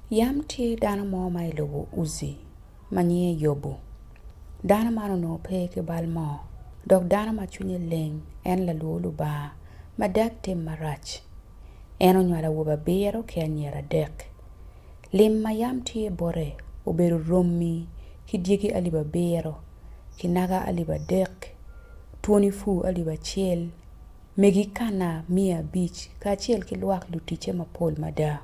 Yam tye dano mo ma i lobo Uji ma nyinge Yobu. Dano man onongo pe ki bal mo, dok dano ma cwinye leng, en lalwor Lubanga ma dag tim marac. En onywalo awobe abiro ki anyira adek. Lim ma yam tye bote obedo romi ki dyegi alip abiro, kinaga alip adek, twoni pur alip acel, megi kana 500 kacel ki lwak luticce mapol mada.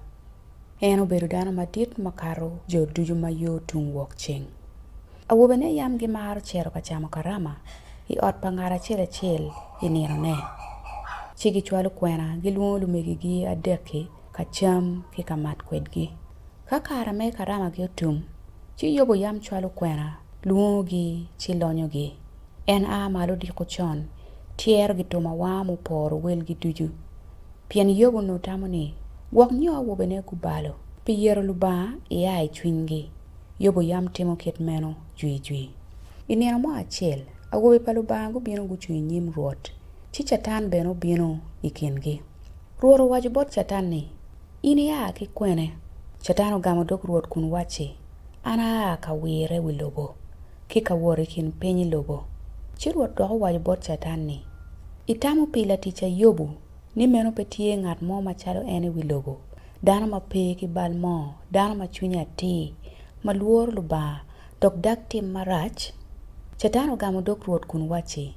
En obedo dano madit makato jo ducu ma yo tung wokceng. Awobene yam gimaro cito ka camo karama i ot pa ngat acel acel i ninone. Ci gicwalo kwena gilwongo lumegigi adek-ki ka cam ki ka mat kwedgi. Ka kare me karamagi otum, ci Yobo yam cwalo kwena lwongogi ci lonyogi. En a malo odiko con, tyero gitum awanga muporo welgi ducu. Pien Yobo onongo tamo ni, 'Gwok nyo awobene gubalo pi yero Lubanga ia i cwinygi. Yobo yam timo kit meno jwijwi. I nino mo acel, awobe pa Lubanga gubino gucung i nyim Rwot, ci Catan bene obino i kingi. Rwot owaco bot Catan ni, In ia ki kwene? Catan ogamo dog Rwot kun wacci, An aa ka wirre wi lobo, ki ka wot i kin piny i lobo. Ci Rwot dok owaco bot Catan ni, Itamo pi laticca Yobu ni meno pe tye ngat mo macalo en i wi lobo, dano ma pe ki bal mo, dano ma cwinye atir, ma lworo Lubanga, dok dag tim marac? Catan ogamo dog Rwot kun wacci,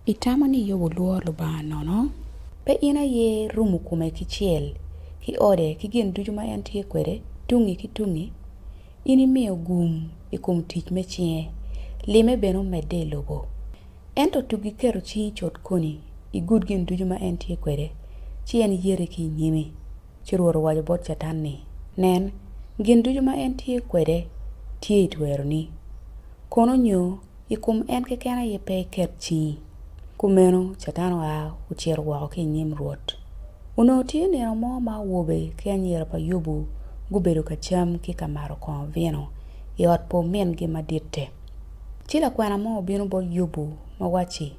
Itamo ni Yobu lworo Lubanga nono? Pe in aye irumo kome ki cel, ki ode, ki gin ducu ma en tye kwede, tungngi ki tungngi? In imiyo gum i kom tic me cinge, lime bene omedde i lobo. Ento tugi keto cingi cut koni, igud gin ducu ma en tye kwede, ci en yeti ki i nyimi. Ci Rwot owaco bot Catan ni, Nen, gin ducu ma en tye kwede tye i tweroni, kono nyo i kom en keken aye pe iket cingi. Kumeno Catan oa ocito woko ki i nyim Rwot. Onongo tye nino mo ma awobe ki anyira pa Yubu gubedo ka cam ki ka mato kongo vino i ot pa omingi maditte. Ci lakwena mo obino bot Yubu ma wacci,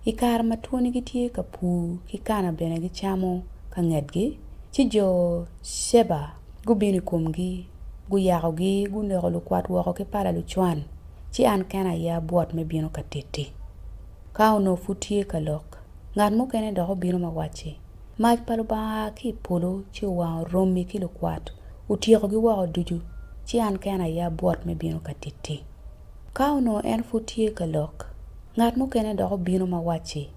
I kare ma twoni gitye ka pur ki kana bene gicamo ka ngetgi, ci jo Ceba gubino i komgi, guyakogi, guneko lukwat woko ki pala lucwan, ci an kena aye abwot me bino ka titti. Ka onongo pud tye ka lok, ngat mukene dok obino ma wacci, Mac pa Lubanga oa ki i polo ci owango romi ki lukwat, otyekogi woko ducu, ci an kena aye abwot me bino ka titti. Ka onongo en pud tye ka lok, ngat mukene dok obino ma wacci,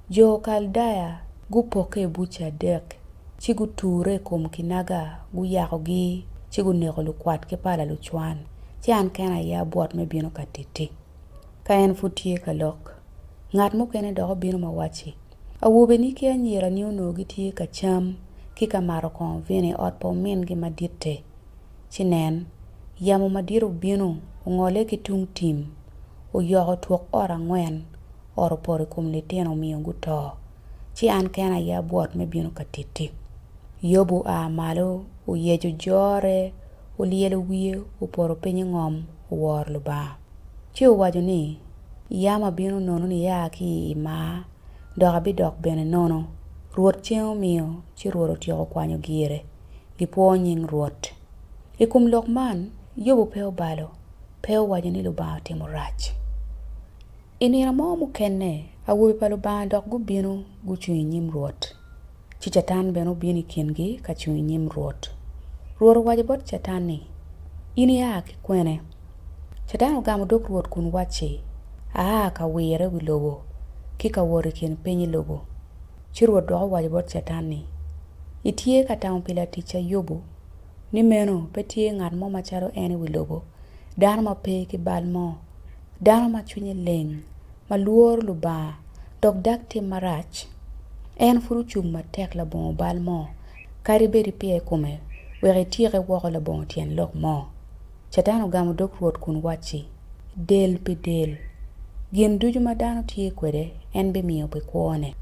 Jo Kaldaya gupokke i buce adek, ci guture i kom kinaga, guyakogi, ci guneko lukwat ki pala lucwan, ci an kena aye abwot me bino ka titti. Ka en pud tye ka lok, ngat mukene dok obino ma wacci, Awobeni ki anyirani onongo gitye ka cam ki ka mato kongo vino i ot pa omingi maditte. Ci nen, yamo madit obino, ongole ki tung tim, oyoko twok ot angwen, ot opoto i kom litino omiyo guto. Ci an kena aye abwot me bino ka titti. Yobu oa malo, oyeco jore, olyelo wiye, opoto piny i ngom, oworo Lubanga. Ci owaco ni, Yam abino nono nia ki i maa, dok abidok bene nono. Rwot ceng omiyo, ci Rwot otyeko kwanyo gire. Gipwo nying Rwot. I kom lok man, Yobu pe obalo, pe owaco ni Lubanga otimo rac. I nino mo mukene, awobe pa Lubanga dok gubino gucung i nyim Rwot, ci Catan bene obino i kingi ka cung i nyim Rwot. Rwot owaco bot Catan ni, In ia ki kwene? Catan ogamo dog Rwot kun wacci, Aa ka wirre wi lobo, ki ka wot i kin piny i lobo. Ci Rwot dok owaco bot Catan ni, Itye ka tamo pi laticca Yubu, ni meno pe tye ngat mo macalo en i wi lobo, dano ma pe ki bal mo, dano ma cwinye leng, ma lworo Lubanga, dok dag tim marac? En pud ocung matek labongo bal mo, kadi bed ipiye i kome wek ityeke woko labongo tyen lok mo. Catan ogamo dog Rwot kun wacci, Del pi del, gin ducu ma dano tye kwede en bimiyo pi kwone.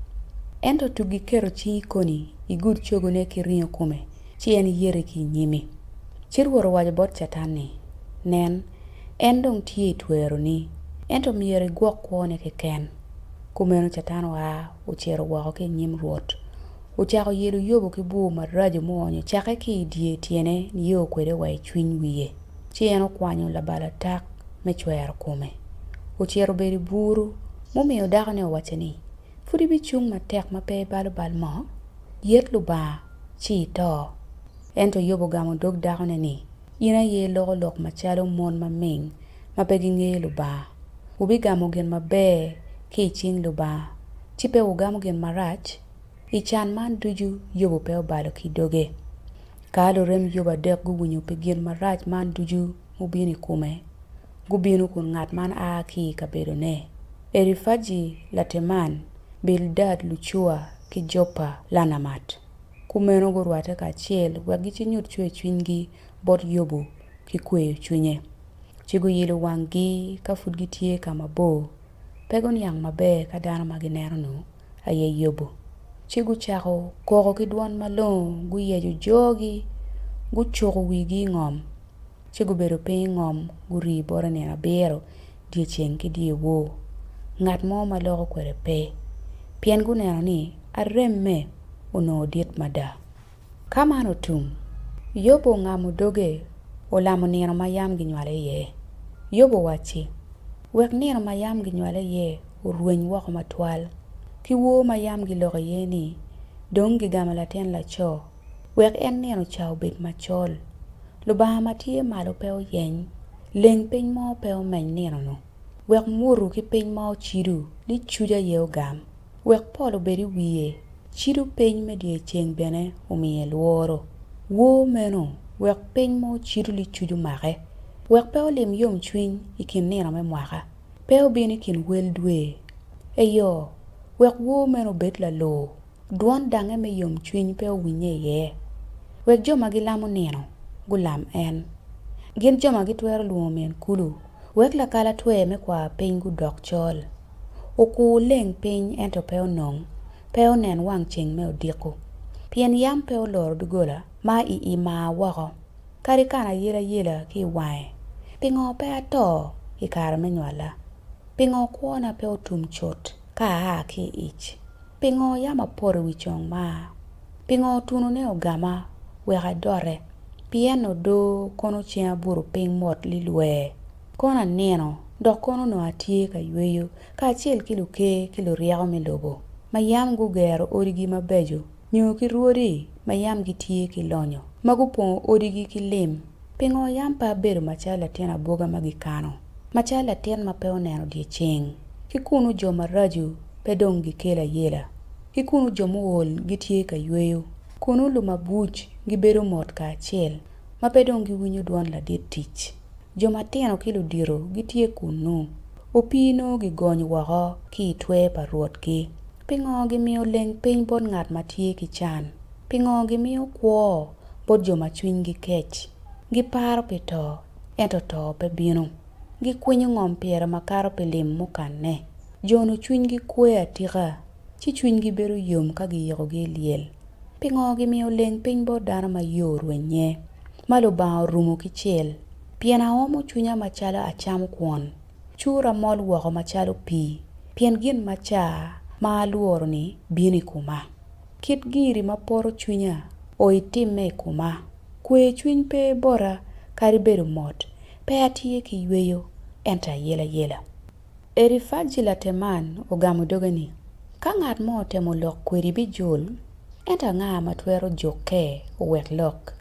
Ento tugi keto cingi koni igud cogone ki ringo kome, ci en yeti ki i nyimi. Ci Rwot owaco bot Catan ni, Nen, en dong tye i tweroni, ento myero igwok kwone keken. Kumeno Catan oa ocito woko ki i nyim Rwot. Ocako yelo Yobo ki bur maraco muonyo cakke ki i dye tyene nio kwede wa i cwiny wiye. Ci en okwanyo labalatak me cwero kome. Ocito obedo i buru, mumiyo dakone owacce ni, Pud ibicung matek ma pe ibalo bal mo? Yet Lubanga, ci ito. Ento Yobo ogamo dog dakone ni, In aye iloko lok macalo mon maming ma pe gingeyo Lubanga. Wubigamo gin maber ki i cing Lubanga, ci pe wugamo gin marac? I can man ducu Yobo pe obalo ki doge. Ka lurem Yobo adek guwinyo pi gin marac man ducu mubino i kome, gubino kun ngat man a ki i kabedone, Erifaji Lateman, Bildad Lucua ki Jopa Lanamat. Kumeno gurwatte kacel wek gicinyut cwercwinygi bot Yobo ki kweyo cwinye. Ci guyilo wanggi ka pud gitye ka mabor, pe guniang maber ka dano ma gineno-nu aye Yobo. Ci gucako koko ki dwan malongo, guyeco jogi, gucuko wigi i ngom, ci gubedo piny i ngom gurii bote nino abiro dyeceng ki dyewor. Ngat mo ma loko kwede pe, pien guneno ni aremme onongo dit mada. Ka man otum, Yobo ongamo doge olamo nino ma yam ginywale iye. Yobo owacci, Wek nino ma yam ginywale iye orweny woko matwal, ki wor ma yam giloko iye ni, 'Dong gigamo latin laco, wek en nino ca obed macol. Lubanga ma tye malo pe oyeny, leng piny mo pe omeny nino-nu, wek mutu ki piny ma ocido licuc aye ogam, wek pol obed i wiye, cido piny me dyeceng bene omiye lworo. Wor meno wek piny ma ocido licuc omake, wek pe olim yomcwiny i kin nino me mwaka. Pe obin i kin wel dwe. Eyo, wek woo meno obed lalur, dwon dangnge me yomcwiny pe owinnye iye. Wek jo ma gilamo nino gulam en. Gin jo ma gitwero lwongo min kulu, wek lakalatwe me kwar piny gudok col. Okur leng piny ento pe onong, pe onen wang ceng me odiko. Pien yam pe oloro doggola ma i i maa woko. Kadi kan ayelayela ki i wange, pingo pe ato i kare me nywalla? Pingo kwona pe otum cut ka aa ki i ic? Pingo yam apoto i wi cong maa? Pingo tunone ogama wek adote? Pien odoo kono ceng abuto piny mot lilwer, kono anino, dok kono onongo atye ka yweyo kacel ki luker ki luryeko me lobo, ma yam gugero odigi mabeco nyo ki rwodi ma yam gitye ki lonyo, ma gupongo odigi ki lim. Pingo yam pe abedo macalo latin abwoga ma gikano, macalo latin ma pe oneno dyeceng? Ki kunnu jo maraco pe dong gikelo ayela, ki kunnu jo muol gitye ka yweyo, kunnu lumabuc gibedo mot kacel, ma pe dong giwinyo dwon ladit tic. Jo matino ki ludito gitye kunnu, opii nongo gigony woko ki i twer pa rwotgi. Pingo gimiyo leng piny bot ngat ma tye ki can? Pingo gimiyo kwo bot jo ma cwinygi kec? Giparo pi to, ento to pe bino. Gikwinyo ngom pire makato pi lim mukanne. Jo-nu cwinygi kwe atika, ci cwinygi bedo yom ka giyikogi i lyel. Pingo gimiyo leng piny bot dano ma yo orwenye, ma Lubanga orumo ki cel? Pien aomo cwinya macalo acamo kwon. Cura mol woko macalo pii, pien gin ma ca ma alworo-ni bino i koma. Kit giri ma poto cwinya o itimme i koma. Kwe cwiny pe bota kadi bedo mot, pe atye ki yweyo, ento ayelayela. Erifaji Lateman ogamo doge ni, Ka ngat mo otemo lok kwedi bijul, ento anga ma twero jukke owek lok?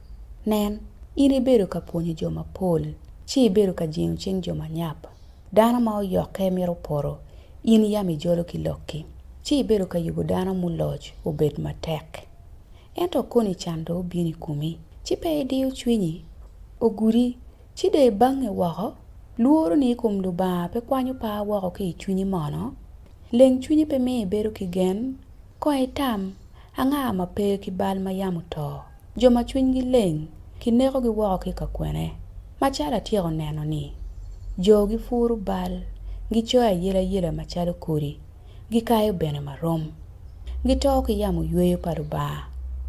Nen, in ibedo ka pwonyo jo mapol, ci ibedo ka jingo cing jo manyap. Dano ma oyokke mito poto, in yam ijolo ki lokki, ci ibedo ka yubo dano muloc obed matek. Ento koni can dong obino i komi, ci pe idiyo cwinyi, ogudi, ci dong ibange woko? Lworoni i kom Lubanga pe kwanyo par woko ki i cwinyi mono? Leng cwinyi pe miyo ibedo ki gen? Kong itam, anga ma pe ki bal ma yam oto? Jo ma cwinygi leng kinekogi woko ki ka kwene? Macalo atyeko neno-ni, jo gipuro bal, gicoyo ayelayela macalo kodi, gikayo bene marom. Gito ki yamo yweyo pa Lubanga,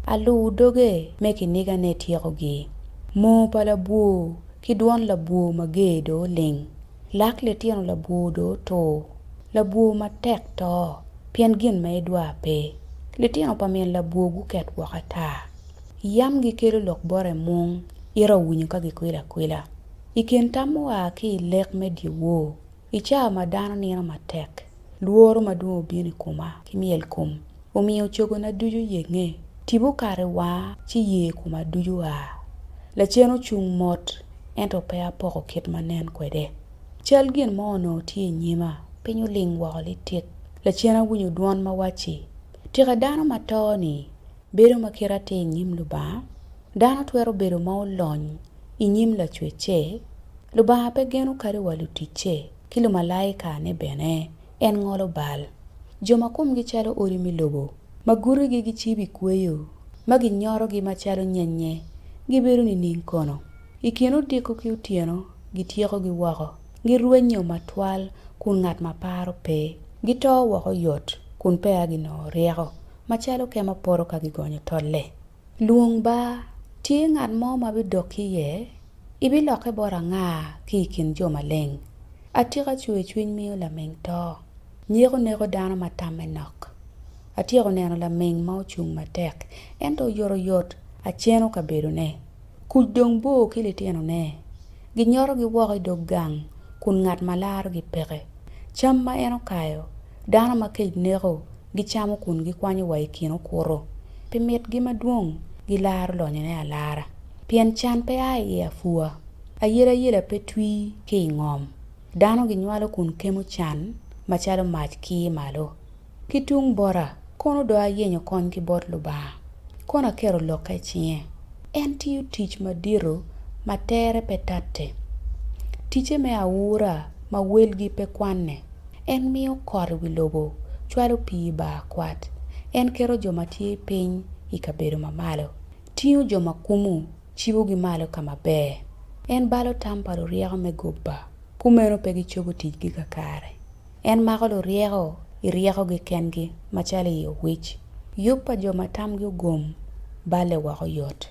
alur doge me kinigane tyekogi. Moo pa labwor ki dwon labwor mager dong oling, lak litino labwor dong otur, labwor matek to, pien gin ma idwar pe. Litino pa min labwor guket woko ata. Yam gikelo lok bote i mung, ite owinyo ka gikwilo akwila. I kin tam mua ki i lek me dyewor, i cawa ma dano nino matek, lworo madwong obino i koma ki myelkom, omiyo cogona ducu oyenge, tipo okato i wanga ci yer koma ducu oa. Lacen ocung mot, ento pe apoko kit ma nen kwede. Cal gin mo onongo tye i nyima, piny oling woko litik. Lacen awinyo dwon ma wacci, Tika dano ma to-ni bedo ma kite atir i nyim Lubanga? Dano twero bedo ma olony i nyim Lacwecce? Lubanga pe geno kadi wa luticce ki lumalaikane bene, en ngolo bal. Jo ma komgi calo odi me lobo, ma gutigi gicibo i kweyo, ma ginyotogi macalo nyenye, gibedo nining kono? I kin odiko ki otyeno gityekogi woko, girwenyo matwal kun ngat ma paro pe. Gito woko oyot kun peya ginongo ryeko, macalo kema poto ka gigonyo tolle. Lwong ba, tye ngat mo ma bidokki iye? Ibilokke bot anga ki i kin jo maleng? Atika cwercwiny miyo laming to, nyeko neko dano ma tamme nok. Atyeko neno laming ma ocung matek, ento oyotoyot aceno kabedone. Kuc dong bor ki litinone, ginyotogi woko i dog gang kun ngat ma larogi peke. Cam ma en okayo, dano ma kec neko gicamo kun gikwanyo wa i kin okuto. Pi mitgi madwong gilaro lonyone alara. Pien can pe a i apwa, ayelayela pe twi ki i ngom. Dano ginywalo kun kemo can macalo mac kir malo. Ki tung bota, kono do ayenyo kony ki bot Lubanga, kono aketo lokka i cinge. En tiyo tic madito ma tere pe tatte, ticce me aura ma welgi pe kwanne. En miyo kot i wi lobo, cwalo pii i bar kwat. En keto jo ma tye piny i kabedo ma malo, tingo jo ma kumu, cibogi malo ka maber. En balo tam pa luryeko me goba, kumeno pe gicobo ticgi kakare. En mako luryeko i ryekogi kengi macalo i owic. Yub pa jo ma tamgi ogom balle woko oyot.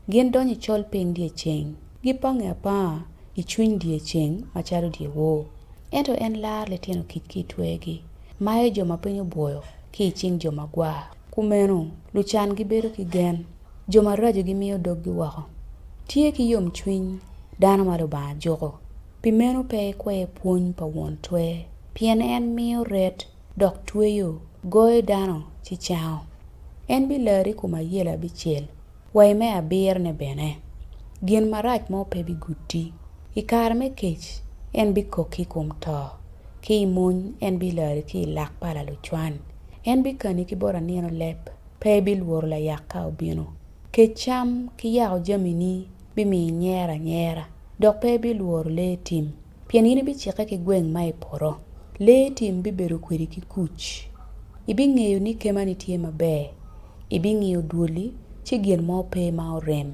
Gin donyo i col piny dyeceng, gipange apanga i cwiny dyeceng macalo dyewor. Ento en laro litino kic ki i twergi, mayo jo ma piny obwoyo ki i cing jo magwar. Kumeno, lucan gibedo ki gen, jo maraco gimiyo doggi woko. Tye ki yomcwiny dano ma Lubanga juko. Pi meno pe ikwer pwony pa won twer, pien en miyo ret dok tweyo, goyo dano ci cango. En bilari i kom ayela abicel, wa i me abirone bene. Gin marac mo pe bigudi. I kare me kec en bikokki i kom to, ki i mony en bilari ki i lak pala lucwan. En bikani ki bot anino leb, pe ibilworo layak ka obino. Kec cam ki yako jamini bimiyo inyero anyera, dok pe ibilworo lee tim, pien in ibicikke ki gweng ma i poto. Lee tim bibedo kwedi ki kuc. Ibingeyo ni kemani tye maber, ibingiyo dwoli ci gin mo pe ma orem.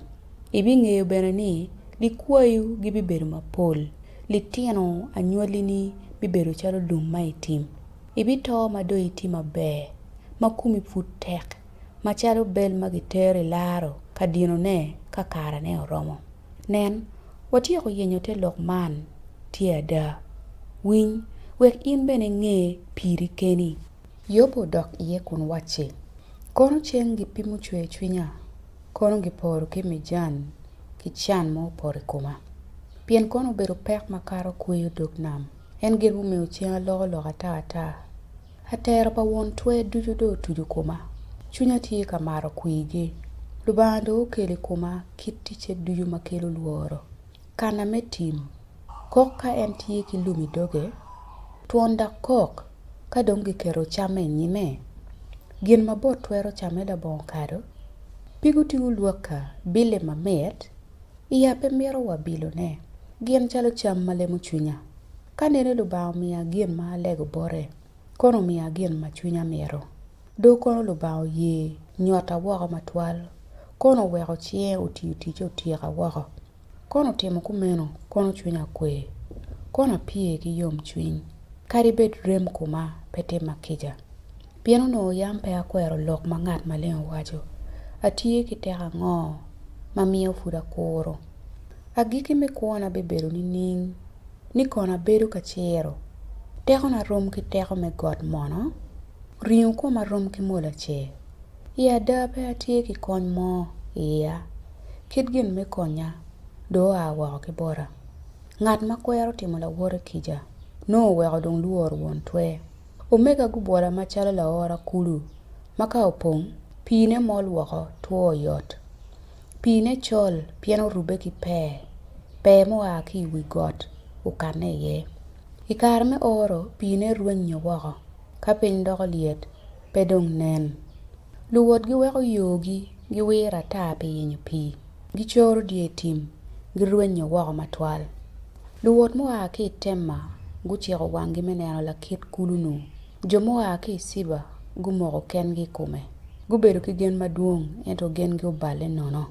Ibingeyo bene ni likwayu gibibedo mapol, litino anywallini bibedo calo lum ma i tim. Ibito ma dong itye maber, ma komi pud tek, macalo bel ma gitero i laro ka dinone ka karene oromo. Nen, watyeko yenyo te lok man tye ada. Winy, wek in bene inge piri keni. Yobo odok iye kun wacci, Kono ceng gipimo cwer cwinya, kono giporo ki mijan ki can ma opoto i koma. Pien kono obedo pek makato kweyo dog nam, en gin mumiyo ceng aloko lok ata ata. Atero pa won twer ducu dong otuco koma, cwinya tye ka mato kwirgi. Lubanga dong okelo i koma kit ticce ducu ma kelo lworo. Kana me tim kok ka en tye ki lum i doge, twon dok kok ka dong giketo camme i nyime. Gin mabot twero camme labongo kado? Pig otingo lwakka bille mamit, iya pe mito wa bilone. Gin calo cam ma lemo cwinya. Ka nene Lubanga omiya gin ma alego bote, kono omiya gin ma cwinya mito. Do kono Lubanga oye nyota woko matwal, kono oweko cinge otiyo ticce otyeka woko. Kono otimo kumeno, kono cwinya okwe, kono apye ki yomcwiny, kadi bed rem koma pe timma kica. Pien onongo yam pe akwero lok ma ngat maleng owaco, atye ki teko ango ma miyo pud akuro? Agikki me kwona bibedo nining ni kono abedo ka ciro? Tekona rom ki teko me got mono? Ringo koma rom ki mola ce? I ada pe atye ki kony mo i iya, kit gin me konya dong oa woko ki bota. Ngat ma kwero timo lawote kica nongo oweko dong lworo won twer. Omega gubwola macalo laora kulu ma ka opong, piine mol woko two oyot. Piine col pien orubbe ki pee, pee mua ki i wi got okanne iye. I kare me oro, piine rwenyo woko, ka piny doko lyet, pe dong nen. Luwot giweko yogi giwiro ata pi yenyo pii, gicoro dye tim, girwenyo woko matwal. Luwot mua ki i Tema guciko wanggi me neno lakit kulu-nu. Jo mua ki i Ciba gumoko kengi i kome. Gubedo ki gen madwong, ento gengi oballe nono.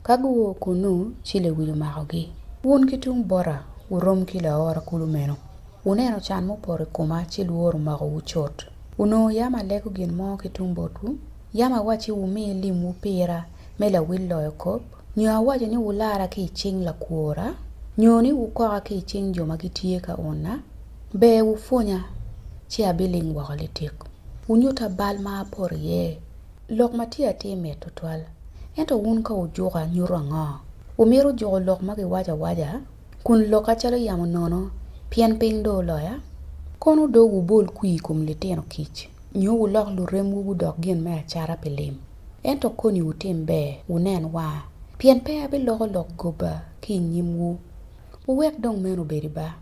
Ka guo kunnu, ci lewic omakogi. Wun ki tung bota wurom ki laora kulu meno. Wuneno can mupoto i koma ci lworo omakowu cut. Onongo yam alego gin mo ki tung botwu? Yam awacci wumi limwu pira me lawil loyo kop? Nyo awaco ni wulara ki i cing lakworra? Nyo ni wukoka ki i cing jo ma gitye ka una? Ber wupwonya, ci abiling woko litik. Wunyutta bal ma apoto iye. Lok ma tye atir mit twatwal, ento wun ka wujuka nyuto ango? Wumito juko lok ma giwaco awaca, kun lokka calo yamo nono, pien piny dong oloya? Kono do wubol kwir i kom litino kic, nyo wulok luremwu gudok gin me acata pi lim. Ento koni wutim ber, wunen wanga, pien pe abiloko lok goba ki i nyimwu. Wuwek dong meno obedi ba.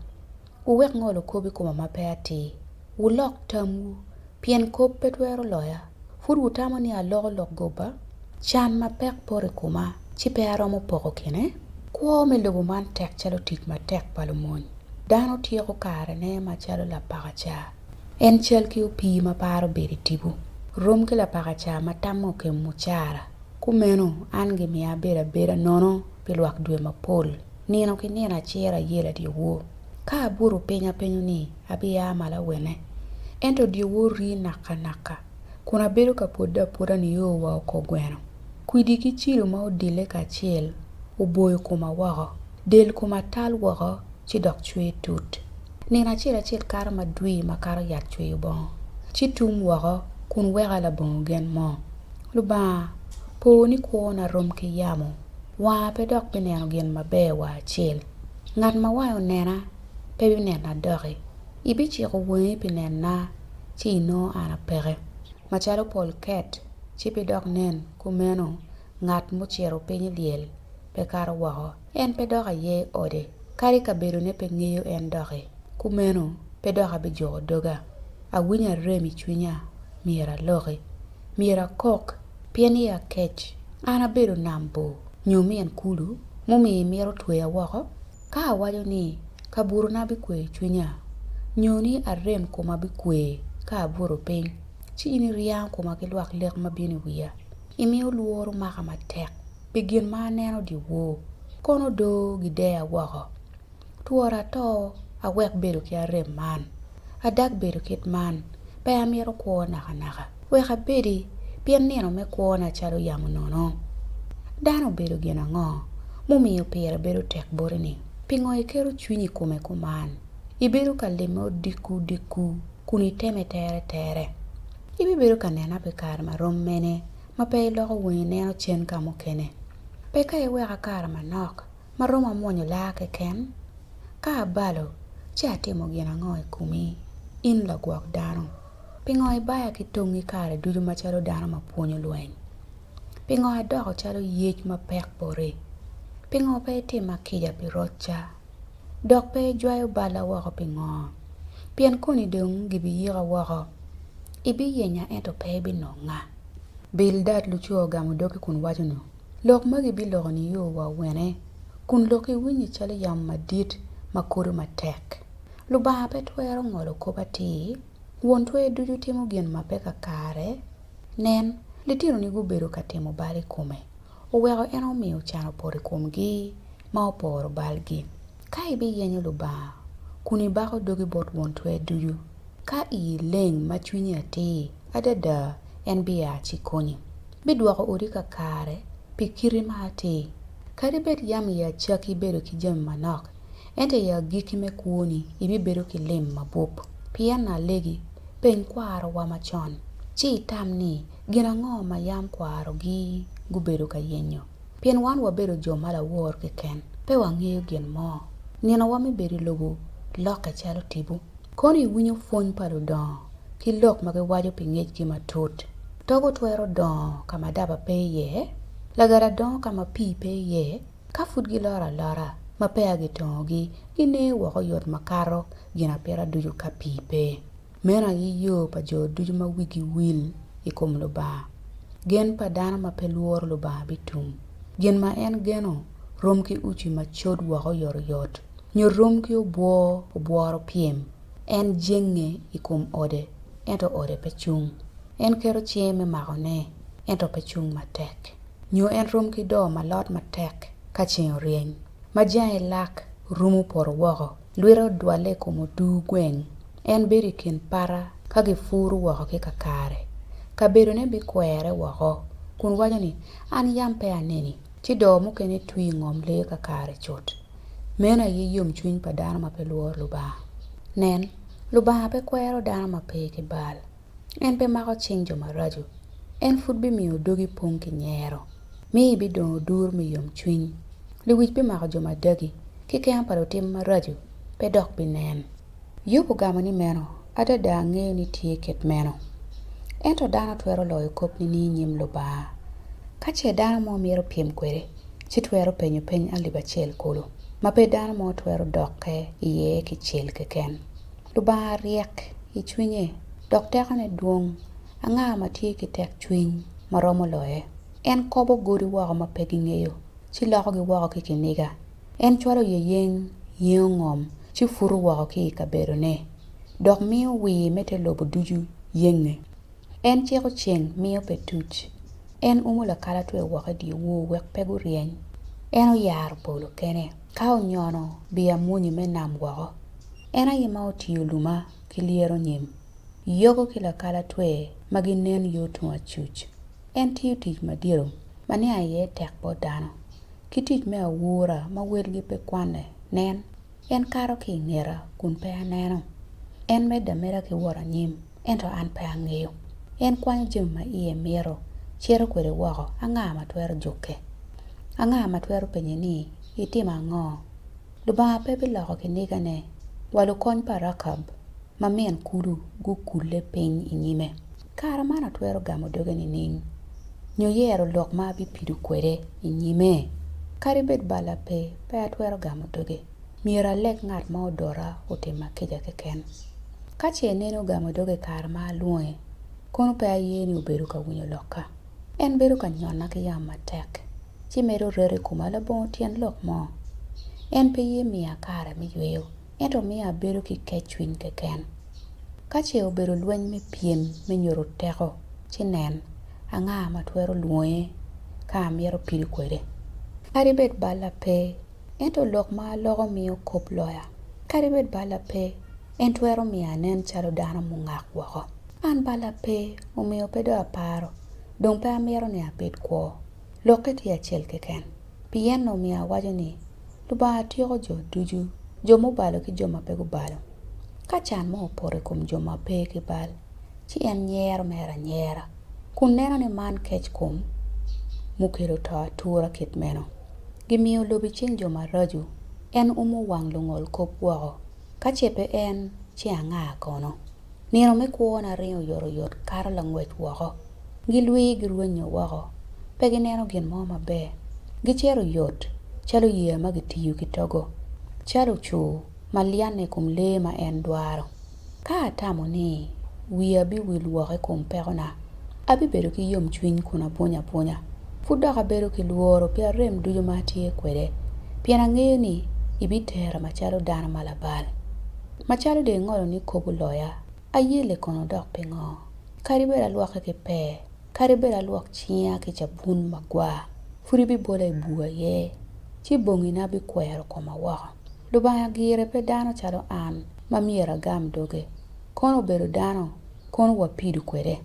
Wuwek ngolo kop i koma ma pe atir. Wulok tamwu, pien kop pe twero loya. Pud wutamo ni aloko lok goba? Can mapek poto i koma, ci pe aromo poko kine? Kwo me lobo man tek calo tic matek pa lumony. Dano tyeko karene macalo lapakaca. En cal ki opii ma paro bedo i tipo, rom ki lapakaca ma tamme okemo mucara. Kumeno, an gimiya abedo abeda nono pi lwak dwe mapol. Nino ki nino aciro ayela dyewor. Ka abuto piny apenyo ni, 'Abia malo awene? Ento dyewor rii nakanaka, kun abedo ka pwodde apwoda nio wa okogweno. Kwidi ki cilo ma odille kacel oboyo koma woko. Del koma tal woko ci dok cwer tut. Nino acel acel kato madwir makato yat cweyo bongo, ci tum woko kun weka labongo gen mo. Lubanga, po ni kwona rom ki yamo, wanga pe dok bineno gin maber wa acel. Ngat ma wange onena pe binena doki. Ibiciko wangi pi nena ci inongo an apeke. Macalo pol ket, ci pe dok nen kumeno ngat mucito piny i lyel pe kato woko. En pe dok aye i ode, kadi kabedone pe ngeyo en doki. Kumeno pe dok abijuko doga. Awinyo arem i cwinya, myero aloki. Myero akok, pien iya kec. An abedo nam bor, nyo min kulu, mumiyo imito tweya woko? Ka awaco ni, 'Kabutona bikweyo cwinya, nyo ni arem koma bikwe ka abuto piny, ci in iryango koma ki lwak lek ma bino i wiya, imiyo lworo maka matek pi gin ma aneno dyewor, kono do gideya woko. Twora ato awek bedo ki arem man. Adag bedo kit man, pe amito kwo nakanaka. Wek abedi, pien nino me kwona calo yamo nono. Dano obedo gin ango, mumiyo pire bedo tek boti-ni? Pingo iketo cwinyi i kome kuman? Ibedo ka lime odiko odiko kun iteme teretere. Ibibedo ka nena pi kare ma rom mene ma pe iloko wangi ineno cen ka mukene? Pe ka iweka kare manok ma romo amwonyo laa keken? Ka abalo, ci atimo gin ango i komi, in lagwok dano? Pingo ibaya ki tongi kare ducu macalo dano ma pwonyo lweny? Pingo adoko calo yec mapek boti? Pingo pe itima kica pi rocca, dok pe ijwayo balla woko pingo? Pien koni dong gibiyika woko, ibiyenya ento pe ibinonga. Bildad luco ogamo doge kun waco ni, Lok magi biloko nio wa awene, kun lokki winye calo yamo madit ma kodo matek? Lubanga pe twero ngolo kop atir? Won Twer Ducu timo gin ma pe kakare? Nen, litinoni gubedo ka timo bal i kome, oweko en omiyo can opoto i komgi ma oporo balgi. Ka ibiyenyo Lubanga, kun ibako dogi bot Won Twer Ducu, ka ii leng ma cwinyi atir, adada en bia ci konyi. Bidwoko odi kakare pi kiti ma atir. Kadi bed yam i acakki ibedo ki jami manok, ento i agikki me kwoni ibibedo ki lim mabup. Pien alegi, peny kwarowa macon, ci itam ni. Gin ango ma yam kwarogi gubedo ka yenyo? Pien wan wabedo jo ma lawor keken, pe wangeyo gin mo. Ninowa me bedo i lobo lokke calo tipo. Kono iwinyo pwony pa ludongo ki lok ma giwaco pi ngecgi matut. Togo twero dongo ka ma daba pe iye? Lagada dongo ka ma pii pe iye? Ka pud giloro alora, ma peya gitongogi, giner woko oyot makato ginapita ducu ka pii pe. Meno aye yo pa jo ducu ma wigi wil i kom Lubanga. Gen pa dano ma pe lworo Lubanga bitum. Gin ma en geno rom ki uci ma cod woko oyotoyot, nyo rom ki obwo obworo pyem. En jenge i kom ode, ento ode pe cung. En keto cinge me makone, ento pe cung matek. Nyo en rom ki doo ma lot matek ka ceng oryeny, ma jange lak rumo poto woko, lwite odwalle i kom odur gweng. En bedo i kin pata ka gipuro woko ki kakare. Kabedone bikwerre woko, kun waco ni, 'An yam pe aneni. Ci doo mukene twi i ngom leyo kakare cut. Meno aye yomcwiny pa dano ma pe lworo Lubanga. Nen, Lubanga pe kwero dano ma pe ki bal. En pe mako cing jo maraco. En pud bimiyo dogi pong ki nyero, mi ibidongo dur me yomcwiny. Lewic bimako jo ma dagi, ki kema pa lutim maraco pe dok binen. Yob ogamo ni meno, Adada angeyo ni tye kit meno. Ento dano twero loyo kop nining i nyim Lubanga? Ka ce dano mo mito pyem kwede, ci twero penyo peny alip acel kulu, ma pe dano mo twero dokke iye kicel keken. Lubanga ryek i cwinye, dok tekone dwong, anga ma tye ki tekcwiny ma romo loye? En kobo godi woko ma pe gingeyo, ci lokogi woko ki kiniga. En cwalo yeyeng yengo ngom ci puto woko ki i kabedone, dok miyo wir me te lobo ducu yenge. En ciko ceng miyo pe tuc. En umo lakalatwe woko i dyewor wek pe guryeny. En oyaro polo kene, ka onyono biamwonyi me nam woko. En aye ma otiyo luma ki lyero nyim, yogo ki lakalatwe ma ginen yo tung acuc. En tiyo tic madito ma niang iye tek bot dano, ki tic me aura ma welgi pe kwanne. Nen, en kato ki i ngeta kun pe aneno. En medde ameda ki wot anyim, ento an pe angeyo. En kwanyo jami ma iye mito, cito kwede woko, anga ma twero jukke? Anga ma twero penye ni, 'Itimo ango? Lubanga pe biloko kinigane wa lukony pa Rakab ma min kulu gukulle piny i nyime. Kara man atwero gamo doge nining, nyo yero lok ma abipido kwede i nyime? Kadi bed balla pe, pe atwero gamo doge. Myero aleg ngat ma odota otimma kica keken. Ka ce nene ogamo doge i kare ma alwonge, kono pe aye ni obedo ka winyo lokka. En bedo ka nyonna ki yamo matek. ci medo reto i koma labongo tyen lok mo. En pe ye miya kare me yweyo, ento miyo abedo ki keccwiny keken. Ka ce obedo lweny me pyem me nyuto teko, ci nen, anga ma twero lwonge ka amito pido kwede? Kadi bed balla pe, ento lok ma aloko miyo kop loya. Kadi bed balla pe, en twero miyo anen calo dano mungak woko. An balla pe, omiyo pe dong aparo, dong pe amito ni abed kwo. Lokke tye acel keken. Pienno omiyo awaco ni, Lubanga tyeko jo ducu, jo mubalo ki jo ma pe gubalo. Ka can mo opoto i kom jo ma pe ki bal, ci en nyero mere anyera, kun neno ni man kec kom mukelo to atura kit meno. Gimiyo lobo i cing jo maraco, en umo wang lungolkop woko. Ka ce pe en, ci anga kono? Nino me kwona ringo oyotoyot kato langwec woko. Gilwi girwenyo woko, pe gineno gin mo maber. Gicito oyot calo yeya ma gitiyo ki togo, calo ocur ma lyanne i kom lee ma en dwaro. Ka atamo ni wiya biwil woko i kom pekona, abibedo ki yomcwiny kun abwonyo abwonya. Pud dok abedo ki lworo pi arem ducu ma atye kwede, pien angeyo ni ibitera macalo dano ma labal. Macalo dong ingolo ni kop oloya, ayelle kono dok pingo? Kadi bed alwokke ki pee, kadi bed alwok cinga ki cabun magwar, pud ibibola i bur aye, ci bongina bikwero koma woko. Lubanga gire pe dano calo an, ma myero agam doge. Kono obedo dano, kono wapido kwede.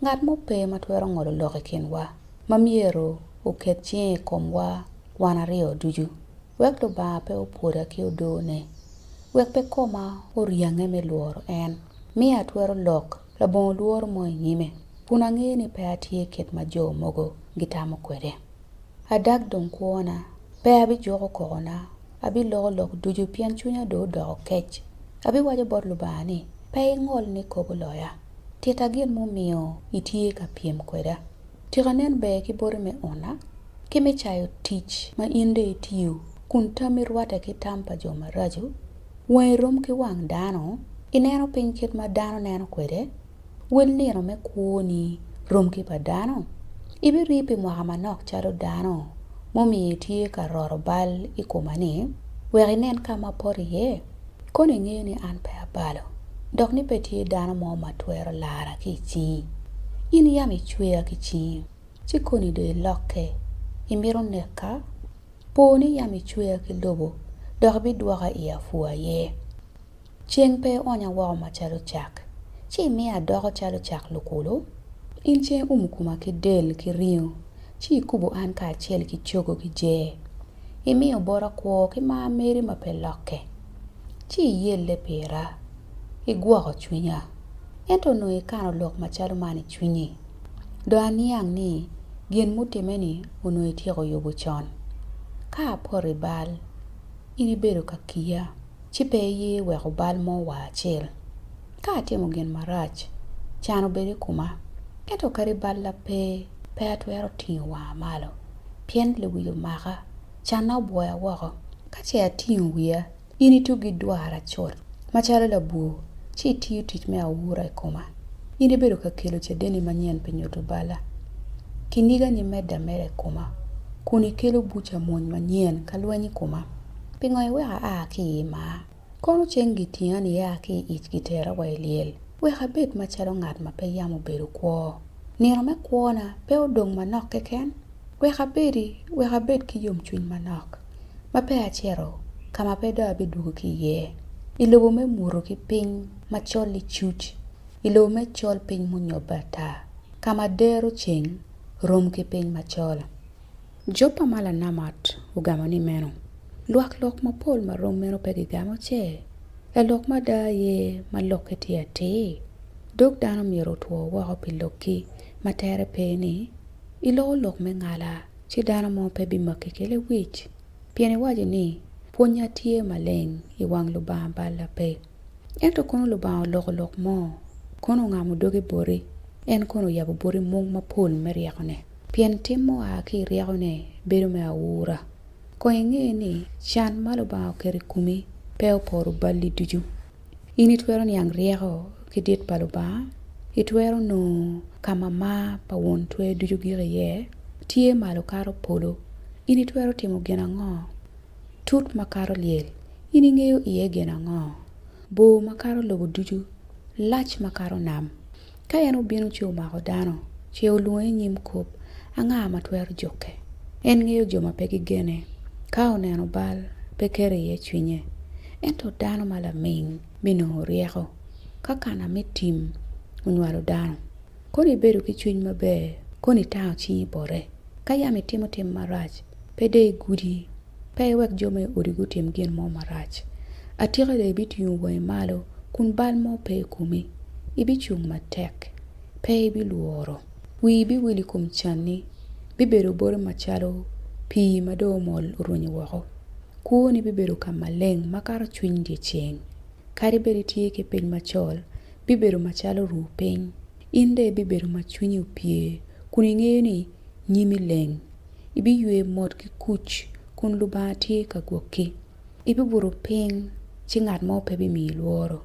Ngat mo pe ma twero ngolo lok i kinwa, ma myero oket cinge i komwa wan aryo ducu. Wek Lubanga pe opwoda ki odone, wek pe koma oryange me lworo en. Miyo atwero lok labongo lworo mo i nyime. kun angeyo ni pe atye kit ma jo mogo gitamo kwede. Adag dong kwona, pe abijuko kokona, abiloko lok ducu pien cwinya dong odoko kec. Abiwaco bot Lubanga ni, 'Pe ingol ni kop oloya. Titta gin mumiyo itye ka pyem kweda. Tika nen ber ki boti me una, ki me cayo tic ma in dong itiyo kun tammi rwatte ki tam pa jo maraco? Wangi rom ki wang dano? Ineno piny kit ma dano neno kwede? Wel nino me kwoni rom ki pa dano? Ibirii pi mwaka manok calo dano mumiyo itye ka roto bal i koma-ni, wek inen ka ma apoto iye? Kono ingeyo ni an pe abalo, dok ni pe tye dano mo ma twero lara ki i cingi. In yam icweya ki cingi, ci koni dong ilokke, imito neka? Po ni yam icweya ki lobo, dok ibidwoka i apwa aye. Ceng pe ionya woko macalo cak, ci imiya adoko calo cak lukulu? In ceng iumo koma ki del ki ringo, ci ikubo an kacel ki cogo ki jer. Imiyo bota kwo ki mar meri ma pe lokke, ci iyelle pira, igwoko cwinya. Ento onongo ikano lok macalo man i cwinyi, dong aniang ni gin mutimme-ni onongo ityeko yubo con. Ka apoto i bal, in ibedo ka kiya. ci pe iye weko bal mo wa acel. Ka atimo gin marac, can obed i koma, ento kadi balla pe, pe atwero tingo wanga malo, pien lewic omaka, canna obwoya woko. Ka ce atingo wiya, in itugi dwara cut, macalo labwor, ci itiyo tic me aura i koma. In ibedo ka kelo cadenni manyen pi nyuto balla. Kinigani medde ameda i koma, kun ikelo buca mony manyen ka lweny i koma. Pingo iweko aa ki i maa? Kono ceng gitinga nia ki i ic gitera wa i lyel, wek abed macalo ngat ma pe yam obedo kwo. Nino me kwona pe odong manok keken? Wek abedi, wek abed ki yomcwiny manok, ma peya acito ka ma pe dong abidwogo ki iye, i lobo me muto ki piny macol licuc, i lobo me col piny munyobbe ata, ka ma dero ceng rom ki piny macol. Jopa ma Lanamat ogamo ni meno, Lwak lok mapol ma rom meno pe gigamo ce? Lalok mada aye ma lokke tye atir? Dog dano myero otwo woko pi lokki ma tere pe ni, Iloko lok me ngala, ci dano mo pe bimaki ki lewic? Pien iwaco ni, 'Pwonnya tye maleng i wang Lubanga balla pe. Ento kono Lubanga oloko lok mo, kono ongamo doge boti, en kono oyabo boti mung mapol me ryekone. Pien tim mua ki i ryekone bedo me aura. Kong inge ni can ma Lubanga oketo i komi pe oporo balli ducu. In itwero niang ryeko ki dit pa Lubanga? Itwero nongo ka ma mar pa Won Twer ducu gik iye? Tye malo kato polo. In itwero timo gin ango? Tut makato lyel. In ingeyo iye gin ango? Bor makato lobo ducu. Lac makato nam. Ka en obino ci omako dano, ce olwonge i nyim kop, anga ma twero jukke? En ngeyo jo ma pe gigene, ka oneno bal, pe keto iye cwinye. Ento dano ma laming binongo ryeko, ka kana me tim onywalo dano. Kono ibedo ki cwiny maber, kono itango cingi bote. Ka yam itimo tim marac, pe dong igudi, pe iwek jo me odi gutim gin mo marac. Atika dong ibitingo wangi malo kun bal mo pe i komi, ibicung matek, pe ibilworo. Wii biwil i kom canni, bibedo boti macalo pii ma dong omol orwenyo woko. Kwoni bibedo ka maleng makato cwiny dyeceng. Kadi bed itye ki piny macol, bibedo macalo ruu piny. In dong ibibedo ma cwinyi opye kun ingeyo ni nyimi leng. Ibiywe mot ki kuc kun Lubanga tye ka gwokki. Ibibuto piny ci ngat mo pe bimiyi lworo.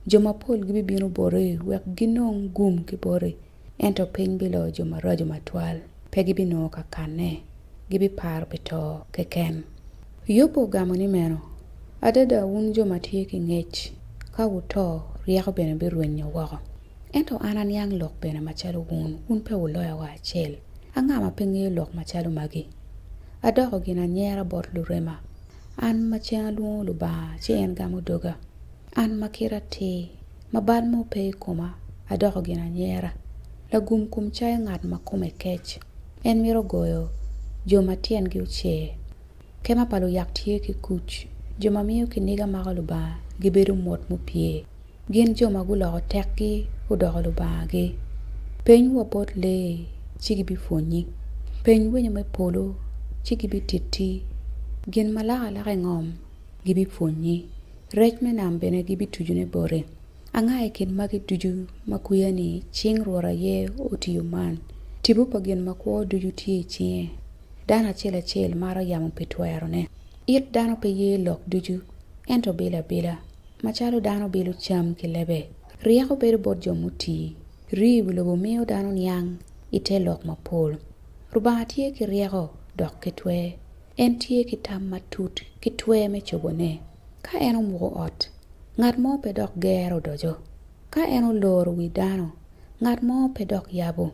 Jo mapol gibibino boti wek ginong gum ki boti, ento piny biloyo jo maraco matwal, pe gibinongo ka kanne, gibiparo pi to keken. Yubu ogamo ni meno, Adada wun jo ma tye ki ngec, ka wuto, ryeko bene birwenyo woko. Ento an aniang lok bene macalo wun, wun pe wuloya wa acel. Anga ma pe ngeyo lok macalo magi? Adoko gin anyera bot lurema, an ma ceng alwongo Lubanga ci en gamo doga. An ma kita atir, ma bal mo pe i koma, adoko gin anyera. Lagum kom cayo ngat ma kome kec, en mito goyo jo ma tyengi ocer. Kema pa luyak tye ki kuc, jo ma miyo kiniga mako Lubanga gibedo mot mupye. Gin jo ma guloko tekgi odoko lubangagi. Peny wa bot lee ci gibipwonyi, peny winyo me polo ci gibititti, gin ma lak alaka i ngom gibipwonyi, rec me nam bene gibitucone boti. Anga i kin magi ducu ma kwiya ni cing Rwot aye otiyo man? Tipo pa gin makwo ducu tye i cinge. Dano acel acel maro yamo pi twerone. It dano pe ye lok ducu, ento bilo abila, macalo dano bilo cam ki lebe. Ryeko bedo bot jo mutii, rii i wi lobo miyo dano niang i te lok mapol. Rubanga tye ki ryeko dok ki twer. En tye ki tam matut ki twer me cobone. Ka en omuko ot, ngat mo pe dok gero odoco. Ka en oloro wi dano, ngat mo pe dok yabo.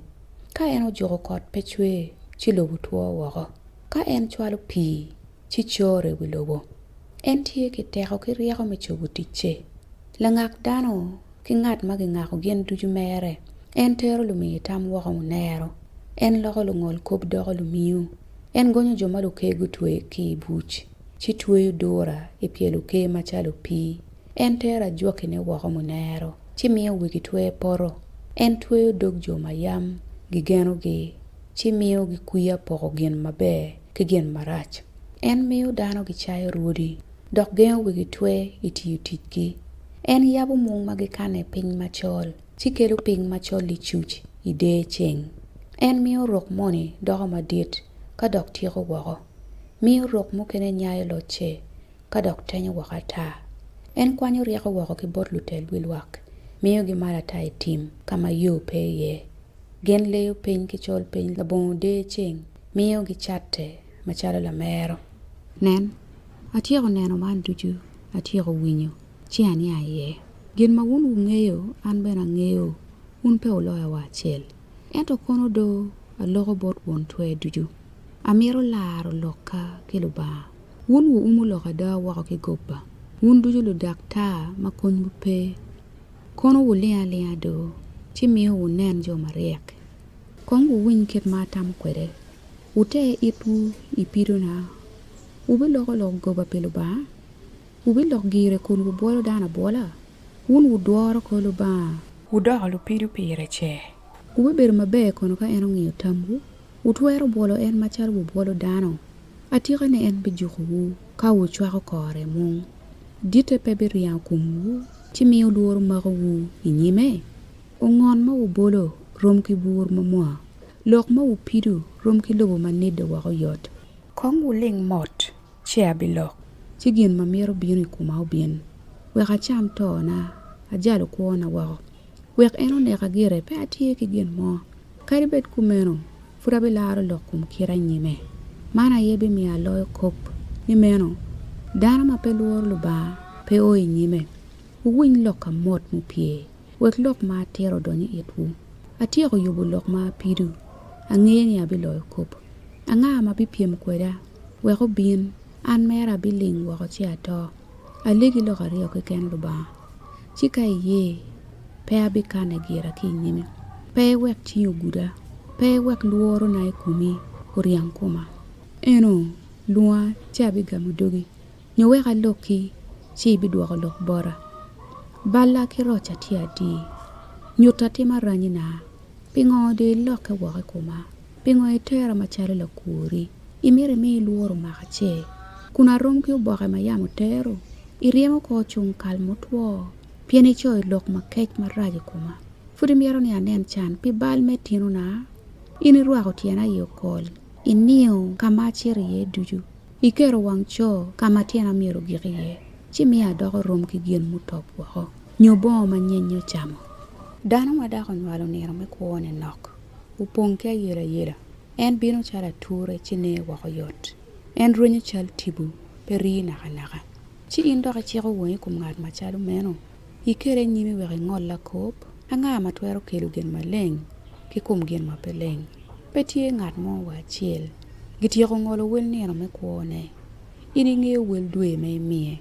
Ka en ojuko kot pe cwer, ci lobo two woko. Ka en cwalo pii, ci core i wi lobo. En tye ki teko ki ryeko me cobo ticce. Langak dano ki ngat ma gingako gin ducu mere. En tero lumiyo tam woko munero. En loko lungolkop doko lumiyo. En gonyo jo ma luker gutwe ki i buc, ci tweyo dura i pye luker macalo opii. En tero ajwakine woko munero, ci miyo wigi twer poto. En tweyo dog jo ma yam gigenogi, ci miyo gikwiya poko gin maber ki gin marac. En miyo dano gicayo rwodi, dok gengo wigi twer i tiyo ticgi. En yabo mung ma gikane piny macol, ci kelo piny macol licuc i der ceng. En miyo rok moni doko madit, ka dok tyeko woko. Miyo rok mukene nyayo locce, ka dok tenyo woko ata. En kwanyo ryeko woko ki bot lutel wi lwak, miyo gimalo ata i tim ka ma yo pe iye. Gin leyo piny ki colpiny labongo der ceng, miyo gicatte macalo lamero. Nen, atyeko neno man ducu, atyeko winyo, ci aniang iye. Gin ma wun wungeyo, an bene angeyo, wun pe wuloya wa acel. Ento kono do aloko bot Won Twer Ducu. Amito laro lokka ki Lubanga. Wun wuumo lok ada woko ki goba. Wun ducu ludaktar ma konywu pe. Kono wuling alinga do, ci miyo wunen jo maryek. Kong wuwiny kit ma atamo kwede. Wuter itwu i pidona. Wubiloko lok goba pi Lubanga? Wubilok gire kun wubwolo dano abwola? Wun wudworo kor Lubanga. Wudoko lupido pire ce? Wubibedo maber kono ka en ongiyo tamwu? Wutwero bwolo en macalo wubwolo dano? Atika ni en bijukowu ka wucwako kore mung. Ditte pe biryango komwu ci miyo lworo makowu i nyime? Ongon ma wubolo rom ki bur mamwa, lok ma wupido rom ki lobo ma nidde woko oyot. Kong wuling mot, ci abilok. Ci gin ma mito bino i koma obin, wek acam tona, ajalo kwona woko. Wek en oneka gire, pe atye ki gin mo. Kadi bed kumeno, pud abilaro lok kom kita i nyime. Man aye bimiyo aloyo kop ni meno, dano ma pe lworo Lubanga pe o i nyime. Wuwiny lokka mot mupye, wek lok ma atito odony i itwu. Atyeko yubo lok ma apido, angeyo ni abiloyo kop. Anga ma bipyem kweda? Wek obin, an mera abiling woko ci ato. Alegi lok aryo keken, Lubanga, ci ka iye, pe abikane gira ki i nyimi. Pe iwek cingi oguda, pe iwek lworona i komi oryang koma. Eno, lwonga ci abigamo dogi, nyo wek alokki ci ibidwoko lok bota. Balla ki rocca tye adi? Nyutta tim aranyina. Pingo dong ilokke woko i koma? Pingo itera macalo lakwori? Imito imi lworo omaka ce, kun arom ki oboke ma yamo tero? Iryemo kor cung kal mutwo, pien icoyo lok makec marac i koma. Pud imito ni anen can pi bal me tinona? In irwako tyena i okol, iniyo ka ma acito iye ducu. Iketo wang co ka ma tyena myero ogik iye, ci miyo adoko rom ki gin mutop woko, nyo bongo ma nyenye ocamo. Dano ma dok onywalo nino me kwone nok, opong ki ayelayela. En bino calo ature ci ner woko yot. En rwenyo cal tipo, pe rii nakanaka. Ci in dok iciko wangi i kom ngat macalo meno? Ikele i nyimi wek ingolla kop? Anga ma twero kelo gin maleng ki kom gin ma pe leng? Pe tye ngat mo wa acel. Gityeko ngolo wel nino me kwone. In ingeyo wel dwe ma imiye.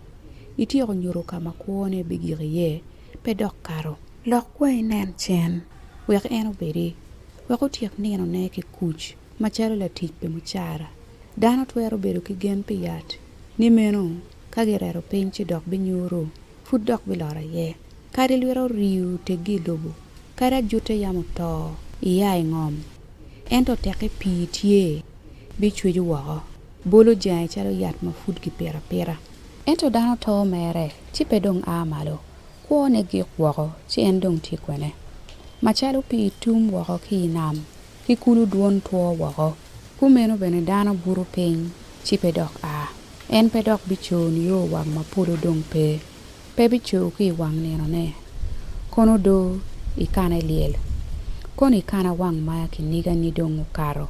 Ityeko nyuto ka ma kwone bigik iye, pe dok kato. Lok wa inen cen, wek en obedi, wek otyek ninone ki kuc macalo latic pi mucara. Dano twero bedo ki gen pi yat ni meno ka gireto piny ci dok binyuru, pud dok bilot aye. Kadi lwite oriyo teggi i lobo, kadi ajutte yam oto. Ia i ngom. Ento tekke pii tye, bicweco woko, bolo jange calo yat ma pud gipito apita. Ento dano to mere, ci pe dong a malo, kwone gik woko, ci en dong tye kwene? Macalo pii tum woko ki i nam, ki kulu dwon two woko, kumeno bene dano buto piny, ci pe dok a. En pe dok bico nio wang ma polo dong pe. Pe bico ki i wang ninone, kono do ikana i lyel, kono ikana wang ma kinigani dong okato,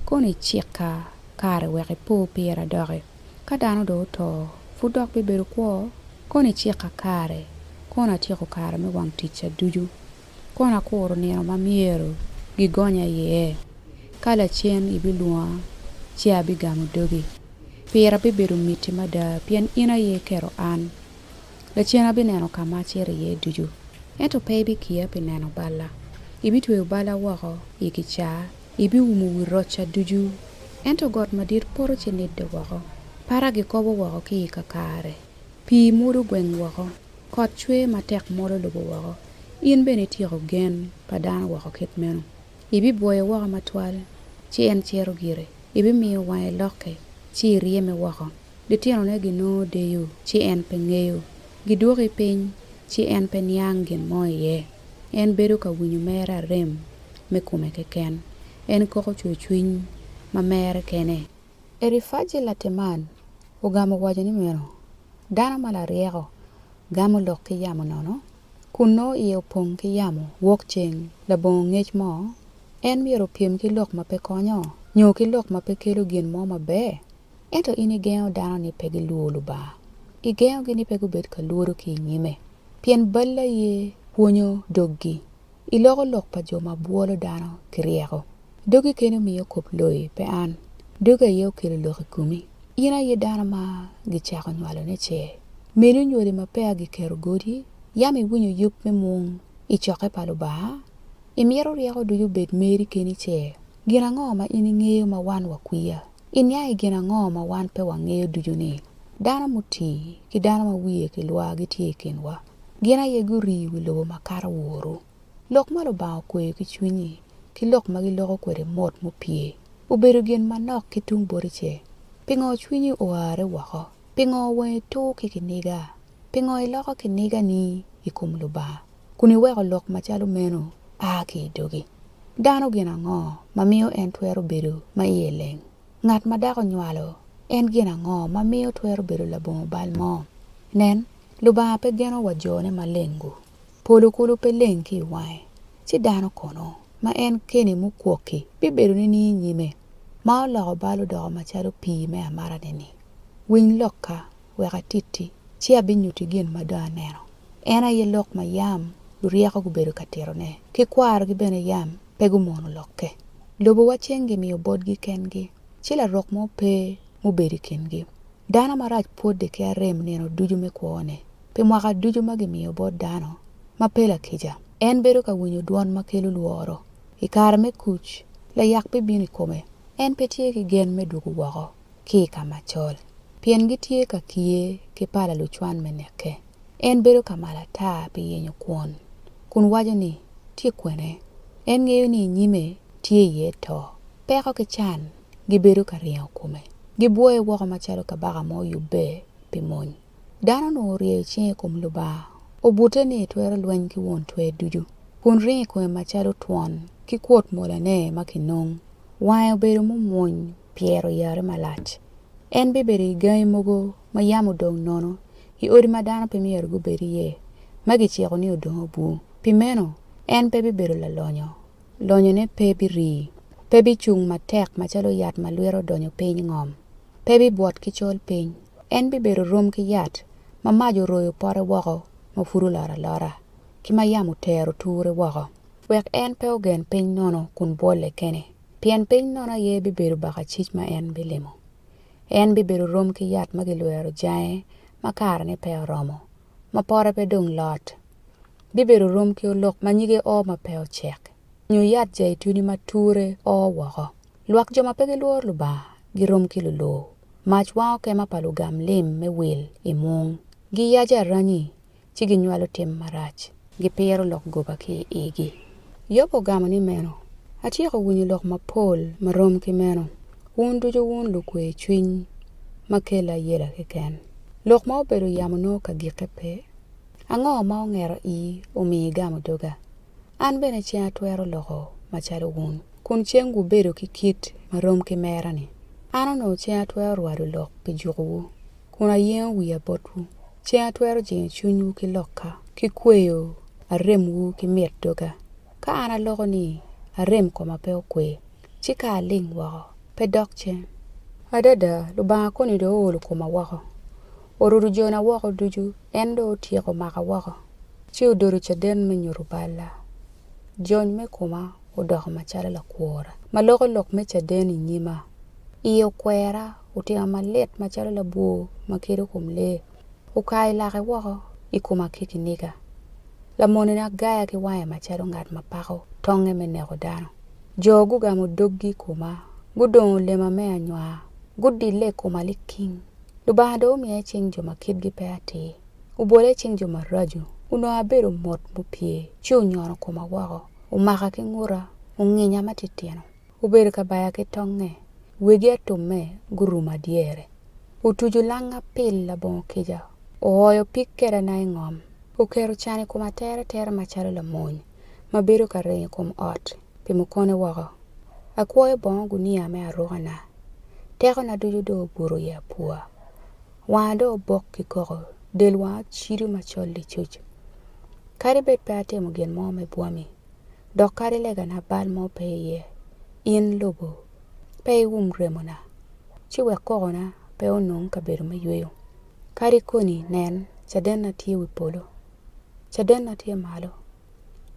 kono icikka kare wek ipo pira doki. Ka dano dong oto, pud dok bibedo kwo? Kono icikka kare, kono atyeko kare me wang ticca ducu, kono akuro nino ma myero gigonya iye. Ka lacen ibilwonga, ci abigamo dogi. Pira bibedo mitti mada pien in aye iketo an. Lacen abineno ka ma acito iye ducu. Ento pe ibikiya pi neno balla. Ibitweyo balla woko i kicaa, ibiumo wi rocca ducu. Ento got madit poto ci nidde woko, pata gikobo woko ki i kakare, pii mwodo gweng woko, kot cwer matek molo lobo woko. In bene ityeko gen pa dano woko kit meno. Ibibwoye woko matwal, ci en cito gire, ibimiyo wange lokke, ci iryeme woko. Litinone ginongo deyo, ci en pe ngeyo, gidwoki piny, ci en pe niang gin mo iye. En bedo ka winyo mere arem me kome keken, en koko cwercwiny ma mere kene. Erifaji Lateman ogamo waco ni meno, Dano ma laryeko gamo lok ki yamo nono, kun nongo iye opong ki yamo wok ceng labongo ngec mo, en myero opyem ki lok ma pe konyo, nyo ki lok ma pe kelo gin mo maber? Ento in igengo dano ni pe gilwor Lubanga, igengogi ni pe gubed ka lwodo ki i nyime, pien balli aye pwonyo doggi, iloko lok pa jo ma bwolo dano ki ryeko. Dogi keni omiyo kop loyi, pe an, dogi aye okelo lok i komi. In aye dano ma gicako nywalone ce? Meni onywali ma peya giketo godi? Yam iwinyo yub me mung i cokke pa Lubanga? Imito ryeko ducu obed meri keni ce? Gin ango ma in ingeyo ma wan wakwiya? Iniang i gin ango ma wan pe wangeyo ducu ni, dano mutii ki dano ma wiye ki lwa gitye i kinwa? Gin aye gurii i wi lobo makato woru. Lok ma Lubanga okweyo ki cwinyi, ki lok ma giloko kwede mot mupye, obedo gin manok ki tung boti ce? Pingo cwinyi oarre woko? Pingo wangi tur ki kiniga? Pingo iloko kinigani i kom Lubanga, kun iweko lok macalo meno a ki i dogi? Dano gin ango ma miyo en twero bedo ma iye leng? Ngat ma dako onywalo en gin ango ma miyo twero bedo labongo bal mo? Nen, Lubanga pe geno wa jone maleng-gu. Polo kulu pe leng ki i wange, ci dano kono, ma en keni mukwok-ki, bibedo nining i nyime, ma oloko bal odoko macalo pii me amatane-ni? Winy lokka, wek atitti, ci abinyutti gin ma dong aneno. En aye lok ma yam luryeko gubedo ka titone, ki kwarogi bene yam pe gumono lokke. Lobowa ceng gimiyo botgi kengi, ci larok mo pe mubedo i kingi. Dano marac pwodde ki arem nino ducu me kwone. Pi mwaka ducu ma gimiyo bot dano ma pe lakica, en bedo ka winyo dwon ma kelo lworo. I kare me kuc, layak bibino i kome, en pe tye ki gen me dwogo woko ki i ka macol, pien gitye ka kiye ki pala lucwan me nekke. En bedo ka mal ata pi yenyo kwon, kun waco ni, 'Tye kwene? En ngeyo ni i nyime tye iye to. Peko ki can gibedo ka ringo kome, gibwoye woko macalo kabaka ma oyubbe pi mony. Dano onongo oryeyo cinge i kom Lubanga, obute ni etwero lweny ki Won Twer Ducu, kun ringo i kome macalo twon ki kwot molane ma kinong. Wange obedo mumwony pyer oyare malac. En bibedo i gangi mogo ma yam odong nono, i odi ma dano pe myero gubed iye, ma giciko ni odong obur. Pi meno, en pe bibedo lalonyo, lonyone pe birii, pe bicung matek macalo yat ma lwite odonyo piny ngom. Pe bibwot ki colpiny. En bibedo rom ki yat ma mac oroyo pote woko ma pud olot alota, ki ma yamo otero ture woko. Wek en pe ogen piny nono kun bwolle kene, pien piny nono aye bibedo bakacic ma en bilimo. En bibedo rom ki yat ma gilwero jange ma karene pe oromo, ma pote pe dong lot. Bibedo rom ki olok ma nyige o ma pe ocek, nyo yat jeituni ma ture o woko. Lwak jo ma pe gilworo Lubanga girom ki lulur. Mac wango kema pa lugam lim me wil i mung. Giyaco aranyi ci ginywalo tim marac. Gipiro lok goba ki i igi. Yobo ogamo ni meno, Atyeko winyo lok mapol ma rom ki meno, wun ducu wun lukwe cwiny ma kelo ayela keken. Lok ma obedo yamo nongo ka gikke pe. Ango ma ongero ii omiyo igamo doga? An bene ceng atwero loko macalo wun, kun ceng wubedo ki kit ma rom ki mera-ni. An onongo ceng atwero rwado lok pi jukowu, kun ayengo wiya botwu. Ceng atwero jingo cwinywu ki lokka, ki kweyo aremwu ki mit doga. Ka an aloko ni arem koma pe okwe, ci ka aling woko, pe dok cen. Adada, Lubanga koni dong oolo koma woko, orudo jona woko ducu, en dong otyeko maka woko, ci ododo caden me nyuto balla. Jony me koma odoko macalo lakwora ma loko lok me caden i nyima. Iye okwera, otimo malit macalo labwor ma kedo kom lee, okayo lake woko i koma ki kiniga. Lamonena gaya ki wange macalo ngat ma pako tonge me neko dano. Jo gugamo doggi i koma, gudongo lema me anywar, gudille i koma liking. Lubanga dong omiya i cing jo ma kitgi pe atir, obola i cing jo maraco. Onongo abedo mot mupye, ci onyono koma woko, omaka ki nguta, onginya matitino. Obedo ka baya ki tonge, wegi atumme guruma dyere. Otuco langa pil labongo kica, ooyo pig kedana i ngom. Oketo can i koma teretere macalo lamony ma bedo ka ringo i kom ot pi mukone woko. Akwoyo bongo gunia me arukana, tekona ducu dong obuto i apwa. Wanga dong obok ki koko, del wanga ocido macol licuc. Kadi bed pe atimo gin mo me bwami, dok kadi legana bal mo pe iye, in lobo, pe ium remona, ci wek kokona pe onong kabedo me yweyo. Kadi koni, nen, cadenna tye i wi polo, cadenna tye malo.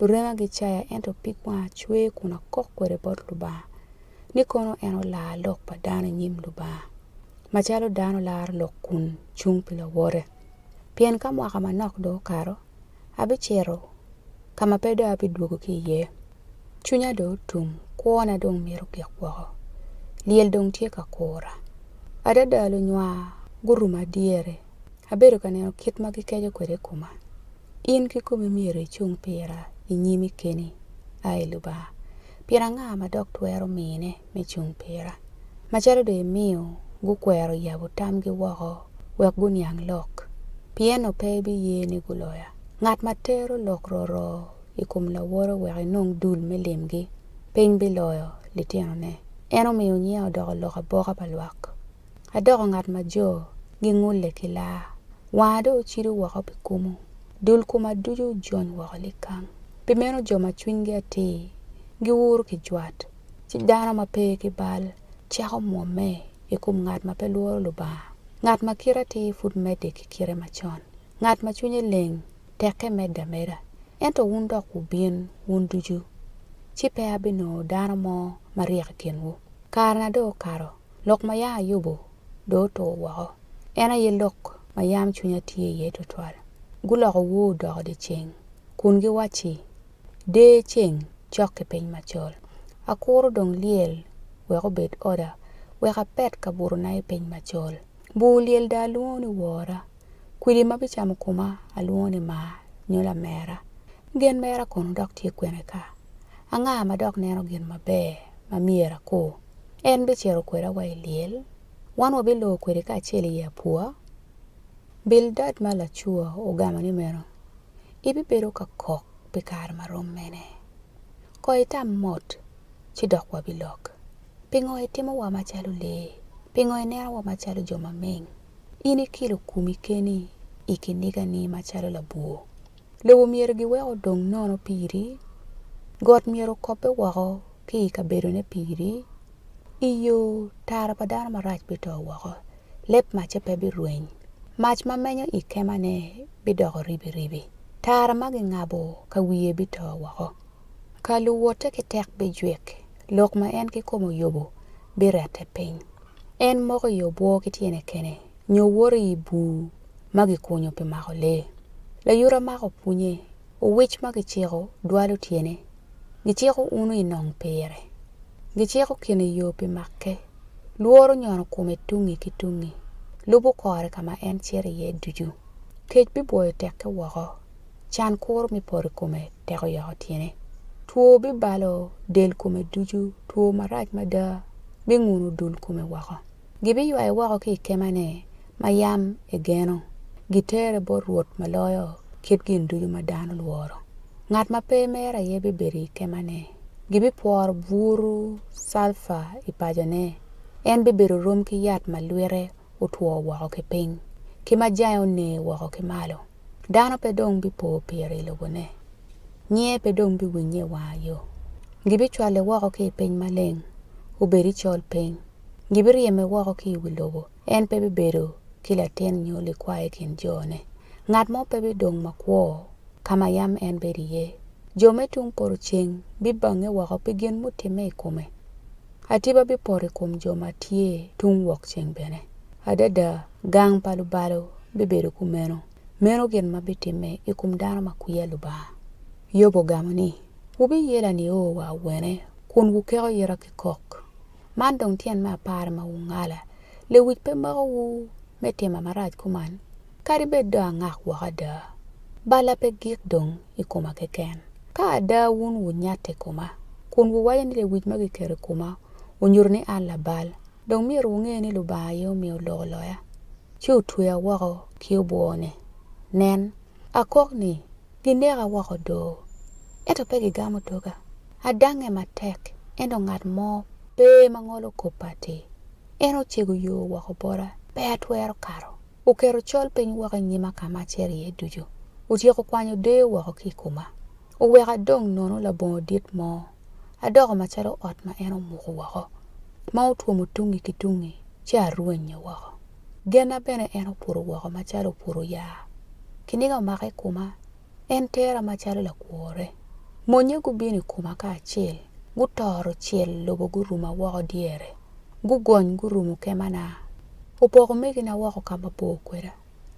Lurema gicaya ento pig wanga cwer kun akok kwede bot Lubanga, ni kono en olar lok pa dano i nyim Lubanga, macalo dano laro lok kun cung pi lawote. Pien ka mwaka manok dong okato, abicito ka ma pe dong abidwogo ki iye. Cwinya dong otum, kwona dong mito gik woko, lyel dong tye ka kura. Adada lunywar guruma dyere, abedo ka neno kit ma gikeco kwede i koma. In kikomi myero icung pira i nyimi keni, ai Lubanga, pien anga ma dok twero mine me cung pira? Macalo dong imiyo gukwero yabo tamgi woko wek guniang lok, pienno pe ibiye ni guloya. Ngat ma tero lok roro i kom lawote wek enong dul me limgi, piny biloyo litinone. En omiyo nyinga odoko lok aboka pa lwak. Adoko ngat ma jo gingulle ki laa. Wanga dong ocido woko pi kumu, dul koma ducu ojony woko likang. Pi meno jo ma cwinygi atir giuro ki jwat, ci dano ma pe ki bal cako mwomme i kom ngat ma pe lworo Lubanga. Ngat ma kite atir pud medde ki kite macon, ngat ma cwinye leng tekke medde ameda. Ento wun dok wubin wun ducu, ci pe abinongo dano mo maryek i kinwu. Karena dong okato. Lok ma yam ayubo dong otur woko, en aye lok ma yam cwinya tye iye twatwal. Guloko woo odoko dyeceng, kun giwacci, Der ceng cok ki piny macol. Akuro dong lyel wek obed oda, wek apet kabutona i piny macol. Bur lyel dong alwongo ni wora, kwidi ma bicamo koma alwongo ni maa nyo lamera. Gen mera kono dok tye kwene ka? Anga ma dok neno gin maber ma myero akur? En bicito kweda wa i lyel, wan wabilor kwede kacel i apwa. Bildad ma Lacua ogamo ni meno, Ibibedo ka kok pi kare ma rom mene? Ko itam mot, ci dok wabilok. Pingo itimowa macalo lee? Pingo inenowa macalo jo maming? In ikilo komi keni i kinigani macalo labwor. Lobo myero giwek odong nono piri, got myero okobbe woko ki i kabedone piri. Iyo, tara pa dano marac bito woko, leb macce pe birweny. Mac ma menyo i kemane bidoko ribiribi, tara ma gingabo ka wiye bito woko. Ka luwotte ki tek bijwik, lok ma en kikome oyubo birette piny. En moko i obwo ki tyene kene, nyo woto i bur ma gikunyo pi mako lee. Layuta mako punye, owic ma giciko dwalo tyene, giciko uno i nong pire, giciko kine yo pi makke, lworo nyono kome tungi ki tungi, lubo kore ka ma en cito iye ducu. Kec bibwoyo tekke woko, can kuro mi poto i kome teko yoko tyene. Two bibalo del kome ducu, two marac mada binguno dul kome woko. Gibiywaye woko ki i kemane ma yam egeno, gitere bot Rwot ma loyo kit gin ducu ma dano lworo. Ngat ma pe mere aye bibedo i kemane, gibipworo buru calfa i pacone, en bibedo rom ki yat ma lwite otwo woko ki piny, ki ma jange oner woko ki malo. Dano pe dong bipo pire i lobone, nyinge pe dong biwinnye i wanga yo. Gibicwale woko ki i piny maleng, obed i col piny. Gibiryeme woko ki i wi lobo, en pe bibedo ki latin nyo likwaye i kin jone. Ngat mo pe bidong makwo ka ma yam en bedo iye. Jo me tung poto ceng bibange woko pi gin mutimme i kome. Atiba bipoto i kom jo ma tye tung wokceng bene. Adada, gang pa lubalo bibedo kumeno. Meno gin ma bitimme i kom dano ma kwiya Lubanga. Yobo ogamo ni, Wubiyela nio wa awene kun wukeko ita ki kok? Man dong tyen me apar ma wungala, lewic pe makowu me tima marac kuman, kadi bed dong angak woko ada. Balla pe gik dong i koma keken. Ka ada wun wunyatte i koma, kun wuwaco ni lewic ma giketo i koma onyuto ni an labal, dong myero wunge ni Lubanga aye omiyo oloko loya, ci otweya woko ki obwone. Nen, akok ni, Gineka woko do, ento pe gigamo doga. Adangnge matek, ento ngat mo pe ma ngolo koppa atir. En ocego yo woko bota, pe atwero kato. Oketo col piny woko i nyima ka ma acito iye ducu. Otyeko kwanyo deyo woko ki i koma. Oweko adong nono labongo dit mo. Adoko macalo ot ma en omuko woko, ma otwomo tungngi ki tungngi, ci arwenyo woko. Genna bene en oputo woko macalo oputo yaa. Kiniga omaka i koma, en tera macalo lakworre. Monnye gubino i koma kacel, gutoro cel lobo guruma woko dyere, gugony gurumo kemana, opoko omegina woko ka mabor kweda.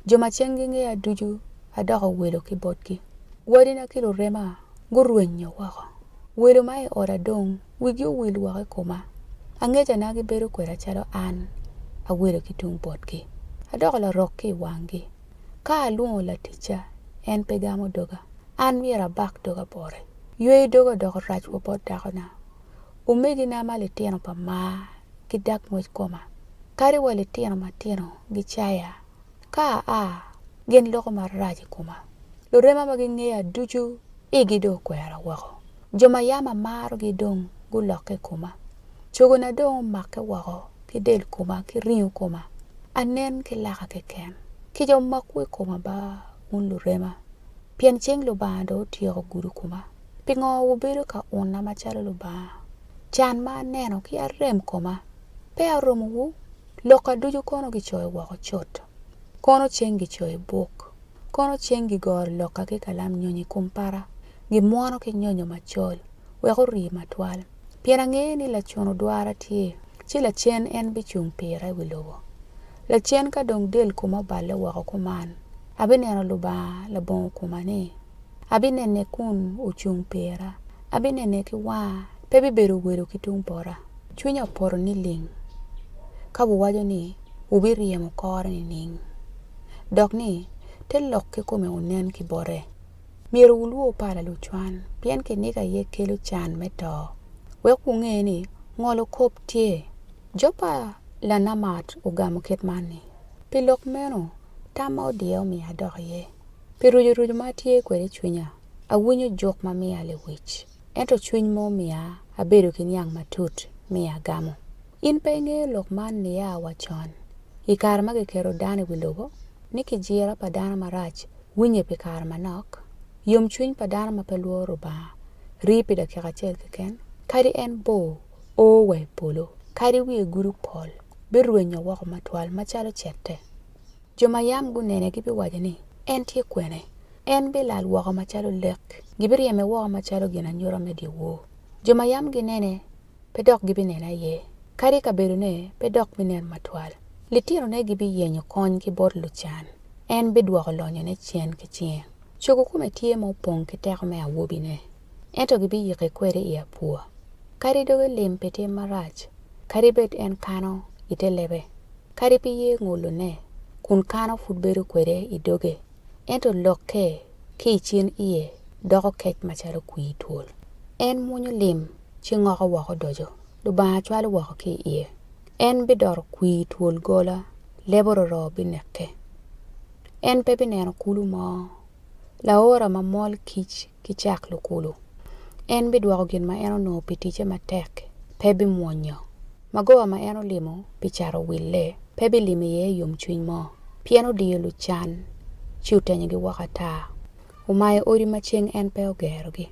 Jo ma ceng gingeya ducu adoko welo ki botgi, wadina ki lurema gurwenyo woko. Welo ma i oda dong wigi owil woko i koma, angecana gibedo kweda calo an awelo ki tung botgi, adoko larok ki i wanggi. Ka alwongo laticca, en pe gamo doga, an myero abak doga bote. Yweyo doga odoko rac wa bot dakona. Omegina ma litino pa maa gidag ngwec koma, kadi wa litino matino gicaya. Ka aa, gin loko marac i koma. Lurema ma gingeya ducu igi dong okwera woko. Jo ma yam amarogi dong gulokke i koma. Cogona dong omakke woko ki del koma ki ringo koma. Anen ki laka keken. Kica omakwu i koma ba, wun lurema, pien cing Lubanga dong otyeko gudo koma. Pingo wubedo ka una macalo Lubanga? Can ma aneno ki arem koma peya oromowu? Lokka ducu kono gicoyo woko cut, kono ceng gicoyo i buk, kono ceng gigoro lokka ki kalam nyonyo i kom pata, gimwono ki nyonyo macol, wek ori matwal. Pien angeyo ni lacun odwara tye, ci lacen en bicung pira i wi lobo. Lacen ka dong del koma oballe woko kuman, abineno Lubanga labongo koma-ni, abinene kun ocung pira, abinene ki wanga, pe bibedo welo ki tung bota. Cwinya opoto niling ka wuwaco ni wubiryemo kore nining, dok ni te lok kikome wunen ki bote. Myero wulwor pala lucwan, pien kiniga aye kelo can me to, wek wunge ni ngolo kop tye. Jo pa Lanamat ogamo kit man ni, Pi lok meno, tam ma odiya omiyo adok iye. Pi rucurucu ma atye kwede i cwinya, awinyo juk ma miya lewic, ento cwiny mo miya abedo ki niang matut miyo agamo. In pe ingeyo lok man nia wa con, i kare ma giketo dano i wi lobo, ni kijira pa dano marac winye pi kare manok, yomcwiny pa dano ma pe lworo Rubanga ri pi dakika acel keken, kadi en bor o wa i polo, kadi wiye gudo pol, birwenyo woko matwal macalo cette. Jo ma yam gunene gibiwaco ni, 'En tye kwene? En bilal woko macalo lek, gibiryeme woko macalo ginanyuta me dyewor. Jo ma yam ginene pe dok gibinene aye, kadi kabedone pe dok binen matwal. Litinone gibiyenyo kony ki bot lucan, en bidwoko lonyone cen ki cinge. Cogo kome tye ma opong ki teko me awobine, ento gibiyike kwede i apwa. Kadi doge lim pi tim marac, kadi bed en kano i te lebe, kadi pi ye ngolone, kun kano pud bedo kwede i doge, ento lokke ki i cin iye doko kec macalo kwir twol. En mwonyo lim ci ngoko woko odoco, Lubanga cwalo woko ki i iye. En bidoto kwir twol gola, leb ororo bineke. En pe bineno kulu mo, laora ma mol kic ki cak lukulu. En bidwoko gin ma en onongo pi ticce matek, pe bimwonyo. Magoba ma en olimo pi cato wille, pe bilimo iye yomcwiny mo, pien odiyo lucan ci otenyogi woko ata. Omayo odi ma ceng en pe ogerogi.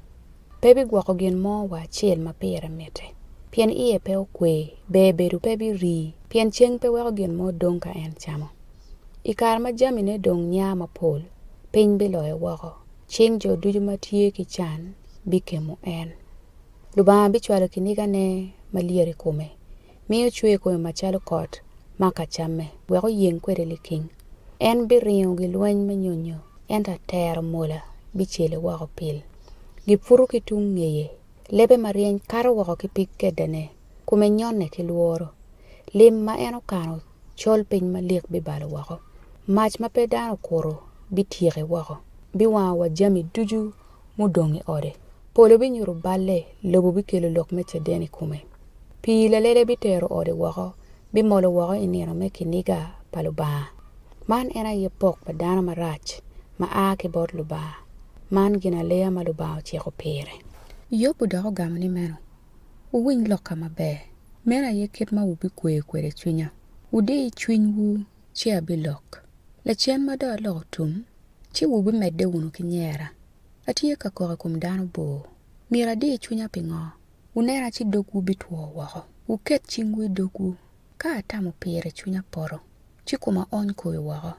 Pe bigwoko gin mo wa acel ma pire mitte, pien iye pe okwe, ber bedo pe birii, pien ceng pe weko gin mo dong ka en camo. I kare ma jamine dong nya mapol, piny biloyo woko, cing jo ducu ma tye ki can bikemo en. Lubanga bicwalo kinigane malyet i kome, miyo cwer kome macalo kot ma ka camme, wek oyeng kwede liking. En biringo gilweny me nyonyo, ento atero mola bicele woko pil. Giputo ki tung ngeye, lebe ma ryeny kato woko ki pig keddene, kome nyonne ki lworo. Lim ma en okano col piny malik bibalo woko, mac ma pe dano okuto bityeke woko, biwango wa jami ducu mudong i ode. Polo binyuto balle, lobo bikelo lok me caden i kome. Pii lalele bitero ode woko, bimolo woko i nino me kiniga pa Lubanga. Man en aye pok pa dano marac ma a ki bot Lubanga, man ginaleya ma Lubanga ociko pire. Yobu dok ogamo ni meno, Wuwiny lokka maber, meno aye kit ma wubikweyo kwede cwinya. Wudi cwinywu ci abilok. Lacen ma dong aloko tum, ci wubimedde wunu ki nyera. Atye ka kok i kom dano bor. Myero adi cwinya pingo? Wunena ci dogwu bitwo woko. Wuket cingwu i dogwu. Ka atamo pire cwinya poto, ci koma ony koyo woko.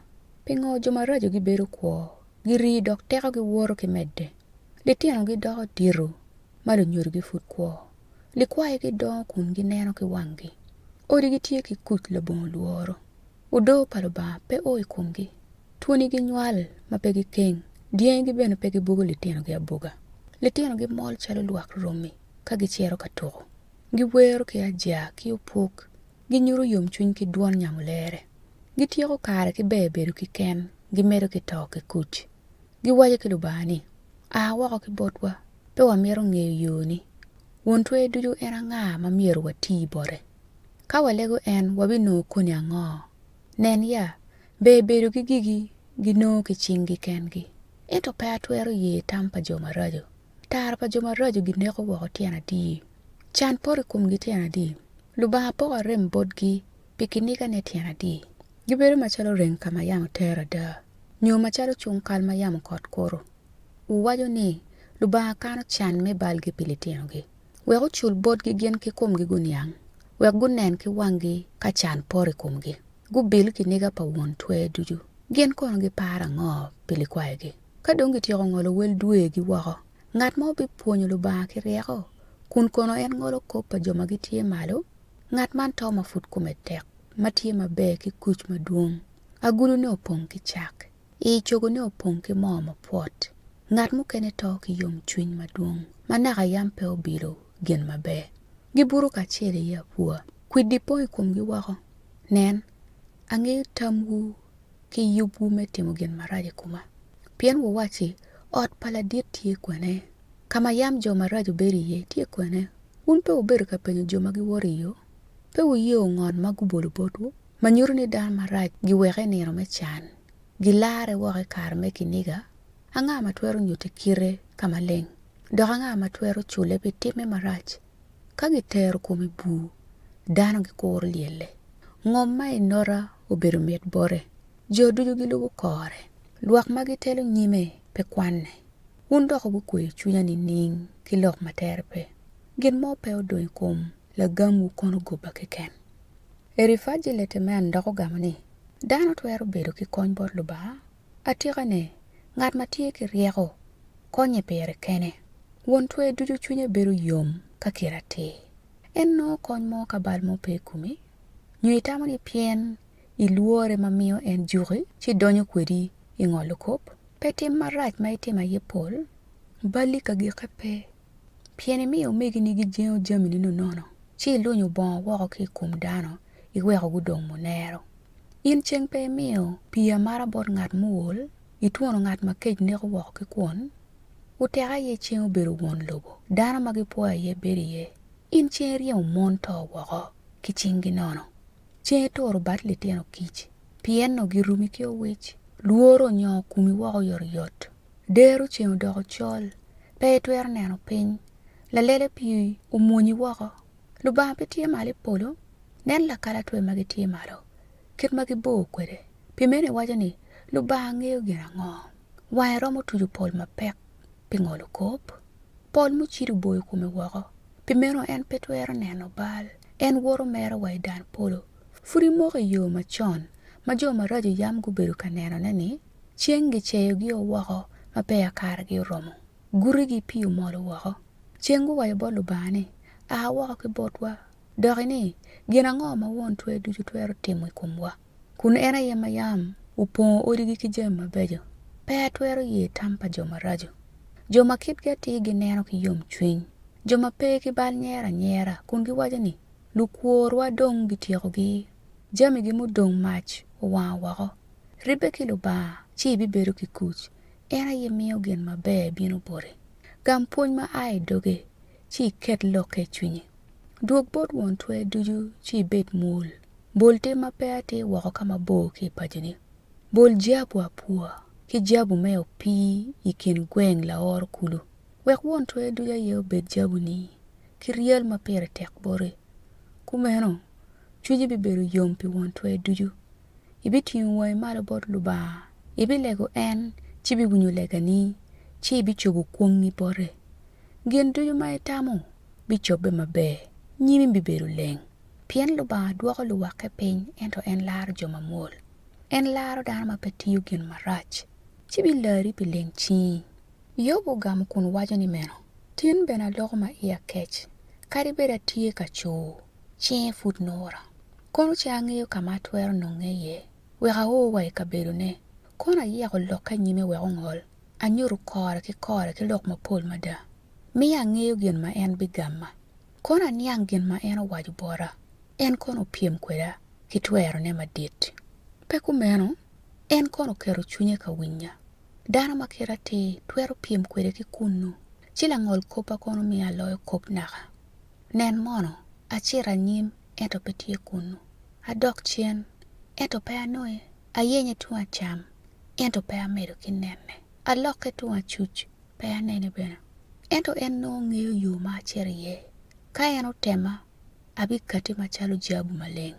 Pingo jo maraco gibedo kwo, girii dok tekogi woto ki medde? Litinogi doko dito ma lunyodogi pud kwo. Likwayogi dongo kun gineno ki wanggi. Odigi tye ki kuc labongo lworo. Odoo pa Lubanga pe o i komgi. Twonigi nywal ma pe gikeng, dyangigi bene pe gibugo litinogi abuga. Litinogi mol calo lwak romi ka gicito ka tuko. Giwero ki ajaa ki opuk, ginyuto yomcwiny ki dwon nyamulere. Gityeko kare ki ber bedo kiken, gimedo ki to ki kuc. Giwaco ki Lubanga ni, A woko ki botwa, pe wamito ngeyo yoni. Won Twer Ducu en anga ma myero wati bote? Ka walego en wabinongo koni ango? Nen ya, ber bedo ki gigi ginongo ki cinggi kengi. Ento pe atwero ye tam pa jo maraco. Tara pa jo maraco gineko woko tyen adi? Can poto i komgi tyen adi? Lubanga poko arem botgi pi kinigane tyen adi? Gibedo macalo reng ka ma yamo tero ada, nyo macalo cung kal ma yamo kot kuto. Wuwaco ni, 'Lubanga kano can me balgi pi litinogi. Wek ocul botgi gin kikomgi guniang, wek gunen ki wanggi ka can poto i komgi. Gubil kiniga pa Won Twer Ducu. Gin kono giparo ango pi likwayogi? Ka dong gityeko ngolo wel dwegi woko, ngat mo bipwonyo Lubanga ki ryeko, kun kono en ngolo kop pa jo ma gitye malo? Ngat man to ma pud kome tek, ma tye maber ki kuc madwong, agulune opong ki cak. I cogone opong ki moo mapwot. Ngat mukene to ki yomcwiny madwong ma naka yam pe obilo gin maber. Gibuto kacel i apwa. Kwidi pong i komgi woko. Nen, angeyo tamwu ki yubwu me timo gin marac i koma. Pien wuwacci, 'Ot pa ladit tye kwene? Ka ma yam jo maraco bedo iye tye kwene? Wun pe wubedo ka penyo jo ma giwoto i yo? Pe wuye ongon ma gubolo botwu? Ma nyuto ni dano marac giweke i nino me can, gilarre woko i kare me kiniga, anga ma twero nyutte kite ka maleng? Dok anga ma twero culle pi timme marac? Ka gitero kome i bur, dano gikuro lyelle. Ngom ma i nota obedo mit bote, jo ducu gilubo kore. Lwak ma gitelo nyime pe kwanne. Wun dok wubikweyo cwinya nining ki lok ma tere pe? Gin mo pe odong i kom lagamwu kono goba keken. Erifaji Leteman dok ogamo ni, Dano twero bedo ki kony bot Lubanga? Atikane, ngat ma tye ki ryeko konye pire kene. Won Twer Ducu cwinye bedo yom ka kite atir. En nongo kony mo ka bal mo pe i komi? Nyo itamo ni pien ilwore ma miyo en juki ci donyo kwedi i ngolo kop? Pe tim marac ma itimo aye pol? Balli ka gikke pe. Pien imiyo omegini gijengo jamini nonono, ci ilunyo bongo woko ki i kom dano iweko gudong munero. In ceng pe imiyo pii amata bot ngat muol, itwono ngat ma kec neko woko ki kwon? Oteka aye ceng obedo won lobo, dano ma gipwoyo aye bedo iye. In ceng iryemo mon to woko ki cinggi nono. Ceng ituro bad litino kic, pien-nu girumi ki owic. Lworo onyongo komi woko oyotoyot. Dero ceng odoko col, pe itwero neno piny. Lalele pii omwonyi woko. Lubanga pe tye malo i polo? Nen lakalatwe ma gitye malo, kit ma gibor kwede. Pi meno iwaco ni, 'Lubanga ngeyo gin ango? Wange romo tuco pol mapek pi ngolo kop? Pol mucido oboyo kome woko, pi meno en pe twero neno bal. En woto mere wa i dan polo. Pud imoko i yo macon ma jo maraco yam gubedo ka nenone-ni, ceng giceyogi o woko ma peya karegi oromo, gutigi pii omolo woko. Ceng guwaco bot Lubanga ni, 'A woko ki botwa! Doki ni, 'Gin ango ma Won Twer Ducu twero timo i komwa? Kun en aye ma yam opongo odigi ki jami mabeco, pe atwero ye tam pa jo maraco. Jo ma kitgi atir gineno ki yomcwiny, jo ma pe ki bal nyero anyera kun giwaco ni, 'Lukworwa dong gityekogi, jamigi mudong mac owango woko. Ribbe ki Lubanga, ci ibibedo ki kuc, en aye miyo gin maber bino boti. Gam pwony ma a i doge, ci iket lokke i cwinyi. Dwog bot Won Twer Ducu ci ibed mwol. Bol tim ma pe atir woko ka mabor ki i paconi. Bol jabu apwa ki jabu me opii i kin gweng laoro kulu. Wek Won Twer Ducu aye obed jabuni ki ryal ma pire tek boti. Kumeno, cwinyi bibedo yom pi Won Twer Ducu. Ibitingo wangi malo bot Lubanga, ibilego en ci biwinyo legani, ci ibicobo kwongngi bote. Gin ducu ma itamo bicobbe maber, nyimi bibedo leng. Pien Lubanga dwoko luwakke piny, ento en laro jo mamwol. En laro dano ma pe tiyo gin marac, ci bilari pi leng cingi. Yobu ogamo kun waco ni meno, Tin bene aloko ma iya kec, kadi bed atye ka cur, cinge pud nura. Kono ce angeyo ka ma atwero nonge iye, wek ao wa i kabedone. Kono ayeko lokke nyime wek ongol, anyuto kore ki kore ki lok mapol mada. Miyo angeyo gin ma en bigamma. Kono aniang gin ma en owaco bota, en kono opyem kweda ki twerone madit. Pe kumeno, en kono oketo cwinye ka winya. Dano ma kite atir twero pyem kwede ki kunnu, ci langol koppa kono miyo aloyo kop naka. Nen mono, acito anyim, ento pe tye kunnu, adok cen, ento pe anonge, ayenye tung acam, ento pe amedo ki nene, alokke tung acuc, pe anene bene. Ento en nongo ngeyo yo ma acito iye. Ka en otema, abikatti macalo jabu maleng.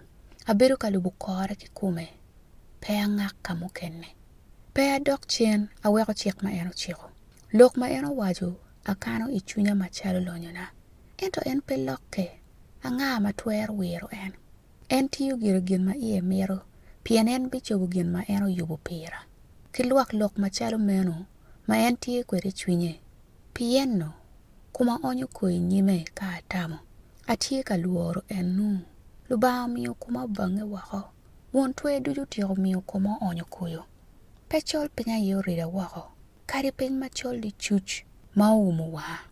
Abedo ka lubo kore kikome, pe angak ka mukene. Pe adok cen aweko cik ma en ociko. Lok ma en owaco akano i cwinya macalo lonyona. Ento en pe lokke, anga ma twero wiro en? En tiyo gire gin ma iye mito, pien en bicobo gin ma en oyubo pira. Ki lwak lok macalo meno ma en tye kwede i cwinye, pienno koma onyo kor i nyime ka atamo, atye ka lworo en-nu. Lubanga omiyo koma obange woko, Won Twer Ducu otyeko miyo koma oonyo koyo. Pe col piny aye orida woko, kadi piny macol licuc ma oumo wanga.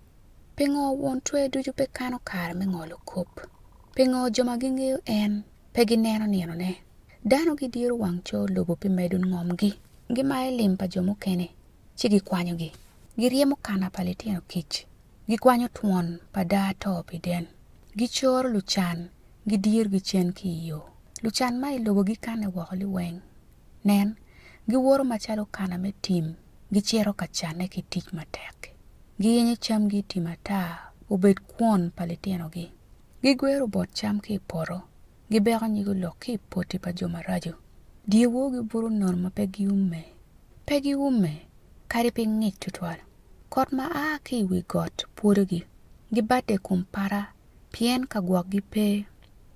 Pingo Won Twer Ducu pe kano kare me ngolo kop? Pingo jo ma gingeyo en pe gineno ninone? Dano gidiro wang cor lobo pi medo ngomgi, gimayo lim pa jo mukene ci gikwanyogi. Giryemo kana pa litino kic, gikwanyo twon pa daa to pi den. Gicoro lucan, gidirogi cen ki i yo. Lucan ma i lobo gikanne woko liweng. Nen, giwoto macalo kana me tim, gicito ka canne ki tic matek. Giyenyo camgi i tim ata obed kwon pa litinogi. Gigwero bot cam ki i poto, gibeko nyig olok ki i poti pa jo maraco. Dyewor gibuto nono ma pe giumme, pe giumme kadi piny ngic twatwal. Kot ma a ki i wi got pwodogi, gibadde i kom pata pien ka gwokgi pe.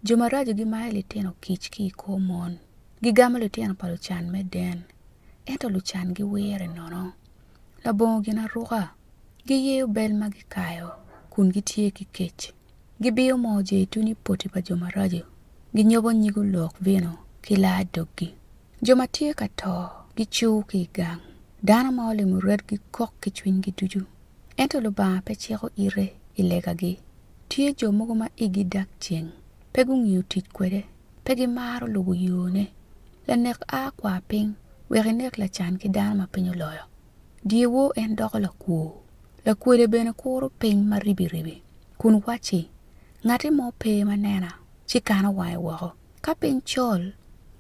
Jo maraco gimayo litino kic ki i kor mon, gigamo litino pa lucan me den, ento lucan giwire nono. Labongo ginaruka, giyeyo bel ma gikayo kun gitye ki kec. Gibiyo moo jeituni i poti pa jo maraco, ginyobo nyig olok vino ki laa doggi. Jo ma tye ka to gicur ki i gang, dano ma olimo ret gikok ki cwinygi ducu. Ento Lubanga pe ciko ite i legagi. Tye jo mogo ma igi dag ceng, pe gungiyo tic kwede, pe gimaro lubo yone. Lanek a kwa piny wek enek lacan ki dano ma piny oloyo. Dyewor en doko lakwo. Lakwele bene kuro piny ma ribiribi, kun wacci, 'Ngatti mo pe ma nena, ci kano wange woko. Ka piny col,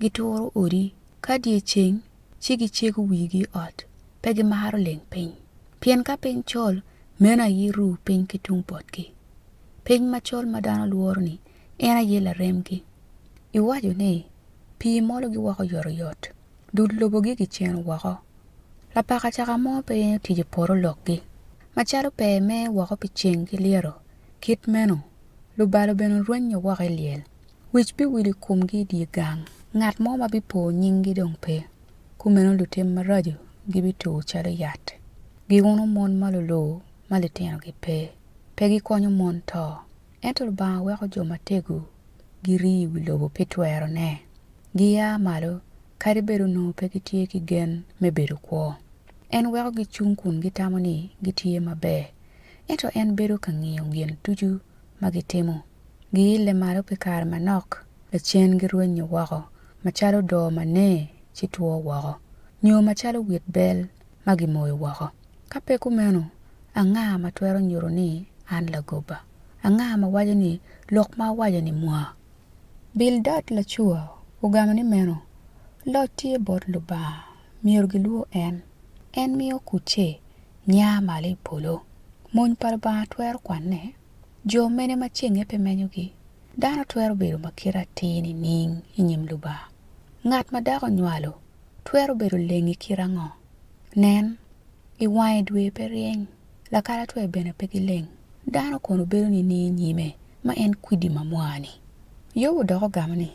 gituro odi, ka dyeceng, ci gicego wigi i ot, pe gimaro ling piny. Pien ka piny col, meno aye ru piny ki tung botgi. Piny macol ma dano lworo-ni en aye laremgi. Iwaco ni, 'Pii mologi woko oyotoyot, dul lobogi giceno woko. Lapakacaka mo pe yenyo tic i poto lokgi. Macalo pee mer woko pi ceng ki lyeto, kit meno lubalo bene rwenyo woko i lyel. Wic biwil i komgi i dye gang, ngat mo ma bipo nyinggi dong pe. Kumeno lutim maraco gibitur calo yat. Giuno mon ma lulur ma litinogi pe, pe gikonyo mon to. Ento Lubanga weko jo matego girii i wi lobo pi twerone. Gia malo kadi bed onongo pe gitye ki gen me bedo kwo. En weko gicung kun gitamo ni gitye maber, ento en bedo ka ngiyo gin ducu ma gitimo. Giille malo pi kare manok, lacen girwenyo woko macalo doo ma ner ci two woko, nyo macalo wit bel ma gimoyo woko. Ka pe kumeno, anga ma twero nyuto ni an lagoba? Anga ma waco ni lok ma awaco-ni mwa? Bildad Lacua ogamo ni meno, Loc tye bot Lubanga, myero gilwor en. En miyo kucce nya malo i polo. Mony pa Lubanga twero kwanne? Jo mene ma cenge pe menyogi? Dano twero bedo ma kite atir nining i nyim Lubanga? Ngat ma dako onywalo twero bedo leng i kite ango? Nen, i wange dwe pe ryeny, lakalatwe bene pe gileng. Dano kono bedo nining i nyime ma en kwidi mamwa-ni? Yobu dok ogamo ni,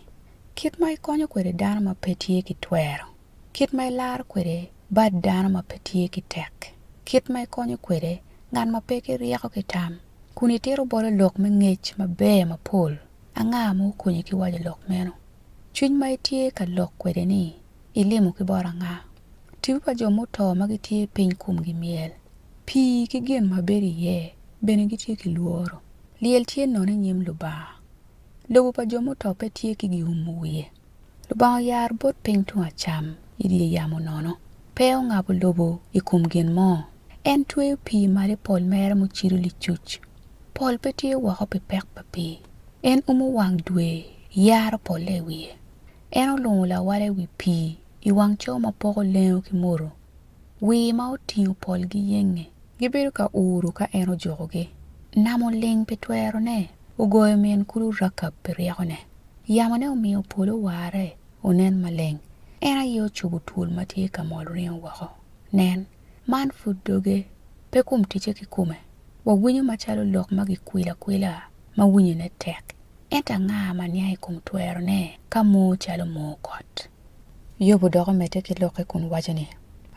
Kit ma ikonyo kwede dano ma pe tye ki twero, kit ma ilaro kwede bad dano ma pe tye ki tek, kit ma ikonyo kwede ngat ma pe ki ryeko ki tam, kun itito bote lok me ngec maber mapol, anga ma okonyi ki waco lok meno? Cwiny ma itye ka lok kwede-ni ilimo ki bot anga? Tipo pa jo muto ma gitye piny komgi myel, pii ki gin ma bedo iye bene gitye ki lworo. Lyel tye nono i nyim Lubanga, lobo pa jo muto pe tye ki giumo wiye. Lubanga oyaro bot piny tung acam i dye yamo nono, pe ongabo lobo i kom gin mo. En tweyo pii malo i pol mere mucido licuc, pol pe tye woko pi pek pa pii. En umo wang dwe, yaro polle i wiye. En olungo lawala i wi pii i wang co ma poko lengo ki mutu. Wir ma otingo pol giyenge, gibedo ka uro ka en ojukogi. Nam oling pi twerone, ogoyo min kulu Rakab pi ryekone. Yamone omiyo polo owarre onen maleng, en aye ocobo twol ma tye ka mol ringo woko. Nen, man pud doge, pe kom ticce kikome. Wawinyo macalo lok ma gikwilo akwila ma winyone tek, ento anga ma niang i kom twerone ka mor calo mor kot? Yobu dok omedde ki lokke kun waco ni,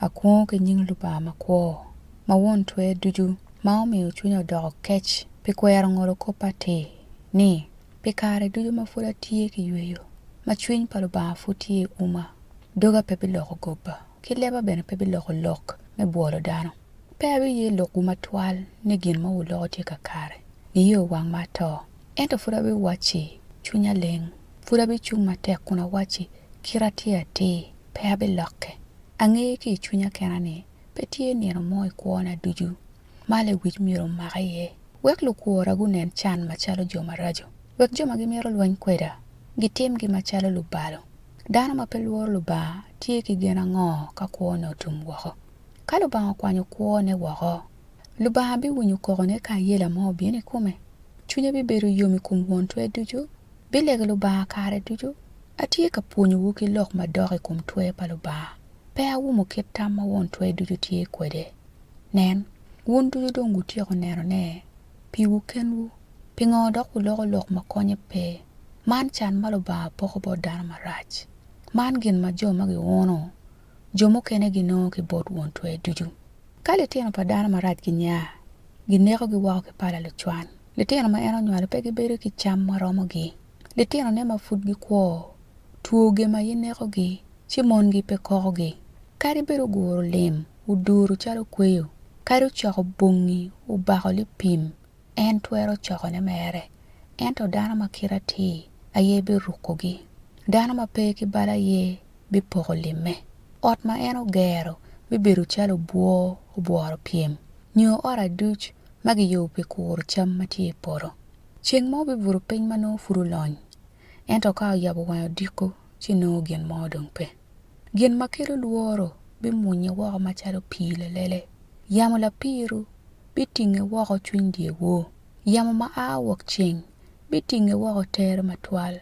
Akwongo ki nying Lubanga makwo, ma Won Twer Ducu, ma omiyo cwinya odoko kec pi kwero ngolo kop atir, ni, pi kare ducu ma pud atye ki yweyo, ma cwiny pa Lubanga pud tye i uma, doga pe biloko goba, ki leba bene pe biloko lok me bwolo dano. Pe abiye lokwu matwal ni gin ma wuloko tye kakare, nio wang ma ato. Ento pud abiwacci, Cwinya leng. Pud abicung matek kun awacci, Kita tye atir, pe abilokke. Angeyo ki i cwinya kena ni pe tye nino mo i kwona ducu ma lewic myero omaka iye. Wek lukwora gunen can macalo jo maraco, wek jo ma gimito lweny kweda gitimgi macalo lubalo. Dano ma pe lworo Lubanga tye ki gen ango ka kwone otum woko? Ka Lubanga okwanyo kwone woko, Lubanga biwinyo kokone ka ayela mo obino i kome? Cwinye bibedo yom i kom Won Twer Ducu? Bilego Lubanga kare ducu? Atye ka pwonyowu ki lok madok i kom twer pa Lubanga. Pe aumo kit tam ma Won Twer Ducu tye kwede. Nen, wun ducu dong wutyeko nenone piwu kenwu. Pingo dok wuloko lok ma konye pe? Man can ma Lubanga poko bot dano marac. Man gin ma jo ma giuno jo mukene ginongo ki bot Won Twer Ducu. Ka litino pa dano marac ginya, ginekogi woko ki pala lucwan. Litino ma en onywalo pe gibedo ki cam ma romogi. Litinone ma pud gikwo, two gem aye nekogi, ci mongi pe kokogi. Kadi bed oguro lim, oduro calo kweyo, kadi ocoko bongi obako lipim, en twero cokone mere. Ento dano ma kite atir aye birukogi, dano ma pe ki bal aye bipoko limme. Ot ma en ogero bibedo calo obwo obworo pyem. nyo ot aduc ma giyubo pi kuro cam ma tye i poto. Ceng mo bibuto piny ma nongo pud olony, ento ka oyabo wange odiko ci nongo gin mo dong pe. Gin ma kelo lworo bimwonye woko macalo pii lalele, yamo lapiru bitinge woko cwiny dyewor, yamo ma a wok ceng bitinge woko tere matwal,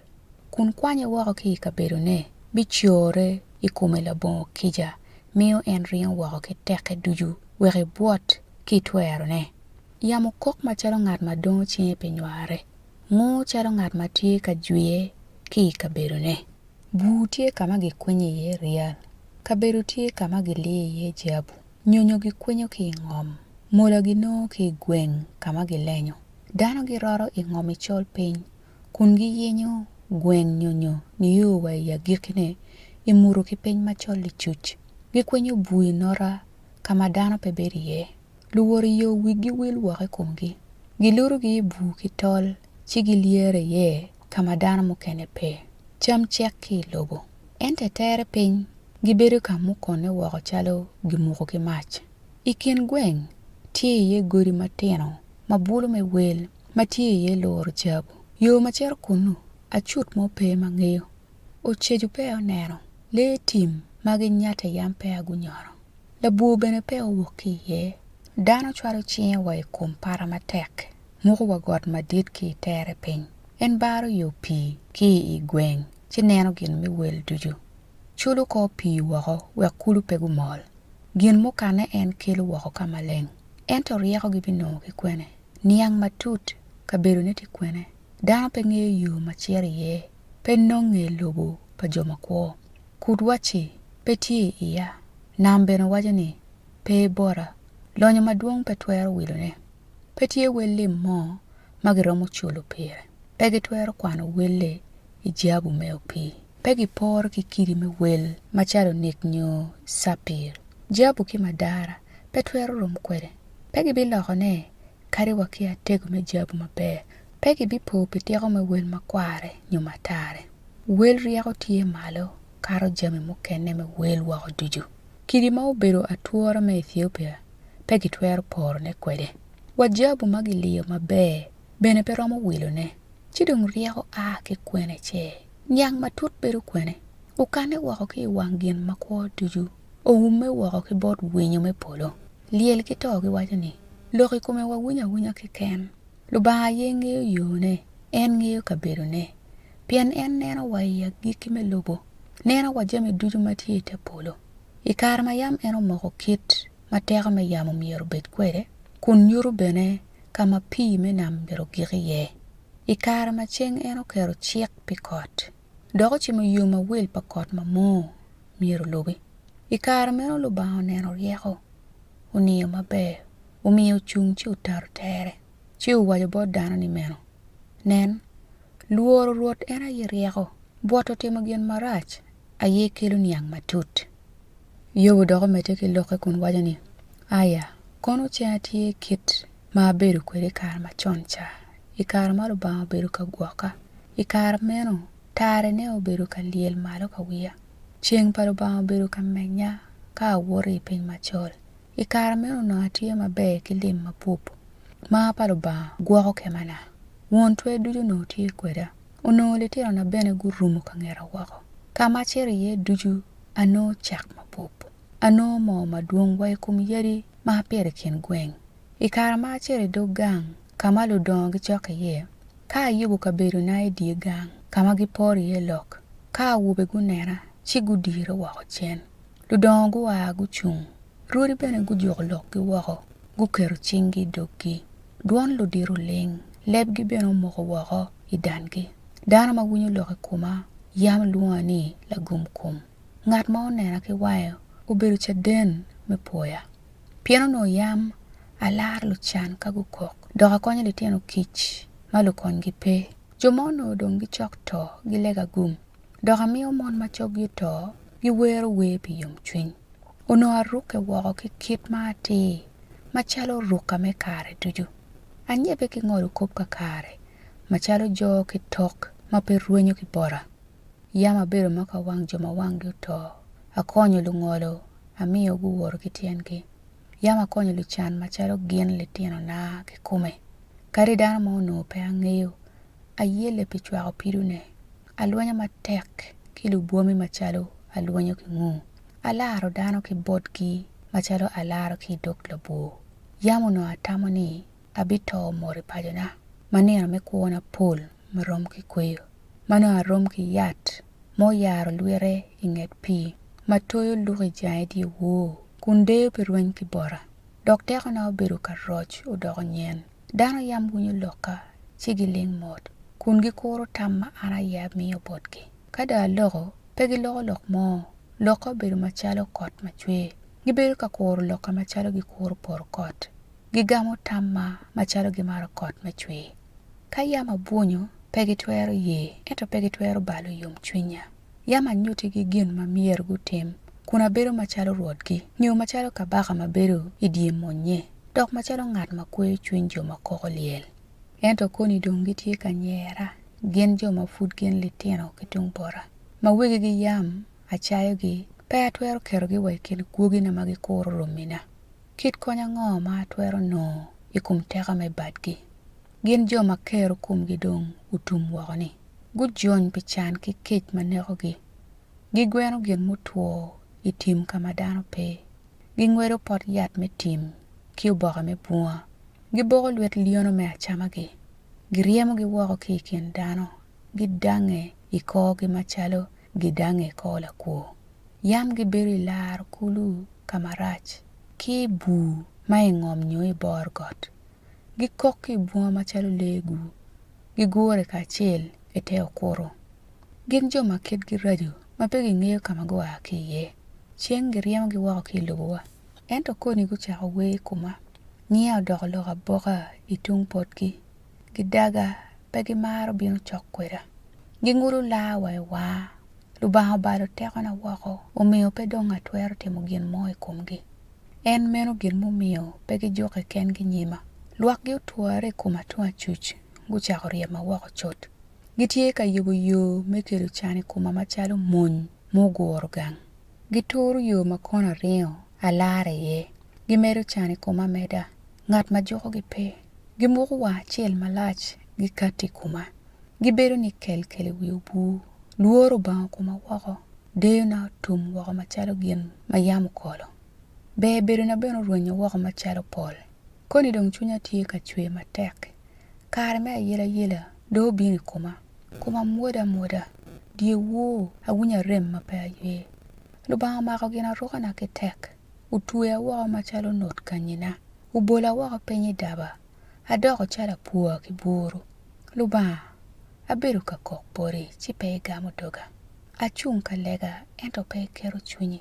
kun kwanye woko ki i kabedone, bicore i kome labongo kica, miyo en ringo woko ki tekke ducu wek ebwot ki i twerone. Yamo kok macalo ngat ma dongo cinge pi nyware, ngur calo ngat ma tye ka jwiye ki i kabedone. Bur tye ka ma gikwinyo iye ryal, kabedo tye ka ma giliyo iye jabu, nyonyo gikwinyo ki i ngom, mola ginongo ki i gweng ka ma gilenyo. Dano giroto i ngom i col piny kun giyenyo gweng nyonyo nio wa i agikkine i muto ki piny macol licuc. Gikwinyo bur i nota ka ma dano pe bedo iye. Luwot i yo wigi wil woko i komgi. Gilutogi i bur ki tol ci gilyere iye ka ma dano mukene pe. Cam cek ki i lobo, ento i tere piny gibedo ka mukonne woko calo gimuko ki mac. I kin gweng tye iye godi matino ma bulu me wel ma tye iye luro jabu. Yo ma cito kunnu acut mo pe ma ngeyo. Oceco peya oneno, lee tim ma ginyatte yam peya gunyono. Labwor bene peya owok ki iye. Dano cwalo cinge wa i kom pata matek, muko wa got madit ki i tere piny. En baro yo pii ki i gweng ci neno gin me wel ducu. Culo kor pii woko wek kulu pe gumol. Gin mukanne en kelo woko ka maleng. Ento ryeko gibinongo ki kwene? Niang matut, kabedone tye kwene? Dano pe ngeyo yo ma cito iye, pe nonge i lobo pa jo makwo. Kut wacci, Pe tye i iya. Nam bene waco ni, Pe bota. Lonyo madwong pe twero wilone. Pe tye wel lim mo ma giromo culo pire. Pe gitwero kwano welle i jabu me opii. Pe giporo ki kidi me wel macalo nik nyo capir. Jabu ki madara pe twero rom kwede. Pe gibilokone kadi wa ki atego me jabu maber. Pe gibipo pi tiko me wel makwarre nyo matarre. Wel ryeko tye malo kato jami mukene me wel woko ducu. Kidi ma obedo atwora me Ethiopia pe gitwero porone kwede. Wa jabu ma giliyo maber bene pe romo wilone. Ci dong ryeko a ki kwene ce? Niang matut bedo kwene? Okanne woko ki i wang gin makwo ducu, oumme woko ki bot winyo me polo. Lyel ki to giwaco ni, 'Lok i kome wawinyo awinya keken. Lubanga aye ngeyo yone, en ngeyo kabedone, pien en neno wa i agikki me lobo, neno wa jami ducu ma tye i te polo. I kare ma yam en omoko kit ma teko me yamo myero obed kwede, kun nyuto bene ka ma pii me nam myero ogik iye. I kare ma ceng en oketo cik pi kot, dok ocimo yo ma wel pa kot ma mor myero olubi. I kare meno Lubanga oneno ryeko, oniyo maber, omiyo ocung ci otato tere, ci owaco bot dano ni meno, Nen, lworo Rwot en aye ryeko, bwoto timo gin marac aye kelo niang matut. Yobu dok omedde ki lokke kun waco ni, Aya, kono ceng atye kit ma abedo kwede i kare macon ca, i kare ma Lubanga obedo ka gwoka. I kare meno tarene obedo ka lyel malo ka wiya, ceng pa Lubanga obedo ka menya ka awoto i piny macol. I kare meno onongo atye maber ki lim mabup, mar pa Lubanga gwoko kemana. Won Twer ducu onongo tye kweda, onongo litinona bene gurumo ka ngeta woko. Ka ma acito iye ducu anongo cak mabup, anongo moo madwong wa i kom yadi ma apito i kin gweng. I kare ma acito i dog gang ka ma ludongo gicokke iye, ka ayubo kabedona i dye gang ka ma giporo iye lok, ka awobe gunena ci gudire woko cen. Ludongo gua gucung, rwodi bene gujuko lokgi woko, guketo cinggi i doggi. Dwon ludito oling, lebgi bene omoko woko i dangi. Dano ma winyo lok i koma yam lwonga ni lagumkom. Ngat ma onena ki wange obedo caden me pwoya. Pien onongo yam alaro lucan ka gukok, dok akonyo litino kic ma lukonygi pe. Jo ma onongo dong gicok to gilega gum, dok amiyo mon ma coggi oto giwero wer pi yomcwiny. Onongo arukke woko ki kit ma atir macalo rukka me kare ducu. Anyebbe ki ngolo kop kakare macalo jo ki tok ma pe rwenyo ki bota. Yam abedo ma ka wang jo ma wanggi oto, akonyo lungolo, amiyo guwoto ki tyengi. Yam akonyo lucan macalo gin litinona kikome. Kadi dano ma onongo pe angeyo, ayelle pi cwako pidone. Alwenyo matek ki lubwomi macalo alwenyo ki nguu. Alaro dano ki botgi macalo alaro ki i dog labwor. Yam onongo atamo ni abito mot i pacona, ma nino me kwona pol ma rom ki kweyo, ma nongo arom ki yat ma oyaro lwite i nget pii, ma toyo luk i jange dyewor, kun deyo pe rweny ki bota, dok tekona obedo ka roc odoko nyen. Dano yam winyo lokka ci giling mot, kun gikuro tam ma an aye amiyo botgi. Ka dong aloko, pe giloko lok mo, lokka obedo macalo kot ma cwer. Gibedo ka kuro lokka macalo gikuro poto kot, gigamo tamma macalo gimaro kot me cwer. Ka yam abwonyo, pe gitwero ye, ento pe gitwero balo yomcwinya. Yam anyuttigi gin ma myero gutim, kun abedo macalo rwotgi, nyo macalo kabaka ma bedo i dye monnye, dok macalo ngat ma kweyo cwiny jo ma koko lyel. Ento koni dong gitye ka nyera, gin jo ma pud gin litino ki tung bota, ma wegigi yam acayogi, pe atwero ketogi wa i kin gwogina ma gikuro romina. Kit kony ango ma atwero nongo i kom teko me badgi? Gin jo ma kero komgi dong otum woko-ni, gujony pi can ki kec ma nekogi. Gigweno gin mutwo i tim ka ma dano pe, gingwedo pot yat me tim ki oboke me bunga, giboko lwit lyono me acamagi, giryemogi woko ki i kin dano, gidangnge i korgi macalo gidangnge i kor lakwo. Yam gibedo i laro kulu ka marac, ki i bur ma i ngom nyo i bor got. Gikok ki i bunga macalo lee-gu, gigure kacel i te okuto. Gin jo ma kitgi raco, ma pe gingeyo ka ma gua ki iye. Ceng giryemogi woko ki i lobowa, ento koni gucako wer i koma. Nyiya odoko lok aboka i tung potgi, gidaga, pe gimaro bino cok kweda. Gingudo laa wa i wanga. Lubanga obalo tekona woko, omiyo pe dong atwero timo gin mo i komgi. En meno gin mumiyo pe gijukke kengi nyima. Lwakgi otwore i koma tung acuc, gucako ryema woko cut. Gitye ka yubo yo me kelo can i koma macalo mony muguro gang. Gituro yo ma kono aringo alare iye, gimedo can i koma ameda, ngat ma jukogi pe. Gimuko wang acel malac gikatti i koma, gibedo ni kelkel i wi obur. Lworo obango koma woko, deyona otum woko macalo gin ma yamo okolo. Ber bedona bene orwenyo woko macalo pol. Koni dong cwinya tye ka cwer matek, kare me ayelayela dong obino i koma, koma mwodo amwoda, dyewor awinyo arem ma pe aywe. Lubanga omako ginarukana ki tek, otweya woko macalo nut kanyina, obola woko piny i daba, adoko calo apwa ki buru. Lubanga, abedo ka kok boti ci pe igamo doga, acung ka lega ento pe iketo cwinyi.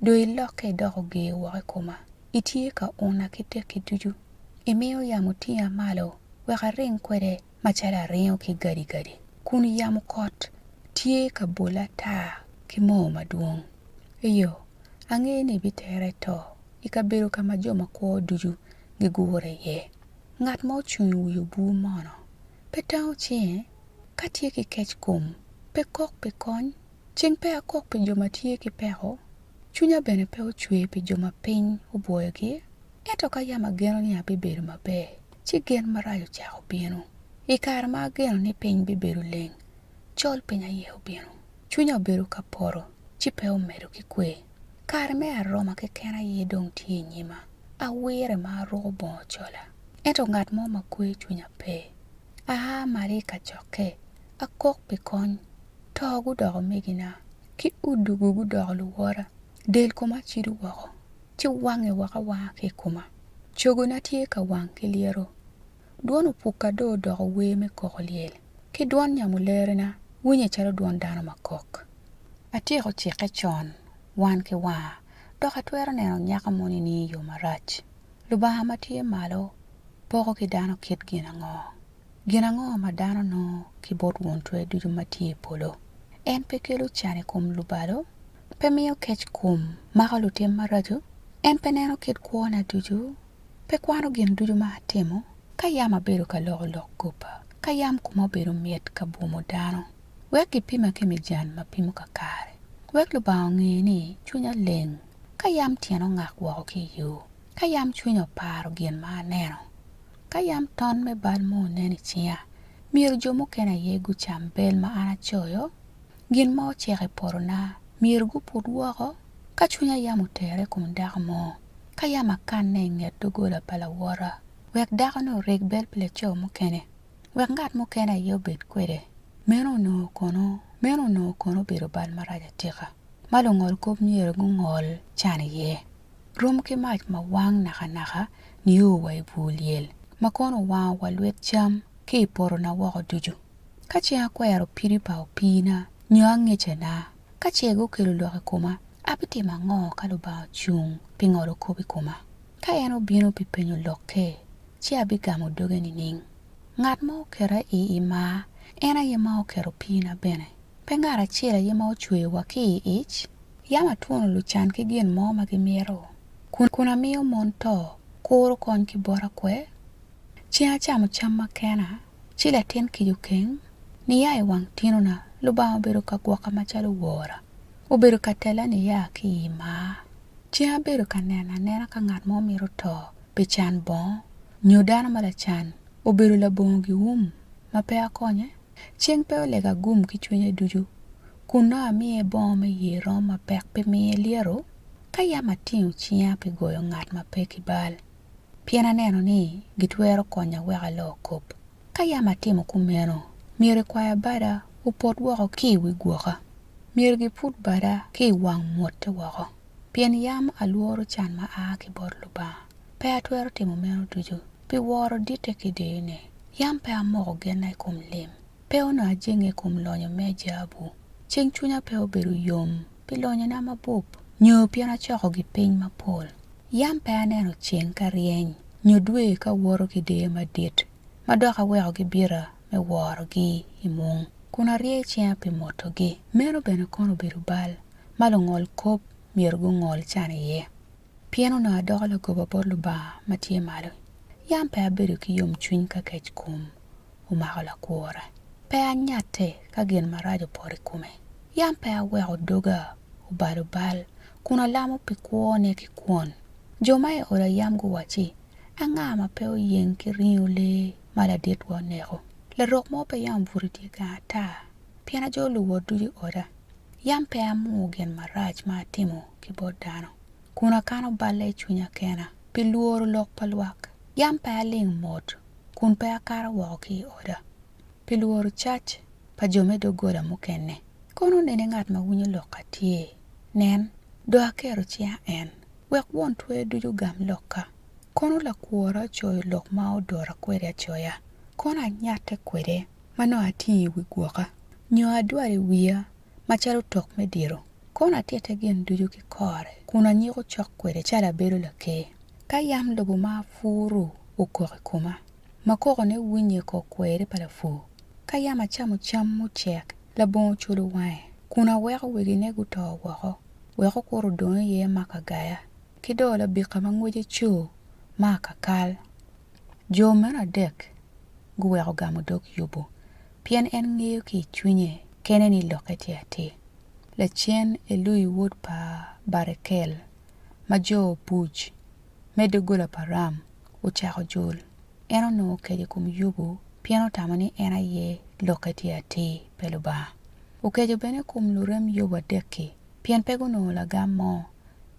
Dong ilokke idoko ger woko i koma, itye ka una ki tekki ducu. Imiyo yamo tinga malo wek aring kwede macalo aringo ki gadigadi, kun yamo kot tye ka bola ata ki moo madwong. Iyo, angeyo ni ibitera i to, i kabedo ka ma jo makwo ducu gigure iye. Ngat ma ocung i wi obur mono pe tango cinge? Ka tye ki keckom, pe kok pi kony? Ceng pe akok pi jo ma tye ki peko, cwinya bene pe ocwer pi jo ma piny obwoyogi. Ento ka yam ageno ni abibedo maber, ci gen marac ocako bino. I kare ma ageno ni piny bibedo leng, col piny aye obino. Cwinya obedo ka poto, ci pe omedo ki kwe. Kare me aroma keken aye dong tye i nyima, awire ma aruko bongo cola, ento ngat mo ma kweyo cwinya pe. Aa malo i kacokke, akok pi kony. To gudoko omegina, ki odwogo gudoko luwota. Del koma cido woko, ci wange woko awanga ki i koma. Cogona tye ka wang ki lyeto. Dwon opukka dong odoko wer me koko lyel, ki dwon nyamulerena winye calo dwon dano ma kok. Atyeko cikke con wan ki wanga, dok atwero neno nyako moni ni i yo marac. Lubanga ma tye malo poko ki dano kit gin ango? Gin ango ma dano nongo ki bot Won Twer ducu ma tye i polo? En pe kelo can i kom lubalo? Pe miyo kec kom mako lutim maraco? En pe neno kit kwona ducu? Pe kwano gin ducu ma atimo? Ka yam abedo ka loko lok goba, ka yam koma obedo mit ka bwomo dano, wek gipima ki mijan ma pimo kakare, wek Lubanga onge ni cwinya leng, ka yam tyena ongak woko ki i yo. Ka yam cwinya oparo gin ma aneno, ka yam ton me bal mo onen i cinga, myero jo mukene aye gucam bel ma an acoyo, gin ma ocek i potona myero guput woko? Ka cwinya yam otere i kom dako mo, ka yam akanne i nget doggola pa lawota, wek dako-ni oreg bel pi laco mukene, wek ngat mukene aye obed kwede, meno onongo kono meno onongo kono obedo bal marac atika, ma lungolkop myero gungol can iye. Rom ki mac ma wang nakanaka nio wa i bur lyel, ma kono owango wa lwit cam ki i potona woko ducu. Ka ceng akwero pidi pa opiina nyo angecana, ka ce gukelo lok i koma, abitimo ango ka Lubanga ocung pi ngolo kop i koma? Ka en obino pi penyo lokke, ci abigamo doge nining? Ngat ma oketa i i mar, en aye ma oketo opiina bene. Pe ngat acel aye ma ocweyowa ki i ic? Yam atwono lucan ki gin mo ma gimito, kun amiyo mon to kuro kony ki bota kwe? Ceng acamo cam ma kena, ci latin kic okeng, niya i wang tinona, Lubanga obedo ka gwoka macalo wora, obedo ka tela niya ki i mar. Ceng abedo ka neno anena ka ngat mo mito to pi can bongo, nyo dano ma lacan obedo labongo gium ma pe akonye? Ceng pe olega gum ki cwinye ducu, kun nongo amiye bongo me yer romo mapek pi miye lyeto? Ka yam atingo cinga pi goyo ngat ma pe ki bal, pien aneno ni gitwero konya wek alo kop. Ka yam atimo kumeno, myero ikwaya bada opot woko ki i wi gwoka, myero giput bada ki i wang mwotte woko. Pien yam alworo can ma a ki bot Lubanga, pe atwero timo meno ducu pi woro ditte ki deyone. Yam pe amoko genna i kom lim, pe onongo ajenge i kom lonyo me jabu. Ceng cwinya pe obedo yom pi lonyona mabup, nyo pien acoko gipiny mapol. Yam pe aneno ceng ka ryeny, nyo dwe ka woto ki deyo madit, ma dok aweko gibita me worogi i mung, kun aryeyo cinga pi motogi. Meno bene kono obedo bal ma lungolkop myero gungol can iye, pien onongo adoko lagoba bot Lubanga ma tye malo. Yam pe abedo ki yomcwiny ka keckom omako lakwora, pe anyatte ka gin marac opoto i kome. Yam pe aweko doga obalo bal kun alamo pi kwone ki kwon. Jo ma i oda yam guwacci, 'Anga ma pe oyeng ki ringo lee ma laditwa oneko? Larok mo pe yam obuto i dye gang ata, pien ajo luwot ducu i oda. Yam pe amungo gin marac ma atimo ki bot dano, kun akano balle i cwinya kena pi lworo lok pa lwak. Yam pe aling mot kun pe akato woko ki i oda, pi lworo cac pa jo me doggola mukene. Kono nene ngat ma winyo lokka tye, nen, dong aketo cinga en, wek won twer ducu ogam lokka. Kono lakworra ocoyo lok ma odota kwede acoya, kono anyatte kwede ma nongo atingo i wi gwoka, nyo adwalo i wiya macalo tok me diro. Kono atitte gin ducu ki kore, kun anyiko cok kwede calo abedo laker. Ka yam lobo ma apuro okok i koma, ma kokone winye kor kweri pa lapur, ka yam acamo cam mucek labongo culo wange, kun aweko wegine guto woko, wek okut odong iye ma kagaya, ki doo labika ma ngwece cur ma akakal. Jo meno adek guweko gamo dog Yubu, pien en ngeyo ki i cwinye kene ni lokke tye atir. Lacen Elui wod pa Barekel, ma jo Buj, me doggola pa Ram, ocako jol. En onongo okeco i kom Yubu pien otamo ni en aye lokke tye atir, pe Lubanga. Okeco bene i kom lurem Yubu adek-ki pien pe gunongo lagam mo,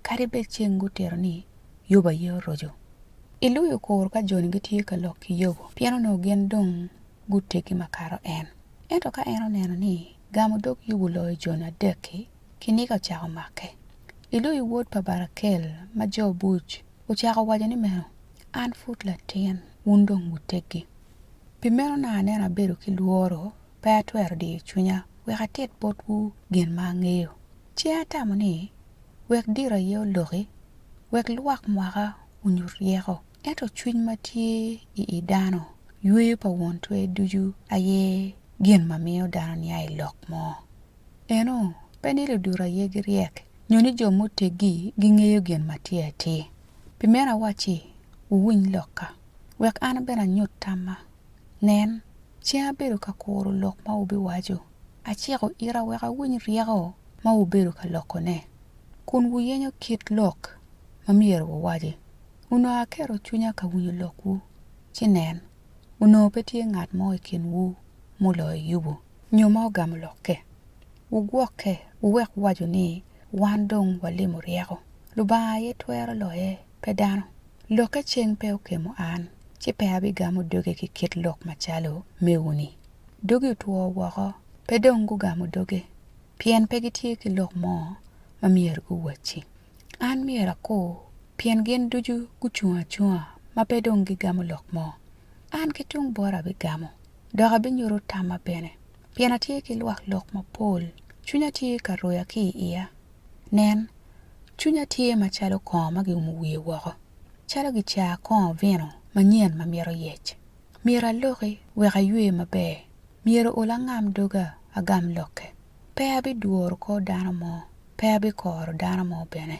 kadi bed ceng gutito ni Yubu aye oroco. Elui okuro ka jo-ni gitye ka lok ki Yubu pien onongo gin dong guteggi makato en. Ento ka en oneno ni gamo dog Yubu loyo jo-ni adek-ki, kiniga ocako make. Elui wod pa Barakel ma jo Buj ocako waco ni meno, An pud latin, wun dong wuteggi. Pi meno nongo aneno abedo ki lworo, pe atwero diyo cwinya wek atit botwu gin ma angeyo. Ci atamo ni, 'Wek diro aye oloki, wek lwak mwaka onyut ryeko. Ento cwiny ma tye i i dano, yweyo pa Won Twer ducu aye gin ma miyo dano nia i lok mo. Eno, pe ni ludito aye giryek, nyo ni jo muteggi gingeyo gin ma tye atir. Pi meno awacci, Wuwiny lokka, wek an bene anyut tamma. Nen, ceng abedo ka kuro lok ma wubiwaco, aciko ita wek awiny ryeko ma wubedo ka lokone, kun wuyenyo kit lok ma myero wuwaci. Onongo aketo cwinya ka winyo lokwu, ci nen, onongo pe tye ngat mo i kinwu muloyo Yubu nyo ma ogamo lokke. Wugwokke, wuwek waco ni, 'Wan dong walimo ryeko. Lubanga aye twero loye, pe dano. Lokke ceng pe okemo an, ci pe abigamo doge ki kit lok macalo mewu-ni. Dogi otwo woko, pe dong gugamo doge, pien pe gitye ki lok mo ma myero guwacci. An myero akur, pien gin ducu gucung acunga ma pe dong gigamo lok mo. An ki tung bota abigamo, dok abinyuto tamma bene, pien atye ki lwak lok mapol, cwinya tye ka roya ki i iya. Nen, cwinya tye macalo kongo ma giumo wiye woko, calo gicaa kongo vino manyen ma mito yec. Myero aloki wek aywe maber, myero ol angam doga agam lokke. Pe abidworo kor dano mo, pe abikoro dano mo bene.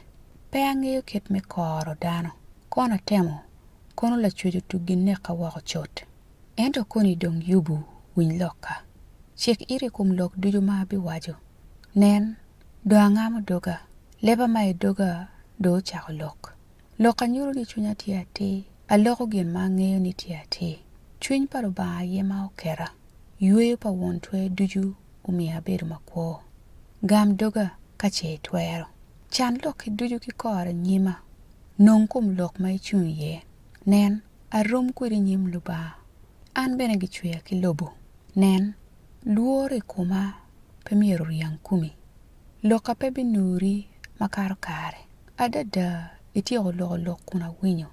Pe angeyo kit me koro dano. Kono atemo, kono Lacwec otuggi neka woko cut. Ento koni dong Yubu, winy lokka. Cik iti i kom lok ducu ma abiwaco. Nen, dong angamo doga, leba ma i doga dong ocako lok. Lokka nyuto ni cwinya tye atir, aloko gin ma angeyo ni tye atir. Cwiny pa Lubanga aye ma oketa, yweyo pa Won Twer Ducu omiyo abedo makwo. Gam doga ka ce itwero. Can lokki ducu ki kore i nyima, nong kom lok ma icung iye. Nen, arom kwedi i nyim Lubanga, an bene gicweya ki lobo. Nen, lworo i koma pe myero oryang komi, lokka pe binuri makato kare. Adada, ityeko loko lok kun awinyo,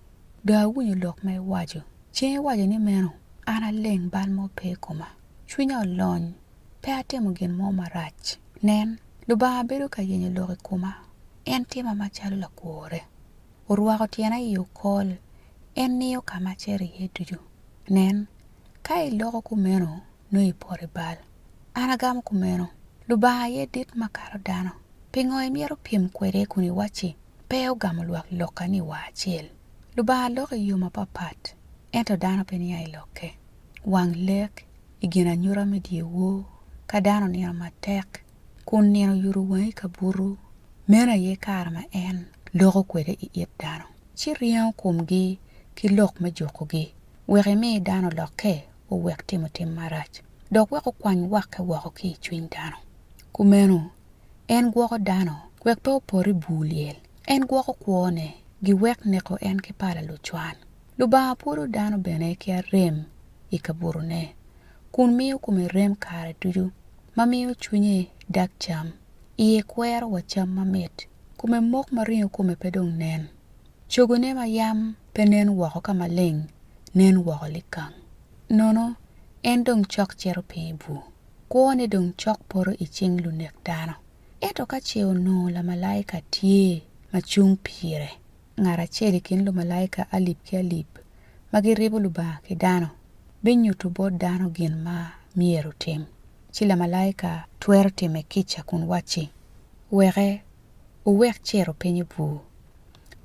dong awinyo lok ma iwaco. Ceng iwaco ni meno, an aleng bal mo pe i koma, cwinya olony, pe atimo gin mo marac. Nen, Lubanga bedo ka yenyo lok i koma, en tima macalo lakworre. Orwako tyena i okol, en niyo ka ma acito iye ducu. Nen, ka iloko kumeno, nongo ipoto i bal. An agamo kumeno, Lubanga aye dit makato dano. Pingo imito pyem kwede kun iwacci, 'Pe ogamo lwak lokka-ni wa acel'? Lubanga loko i yo mapapat, ento dano pe niang i lokke. Wang lek i ginanyuta me dyewor, ka dano onino matek, kun nino oyuto wangi i kabuto, meno aye kare ma en loko kwede i it dano, ci ryengo komgi ki lok me jukogi, wek emi dano olokke owek timo tim marac, dok wek okwany wakke woko ki i cwiny dano. Kumeno, en gwoko dano wek pe opot i bur lyel, en gwoko kwone giwek neko en ki pala lucwan. Lubanga pwodo dano bene ki arem i kabutone, kun miyo kome rem kare ducu, ma miyo cwinye dag cam, iye kwero wa cam mamit, kome mok ma ringo kome pe dong nen. Cogone ma yam pe nen woko ka maleng nen woko likang. Nono, en dong cok cito piny i bur. Kwone dong cok poto i cing lunek dano. Ento ka ce onongo lamalaika tye ma cung pire, ngat acel i kin lumalaika alip ki alip ma giribo Lubanga ki dano, binyuto bot dano gin ma myero otim. Ci lamalaika twero time kica kun wacci, Weke, wuwek cito piny i bur.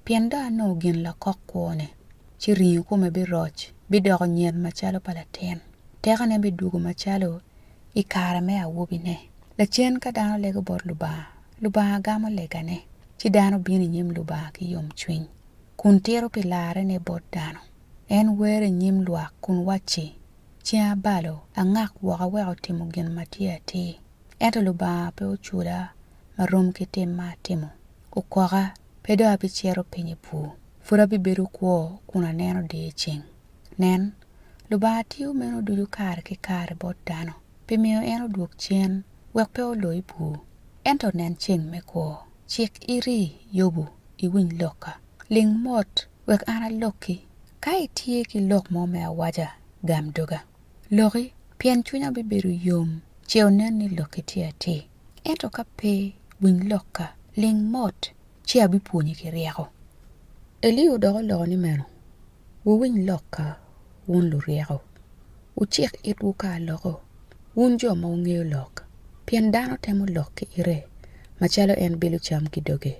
Pien dong anongo gin lakok kwone, ci ringo kome biroc, bidoko nyen macalo pa latin. Tekone bidwogo macalo i kare me awobine. Lacen ka dano lego bot Lubanga, Lubanga gamo legane, ci dano bino i nyim Lubanga ki yomcwiny, kun tito pi larrene bot dano. En wero i nyim lwak kun wacci, Ceng abalo, angak woko aweko timo gin ma tye atir, ento Lubanga pe ocula ma rom ki tim ma atimo. Okoka, pe dong abicito piny i bur, pud abibedo kwo kun aneno deyo ceng. Nen, Lubanga tiyo meno ducu kare ki kare bot dano, pi miyo en odwog cen wek pe olo i bur. Ento nen ceng me kwo. Cik iti, Yobu, iwiny lokka. Ling mot, wek an alokki. Ka itye ki lok mo me awaca, gam doga. Loki, pien cwinya bibedo yom ce onen ni lokki tye atir. Ento ka pe, winy lokka, ling mot, ci abipwonyi ki ryeko. Eliu dok oloko ni meno, Wuwiny lokka, wun luryeko, wucik itwu ka aloko, wun jo ma wungeyo lok. Pien dano temo lok ki ite, macalo en bilo cam ki doge.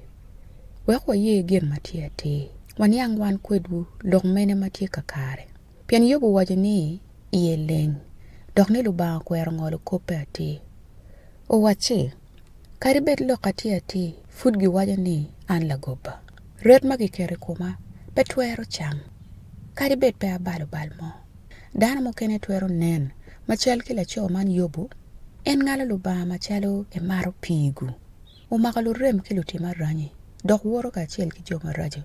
Wek waye gin ma tye atir, waniang wan kwedwu lok mene ma tye kakare. Pien Yobo owaco ni iye leng, dok ni Lubanga okwero ngolo koppe atir. Owacci, Kadi bed lokka tye atir, pud giwaco ni an lagoba. Ret ma giketo i koma. Pe twero cang, kadi bed pe abalo bal mo. Dano mukene twero nen macal ki laco man Yobu. En ngalo Lubanga macalo emato pii-gu, omako lurem ki lutim aranyi, dok woto kacel ki jo maraco.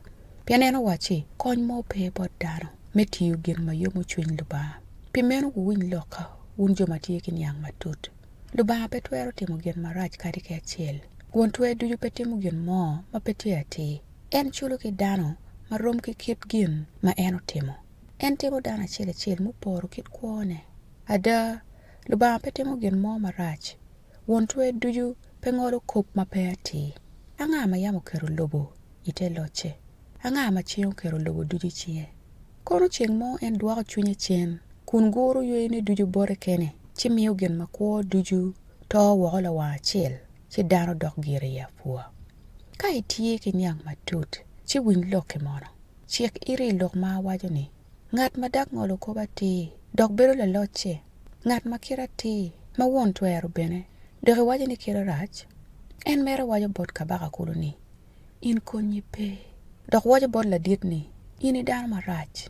Pien en owacci, Kony mo pe bot dano me tiyo gin ma yomo cwiny Lubanga. Pi meno wuwiny lokka, wun jo ma tye ki niang matut. Lubanga pe twero timo gin marac kadi ki acel. Won Twer Ducu pe timo gin mo ma pe tye atir. En culo ki dano ma rom ki kit gin ma en otimo. En timo dano acel acel muporo kit kwone. Ada, Lubanga pe timo gin mo marac. Won Twer Ducu pe ngolo kop ma pe atir. Anga ma yam oketo lobo i te locce? Anga ma ceng oketo lobo ducu i cinge? Kono ceng mo en dwoko cwinye cen, kun guro yweyone ducu bote kene, ci miyo gin makwo ducu to woko lawang acel, ci dano dok gire i apwa. Ka itye ki niang matut, ci winy lokki mono. Cik iti i lok ma awaco ni, Ngat ma dag ngolo kop atir, dok bedo lalocce, ngat ma kite atir, ma won twero bene, dok iwaco ni kite rac? En mere waco bot kabaka kulu ni, In konyi pe. Dok waco bot ladit ni, In i dano marac.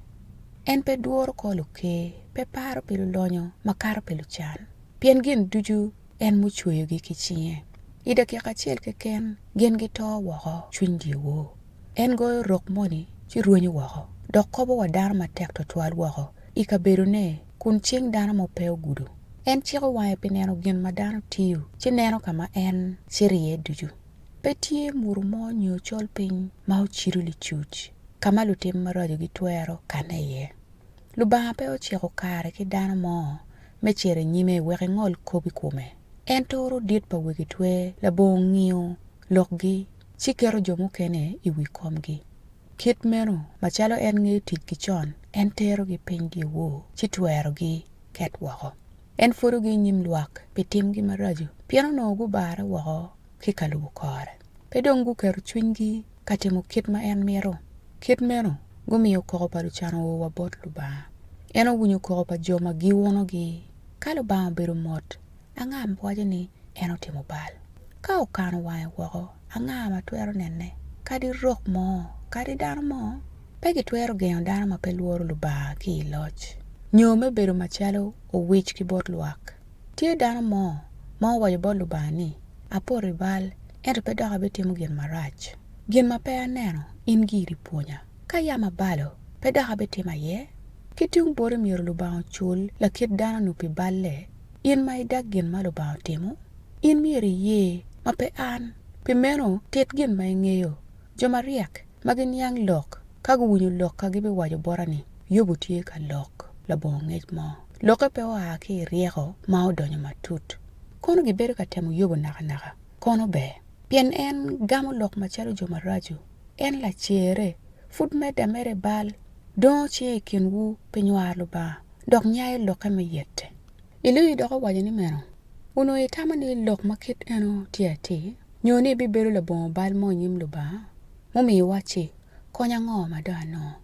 En pe dworo kor luker, pe paro pi lulonyo makato pi lucan, pien gin ducu en mucweyogi ki cinge. I dakika acel keken gin gito woko cwiny dyewor. En goyo rok moni ci rwenyo woko, dok kobo wa dano matek twatwal woko i kabedone kun cing dano mo pe ogudo. En ciko wange pi neno gin ma dano tiyo, ci neno ka ma en cito iye ducu. Pe tye mutu mo nyo colpiny ma ocido licuc ka ma lutim maraco gitwero kanne iye. Lubanga pe ociko kare ki dano mo me cito i nyime wek engol kop i kome. En turo dit pa wegi twer labongo ngiyo lokgi ci keto jo mukene i wi komgi. Kit meno, macalo en ngeyo ticgi con, en terogi piny dyewor ci twerogi ket woko. En pwodogi i nyim lwak pi timgi maraco pien onongo gubarre woko ki ka lubo kore. Pe dong guketo cwinygi ka timo kit ma en mito. Kit meno, gumiyo koko pa lucan oo wa bot Lubanga. En owinyo koko pa jo ma giunogi. Ka Lubanga obedo mot, anga ma waco ni en otimo bal? Ka okano wange woko, anga ma twero nene? Kadi rok mo, kadi dano mo, pe gitwero gengo dano ma pe lworo Lubanga ki i loc, nyo me bedo macalo owic ki bot lwak. Tye dano mo ma owaco bot Lubanga ni, 'Apoto i bal, ento pe dok abitimo gin marac. Gin ma pe aneno, in giri pwonya. Ka yam abalo, pe dok abitimo aye? Ki tung boti myero Lubanga ocul lakit dano-nu pi balle, in ma idag gin ma Lubanga otimo? In myero iye, ma pe an. Pi meno, tit gin ma ingeyo. Jo maryek, ma giniang lok, ka guwinyo lokka gibiwaco bota ni, 'Yobu tye ka lok labongo ngec mo. Lokke pe oa ki i ryeko ma odonyo matut. Kono gibedo ka temo Yobu nakanaka, kono ber, pien en gamo lok macalo jo maraco, en lacerre, pud medde ameda i bal, dongo cinge i kinwu pi nywaro Lubanga, dok nyayo lokke me yete. Eliu dok owaco ni meno, Onongo itamo ni lok ma kit eno tye atir, nyo ni ibibedo labongo bal mo i nyim Lubanga? Mumiyo iwacci, 'Kony ango ma dong anongo?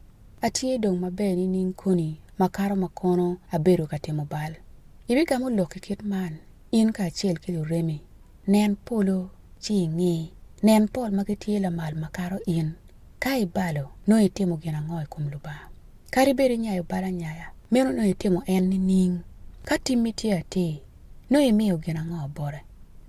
Atye dong maber nining koni makato ma kono abedo ka timo bal? Ibigamo lok i kit man, in kacel ki luremi, Nen polo ci ingi, nen pol ma gitye lamal makato in. Ka ibalo, nongo itimo gin ango i kom Lubanga? Kadi bed inyayo bal anyaya, meno nongo itimo en nining? Ka timmi tye atir, nongo imiyo gin ango bote?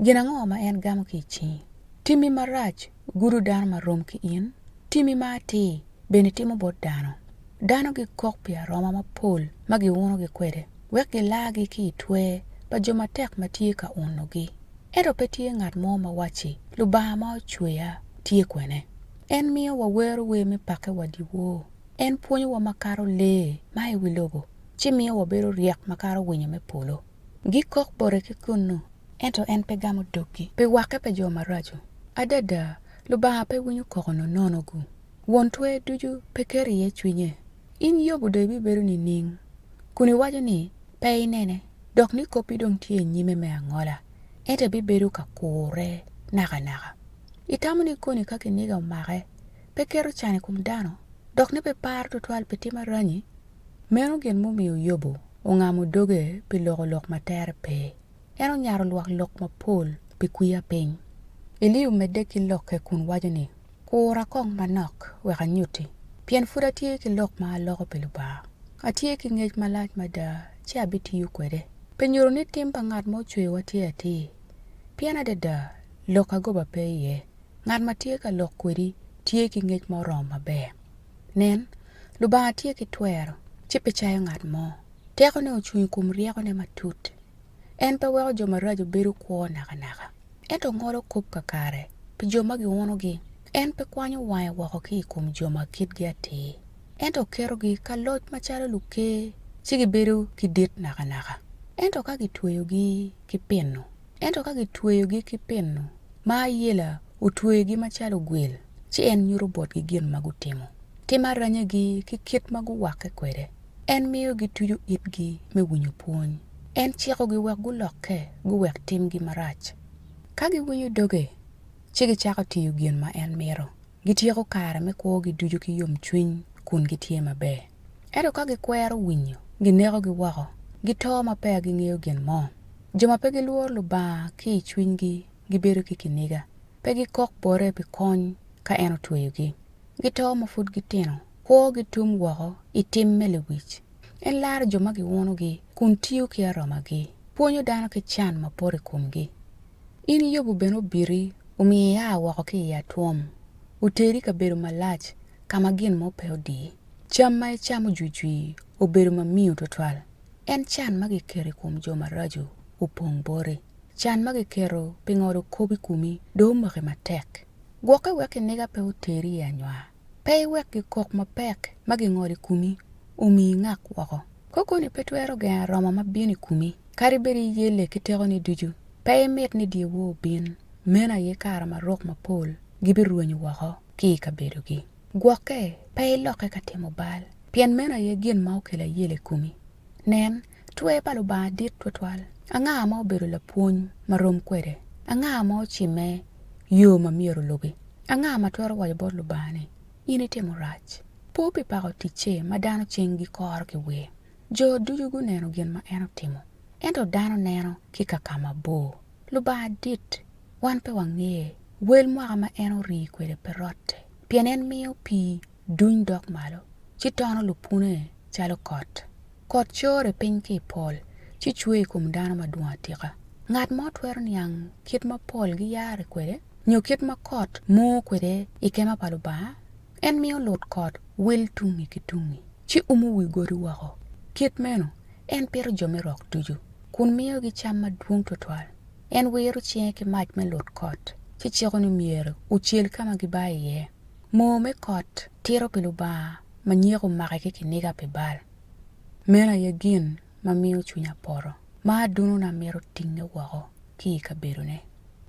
Gin ango ma en gamo ki i cingi? Timmi marac gudo dano ma rom ki in, timmi ma atir bene timo bot dano. Dano gikok pi aroma mapol ma giunogi kwede, wek gilargi ki i twer pa jo matek ma tye ka unogi. Ento pe tye ngat mo ma wacci, 'Lubanga ma ocweya tye kwene? En miyo wawero wer me pakke wa dyewor. En pwonyowa makato lee ma i wi lobo, ci miyo wabedo ryek makato winyo me polo. Gikok bote ki kunnu, ento en pe gamo doggi pi wakke pa jo maraco. Adada, Lubanga pe winyo koko nonono-gu. Won Twer Ducu pe keto iye cwinye. In Yobu dong ibibedo nining kun iwaco ni pe inene, dok ni koppi dong tye i nyime me angola, ento ibibedo ka kure nakanaka? Itamo ni koni ka kiniga omake, pe keto can i kom dano, dok ni pe paro twatwal pi tim aranyi? Meno gin mumiyo Yobu ongamo doge pi loko lok ma tere pe. En onyato lwak lok mapol pi kwiya piny. Eliu omedde ki lokke kun waco ni, Kura kong manok wek anyutti. Pien pud atye ki lok ma aloko pi Lubanga. Atye ki ngec malac mada, ci abitiyo kwede. Pi nyuto ni tim pa ngat ma ocweyowa tye atir. Pien adada, lok agoba pe iye. Ngat ma tye ka lok kwedi tye ki ngec ma oromo maber. Nen, Lubanga tye ki twero, ci pe cayo ngat mo. Tekone ocung i kom ryekone matut. En pe weko jo maraco bedo kwo nakanaka, ento ngolo kop kakare pi jo ma giunogi. En pe kwanyo wange woko ki i kom jo ma kitgi atir, ento ketogi ka loc macalo luker ci gibedo ki dit nakanaka. Ento ka gitweyogi ki pino, ento ka gitweyogi ki pino ma ayela otweyogi macalo ogwil, ci en nyuto botgi gin ma gutimo, tim aranyagi ki kit ma guwakke kwede. En miyo gituco itgi me winyo pwony. En cikogi wek gulokke guwek timgi marac. Ka giwinyo doge, ci gicako tiyo gin ma en mito. Gityeko kare me kwogi ducu ki yomcwiny kun gitye maber. Ento ka gikwero winyo, ginekogi woko, gito ma peya gingeyo gin mo. Jo ma pe gilworo Lubanga ki i cwinygi gibedo ki kiniga, pe gikok bote pi kony ka en otweyogi. Gito ma pud gitino, kwogi tum woko i tim me lewic. En laro jo ma giunogi kun tiyo ki aromagi, pwonyo dano ki can ma poto i komgi. In Yobu bene obiti, omiyo ia woko ki i atwom, oteri i kabedo malac ka ma gin mo pe odiyi. Cam ma icamo jwijwi obedo ma miyo twatwal. En can ma giketo i kom jo maraco opong boti, can ma giketo pi ngolo kop i komi dong omaki matek. Gwokke wek kiniga pe oteri i anywar. Pe iwek gikok mapek ma gingolo i komi omi ingak woko. Kokoni pe twero gengo aroma ma bino i komi, kadi bed iyelle ki tekoni ducu. Pe imit ni dyewor obin, meno aye kare ma rok mapol gibirwenyo woko ki i kabedogi. Gwokke, pe ilokke ka timo bal, pien meno aye gin ma okelo ayela i komi. Nen, twer pa Lubanga dit twatwal. Anga ma obedo lapwony ma rom kwede? Anga ma ocimme yo ma myero olubi? Anga ma twero waco bot Lubanga ni, 'In itimo rac'? Po pi pako ticce ma dano ceng gikoro ki wer. Jo ducu guneno gin ma en otimo, ento dano neno ki ka ka mabor. Lubanga dit, wan pe wangeye. Wel mwaka ma en ori kwede pe rotte, pien en miyo pii duny dok malo, ci tono lupune calo kot. Kot core piny ki i pol, ci cwer i kom dano madwong atika. Ngat mo twero niang kit ma pol giyarre kwede, nyo kit ma kot mor kwede i kema pa Lubanga? En miyo lut kot wil tungngi ki tungngi, ci umo wi godi woko. Kit meno, en pito jo me rok ducu, kun miyogi cam madwong twatwal. En wiro cinge ki mac me lut kot, ci ciko ni myero ocel ka ma gibayo iye. Mor me kot tito pi Lubanga ma nyeko omake ki kiniga pi bal. Meno aye gin ma miyo cwinya poto, ma adunona mito tinge woko ki i kabedone.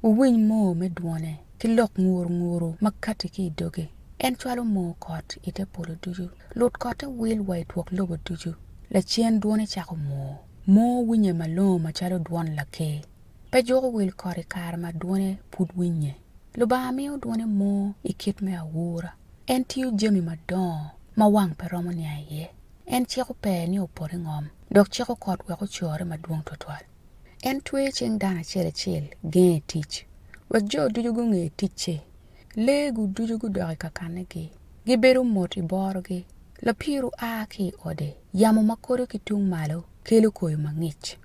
Wuwiny mor me dwone ki lok nguru-nguru ma katti ki i doge. En cwalo mor kot i te polo ducu, lut kotte wil wa i twok lobo ducu. Lacen dwone cako mor, mor winye malongo macalo dwon laker. Pe juko wil kot i kare ma dwone pud winye. Lubanga miyo dwone mor i kit me aura. En tiyo jami madongo ma wang pe romo niang iye. En ciko pee ni opot i ngom, dok ciko kot wek ocore madwong twatwal. En tweyo cing dano acel acel genge i tic, wek jo ducu gunge ticce. Lee-gu ducu gudok i kakannegi, gibedo mot i borogi. Lapiru a ki i ode, yamo ma kodo ki tung malo kelo koyo mangic.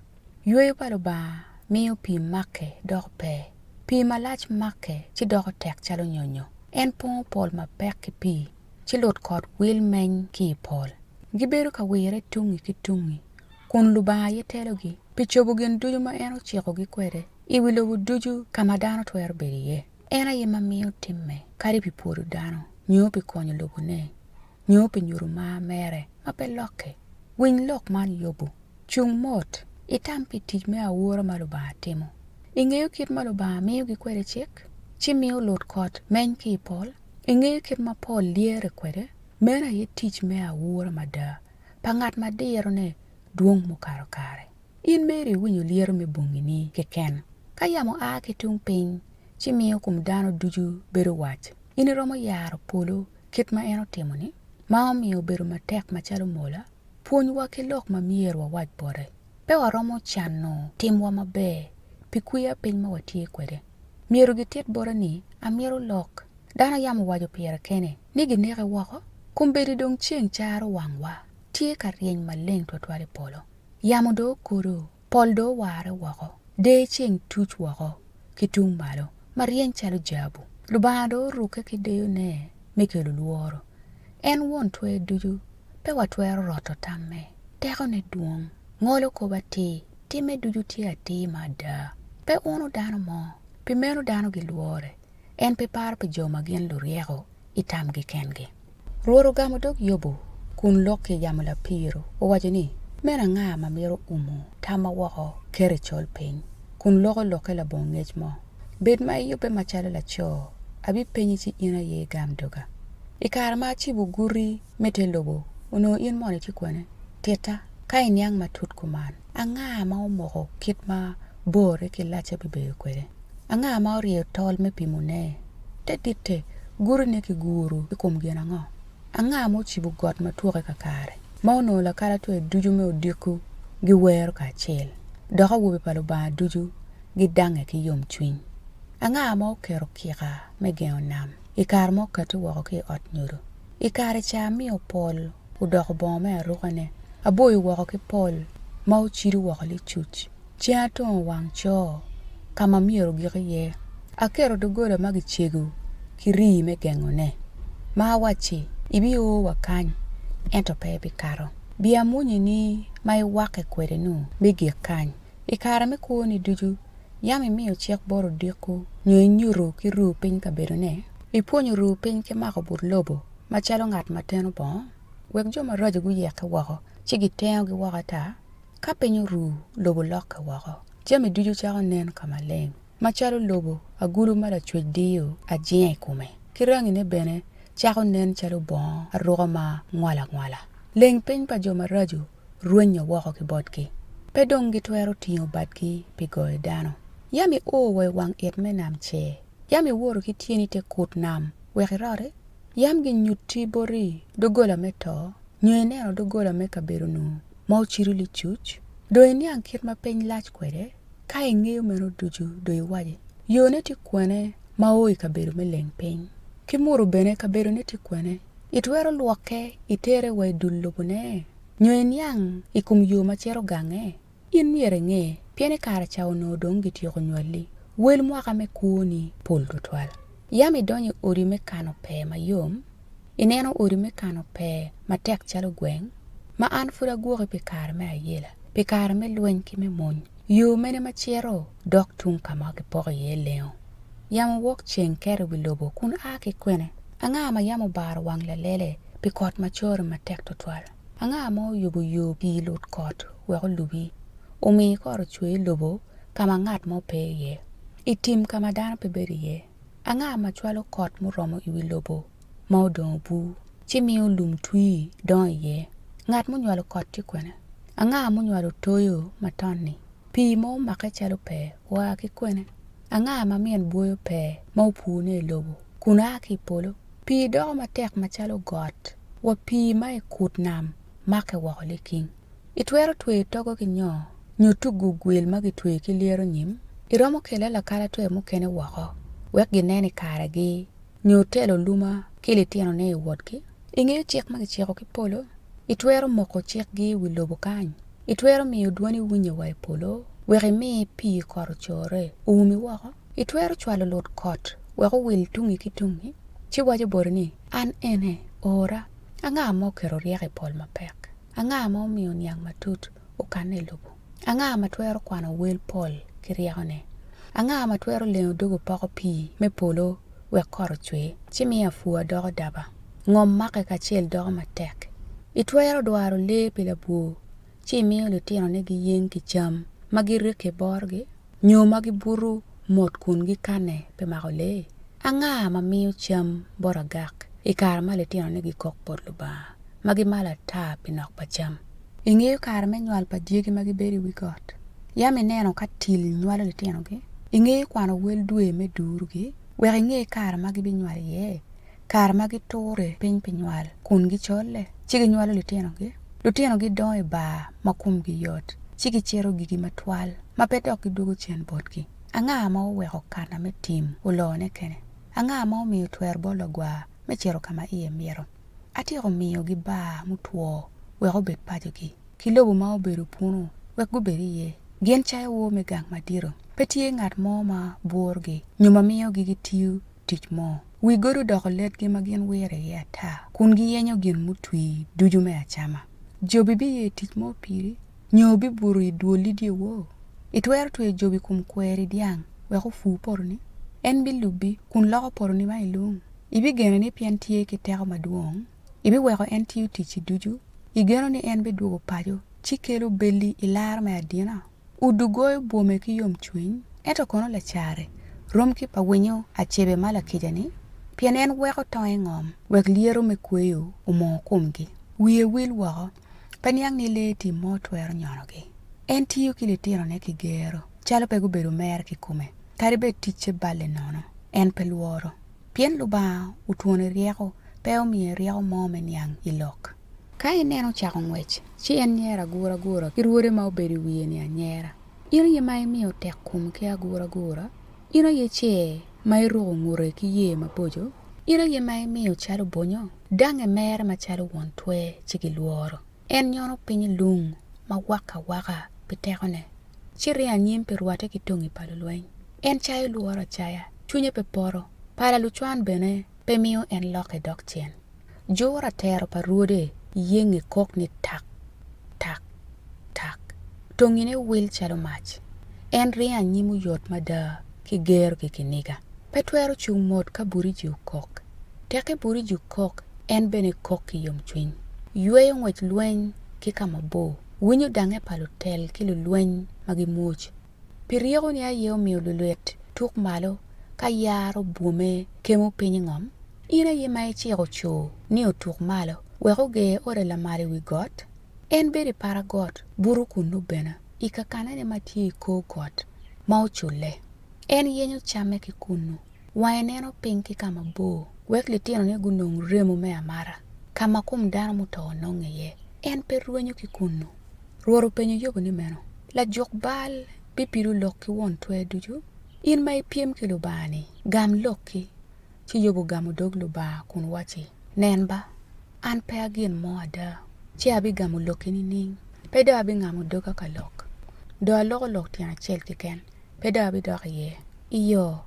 Yweyo pa Lubanga miyo pii makke doko pee. Pii malac makke ci doko tek calo nyonyo. En pongo pol mapek ki pii, ci lutkot wil meny ki i pol. Gibedo ka wirre tungngi ki tungngi, kun Lubanga aye telogi pi cobo gin ducu ma en ocikogi kwede i wi lobo ducu ka ma dano twero bedo iye. En aye ma miyo timme, kadi pi pwodo dano, nyo pi konyo lobone, nyo pi nyuto mar mere ma pe lokke. Winy lok man Yobu. Cung mot, itam pi tic me aura ma Lubanga timo. Ingeyo kit ma Lubanga miyogi kwede cik, ci miyo lutkot meny ki i pol? Ingeyo kit ma pol lyere kwede? Meno aye tic me aura mada pa ngat ma dirone dwong mukato kare. In meri iwinyo lyeto me bongini keken. Ka yamo a ki tung piny, ci miyo kom dano ducu bedo wac. In iromo yaro polo kit ma en otimo-ni, ma omiyo obedo matek macalo mola? Pwonywa ki lok ma myero wawac bote. Pe waromo cano timwa maber pi kwiya piny ma watye kwede. Myero gitit bote ni, 'Amito lok. Dano yam owaco pire kene ni gineke woko. Kombeddi dong ceng caro wangwa, tye ka ryeny maleng twatwal i polo. Yamo dong okodo, pol dong owarre woko, der ceng tuc woko ki tung malo, ma ryeny calo jabu. Lubanga dong orukke ki deyone me kelo lworo. En Won Twer Ducu, pe watwero roto tamme. Tekone dwong, ngolo kop atir, timme ducu tye atir ma ada. Pe uno dano mo, pi meno dano gilwore. En pe paro pi jo ma gin luryeko i tamgi kengi. Rwot ogamo dog Yobu kun lok ki i yamo lapiro, owaco ni, Meno anga ma mito umo tamma woko keto i col piny, kun loko lokke labongo ngec mo? Bed ma iyubbe macalo laco, abipenyi ci in aye igam doga. I kare ma acibo guti me te lobo, onongo in mono itye kwene? Titta, ka iniang matut kuman, anga ma omoko kit ma borre ki lacce bibedo kwede? Anga ma oryeyo tol me pimone? Te ditte, gutine kiguro i kom gin ango? Anga ma ocibo got ma twoke kakare, ma onongo lakalatwe ducu me odiko giwero kacel, dok awobe pa Lubanga ducu gidange ki yomcwiny? Anga ma oketo kika me gengo nam i kare ma okatti woko ki i ot nyodo? I kare ca amiyo pol odoko bongo me arukane, aboyo woko ki pol ma ocido woko licuc. Ceng atongo wang co ka ma myero ogik iye, aketo doggola ma gicego ki rii me gengone, ma awacci, 'Ibio wa kany, ento pe ibikato. Biamwonyini ma iwakke kwede-nu bigik kany. I kare me kwoni ducu, yam imiyo cik bot odiko nyo inyuto ki ruu piny kabedone? Ipwonyo ruu piny ki mako but lobo macalo ngat ma teno bongo, wek jo maraco guyekke woko ci gitengogi woko ata? Ka piny oru, lobo lokke woko. Jami ducu cako nen ka maleng. Macalo lobo, agulu ma Lacwec diyo ajinga i kome, ki rangine bene cako nen calo bongo aruka ma ngwal angwala. Leng piny pa jo maraco rwenyo woko ki botgi. Pe dong gitwero tingo badgi pi goyo dano. Yam io wa i wang it me nam ce? Yam iwoto ki tyeni te kut nam wek iroti? Yam ginyutti boti doggola me to, nyo ineno doggola me kabedo-nu ma ocido licuc? Dong iniang kit ma piny lac kwede? Ka ingeyo meno ducu, dong iwaci, 'Yone tye kwene ma o i kabedo me leng piny? Ki muto bene kabedone tye kwene? Itwero lwokke itere wa i dul lobone? Nyo iniang i kom yo ma cito gange? In myero inge, pien i kare ca onongo dong gityeko nywali, wel mwaka me kwoni pol twatwal. Yam idonyo i odi me kano pee mayom, ineno odi me kano pee matek calo gweng, ma an pud agwoki pi kare me ayela, pi kare me lweny ki me mony. Yo mene ma cito dok tung ka ma gipoko iye lengo? Yamo wok ceng keto i wi lobo kun a ki kwene? Anga ma yam obaro wang lalele pi kot ma corre matek twatwal? Anga ma oyubo yo pi lutkot wek olubi, omi kot ocwer i lobo ka ma ngat mo pe iye, i tim ka ma dano pe bedo iye? Anga ma cwalo kot muromo i wi lobo ma odong obur, ci miyo lum twi dongo iye? Ngat munywalo kot tye kwene? Anga munywalo toyo ma ton-ni? Pii ma omake calo pee oa ki kwene? Anga ma min bwoyo pee ma opune i lobo kun a ki i polo? Pii doko matek macalo got, wa pii ma i kut nam makke woko liking. Itwero tweyo togo ki nyo, nyo tugo gwel ma gitweyo ki lyero nyim? Iromo kelo lakalatwe mukene woko wek ginen i karegi, nyo telo luma ki litinone i wotgi? Ingeyo cik ma giciko ki polo? Itwero moko cikgi i wi lobo kany? Itwero miyo dwani winye wa i polo, wek imi pii kot ocorre oumi woko? Itwero cwalo lut kot wek owil tungi ki tungi, ci waco boti ni, 'An ene, ora. Anga ma oketo ryeko i pol mapek? Anga ma omiyo niang matut okanne i lobo? Anga ma twero kwano wel pol ki ryekone? Anga ma twero lengo dog opoko pii me polo wek kot ocwer, ci miyo apwa doko daba, ngom make kacel doko matek? Itwero dwaro lee pi labwor, ci imiyo litinone giyeng ki cam ma girikke i borgi? Nyo ma gibuto mot kun gikanne pi mako lee? Anga ma miyo cam bot agak i kare ma litinone gikok bot Lubanga, ma gimalo ata pi nok pa cam? Ingeyo kare me nywal pa dyegi ma gibedo i wi got? Yam ineno ka til nywalo litinogi? Ingeyo kwano wel dwe me durugi, wek inge kare ma gibinywal iye? Kare ma giture piny pi nywal kun gicolle, ci ginywalo litinogi. Litinogi dongo i bar ma komgi yot, ci gicito gigi matwal ma pe dok gidwogo cen botgi. Anga ma oweko kana me tim olone kene? Anga ma omiyo twero bot lagwar me cito ka ma iye mito? Atyeko miyogi bar mutwo wek obed pacogi, ki lobo ma obedo punu wek gubed iye. Gin cayo woo me gang madito. Pe tye ngat mo ma bwurogi nyo ma miyogi gitiyo tic mo. Wi godi odoko letgi ma gin wire iye ata, kun giyenyo gin mutwi ducu me acama. Jobi biye tic mo piri, nyo bibuto i dwolli dyewor? Itwero tweyo jobi i kom kweri dyang wek opur potoni? En bilubbi kun loko potoni ma i lung? Ibigeno ni pien tye ki teko madwong, ibiweko en tiyo ticci ducu? Igeno ni en bidwogo paco ci kelo belli i laro me adina? Udu goyo bwome ki yomcwiny, ento kono lacare rom ki pa winyo acebe ma lakica-ni, pien en weko tonge ngom wek lyeto me kweyo omor komgi. Wiye wil woko, pe niang ni lee tim mo twero nyonogi. En tiyo ki litinone ki gero, calo pe gubedo mere kikome, kadi bed ticce balle nono, en pe lworo. Pien Lubanga otwone ryeko, pe omiye ryeko mo me niang i lok. Ka ineno ocako ngwec, ci en nyero aguragura ki rwode ma obedo i wiye-ni anyera. In aye ma imiyo tekkom ki aguragura, in aye cer ma iruko ngute ki yer maboco, in aye ma imiyo calo bonyo, dange mere macalo won twer ci gilworo. En nyono piny i lung ma wakke awaka pi tekone, ci ringo anyim pi rwatte ki tongi pa lulweny. En cayo lworo acaya, cwinye pe poto, pala lucwan bene pe miyo en lokke dok cen. Juro atero pa rwode yenge kok ni tak, tak, tak. Tongine wil calo mac. En ringo anyim oyot mada ki gero ki kiniga. Pe twero cung mot ka buriji okok. Tekke buriji okok, en bene kok ki yomcwiny. Yweyo ngwec lweny ki ka mabor. Winyo dange pa lutel ki lulweny ma gimwoc. Pi ryekoni aye omiyo lulwit tuk malo ka yaro bwome kemo piny i ngom? In aye ma iciko co ni otuk malo wek oger ode lamal i wi got? En bedo i para got, buto kunnu bene, i kakanene ma tye i kor got ma oculle. En yenyo camme ki kunnu, wange neno piny ki ka mabor, wek litinone gunong remo me amata, ka ma kom dano muto nonge iye. En pe rwenyo ki kunnu. Rwot openyo Yobo ni meno, Lajuk bal bipido lok ki Won Twer Ducu? In ma ipyem ki Lubanga-ni, gam lokki. Ci Yobo ogamo dog Lubanga kun wacci, Nen ba, an pe a gin mo ada, ci abigamo lokki nining? Pe dong abingamo doga ka lok. Dong aloko lok tyen acel keken, pe dong abidok iye. Iyo,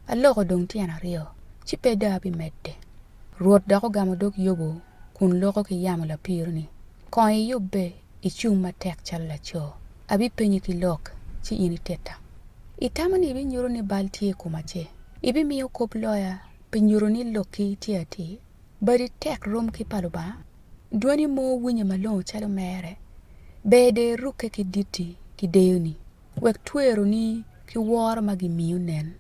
aloko dong tyen aryo, ci pe dong abimedde. Rwot dok ogamo dog Yobo kun loko ki yamo lapiru ni, Kong iyubbe icung matek calo laco, abipenyi ki lok, ci in ititta. Itamo ni ibinyuto ni bal tye i koma ce? Ibimiyo kop loya pi nyuto ni lokki tye atir? Badi tek rom ki pa Lubanga? Dwani mo winye malongo calo mere? Ber de irukke ki ditti ki deyoni, wek tweroni ki woro ma gimiyo nen.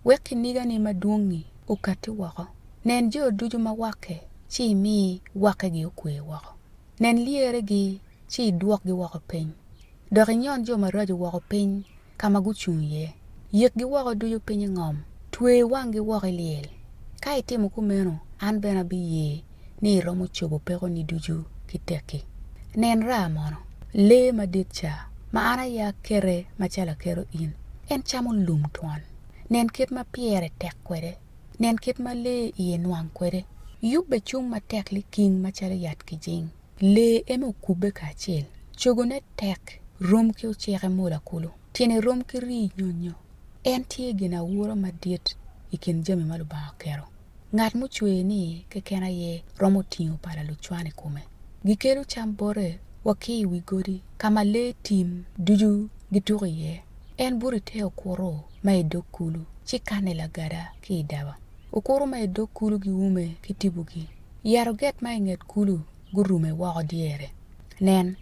Wek kinigani madwong-ngi okatti woko. Nen jo ducu ma wakke, ci imi wakkegi okwe woko. Nen lyeregi, ci idwokgi woko piny. Dok inyon jo maraco woko piny ka ma gucung iye. Yikgi woko ducu piny i ngom, twe wanggi woko i lyel. Ka itimo kumeno, an bene abiye ni iromo cobo pekoni ducu ki tekki. Nen raa mono, lee madit ca, ma an aye akete macalo aketo in, en camo lum twon. Nen kit ma pyere tek kwede, nen kit ma lee iye nwang kwede. Yubbe cung matek liking macalo yat kijing. Lee eme okubbe kacel, cogone tek rom ki oceke mola kulu, tyene rom ki rii nyonyo. En tye ginaura madit i kin jami ma Lubanga oketo. Ngat mucweye ni keken aye romo tingo pala lucwan i kome. Gikelo cam bote wa ki i wi godi ka ma lee tim ducu gituko iye. En buto i te okuto ma i dog kulu, ci kanne lagada ki i daba. Okuto ma i dog kulu giume ki tipogi. Yat oget ma i nget kulu gurume woko dyere. Nen,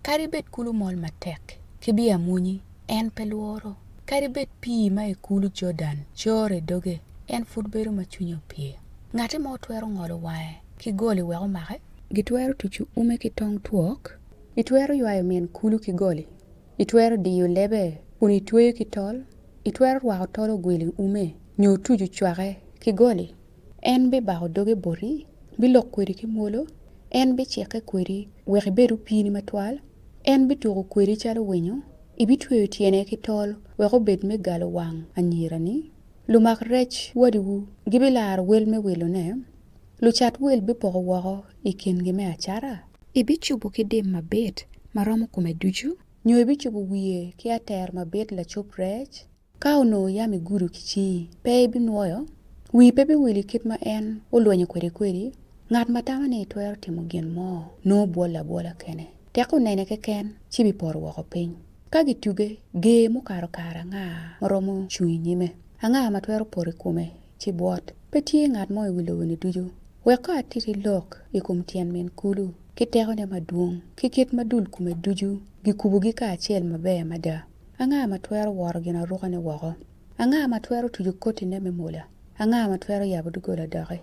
kadi bed kulu mol matek ki biamwonyi, en pe lworo. Kadi bed pii ma i kulu Jordan core i doge, en pud bedo ma cwinye opye. Ngati mo twero ngolo wange ki goli wek omake? Gitwero tuco ume ki tong twok? Itwero ywayo min kulu ki goli? Itwero diyo lebe kun itweyo ki tol? Itwero rwako tol ogwil i ume nyo tuco cwake ki goli? En bibako doge boti, bilok kwedi ki mwolo, en bicikke kwedi wek ibed opiini matwal, en bituko kwedi calo winyo, ibitweyo tyene ki tol wek obed me galo wang anyirani. Lumak rec wadiwu gibilaro wel me wilone. Lucat wil bipoko woko i kingi me acata? Ibicubo ki dim mabit ma romo kome ducu? Nyo ibicubo wiye ki ater mabit lacub rec? Ka onongo yam igudo ki cingi, pe ibinwoyo? Wii pe biwil i kit ma en olwenyo kwede kwedi? Ngat ma tamo ni etwero timo gin mo nongo bwolle abwola kene. Tek onene keken ci bipoto woko piny. Ka gituge, ger mukato kare anga ma romo cung i nyime? Anga ma twero poto i kome ci bwot? Pe tye ngat mo i wi lobo-ni ducu. Wek ko atiti lok i kom tyen min kulu ki tekone madwong, ki kit ma dul kome ducu gikubogi kacel maber mada. Anga ma twero woro ginarukane woko? Anga ma twero tuco kotine me mola? Anga ma twero yabo doggola doki?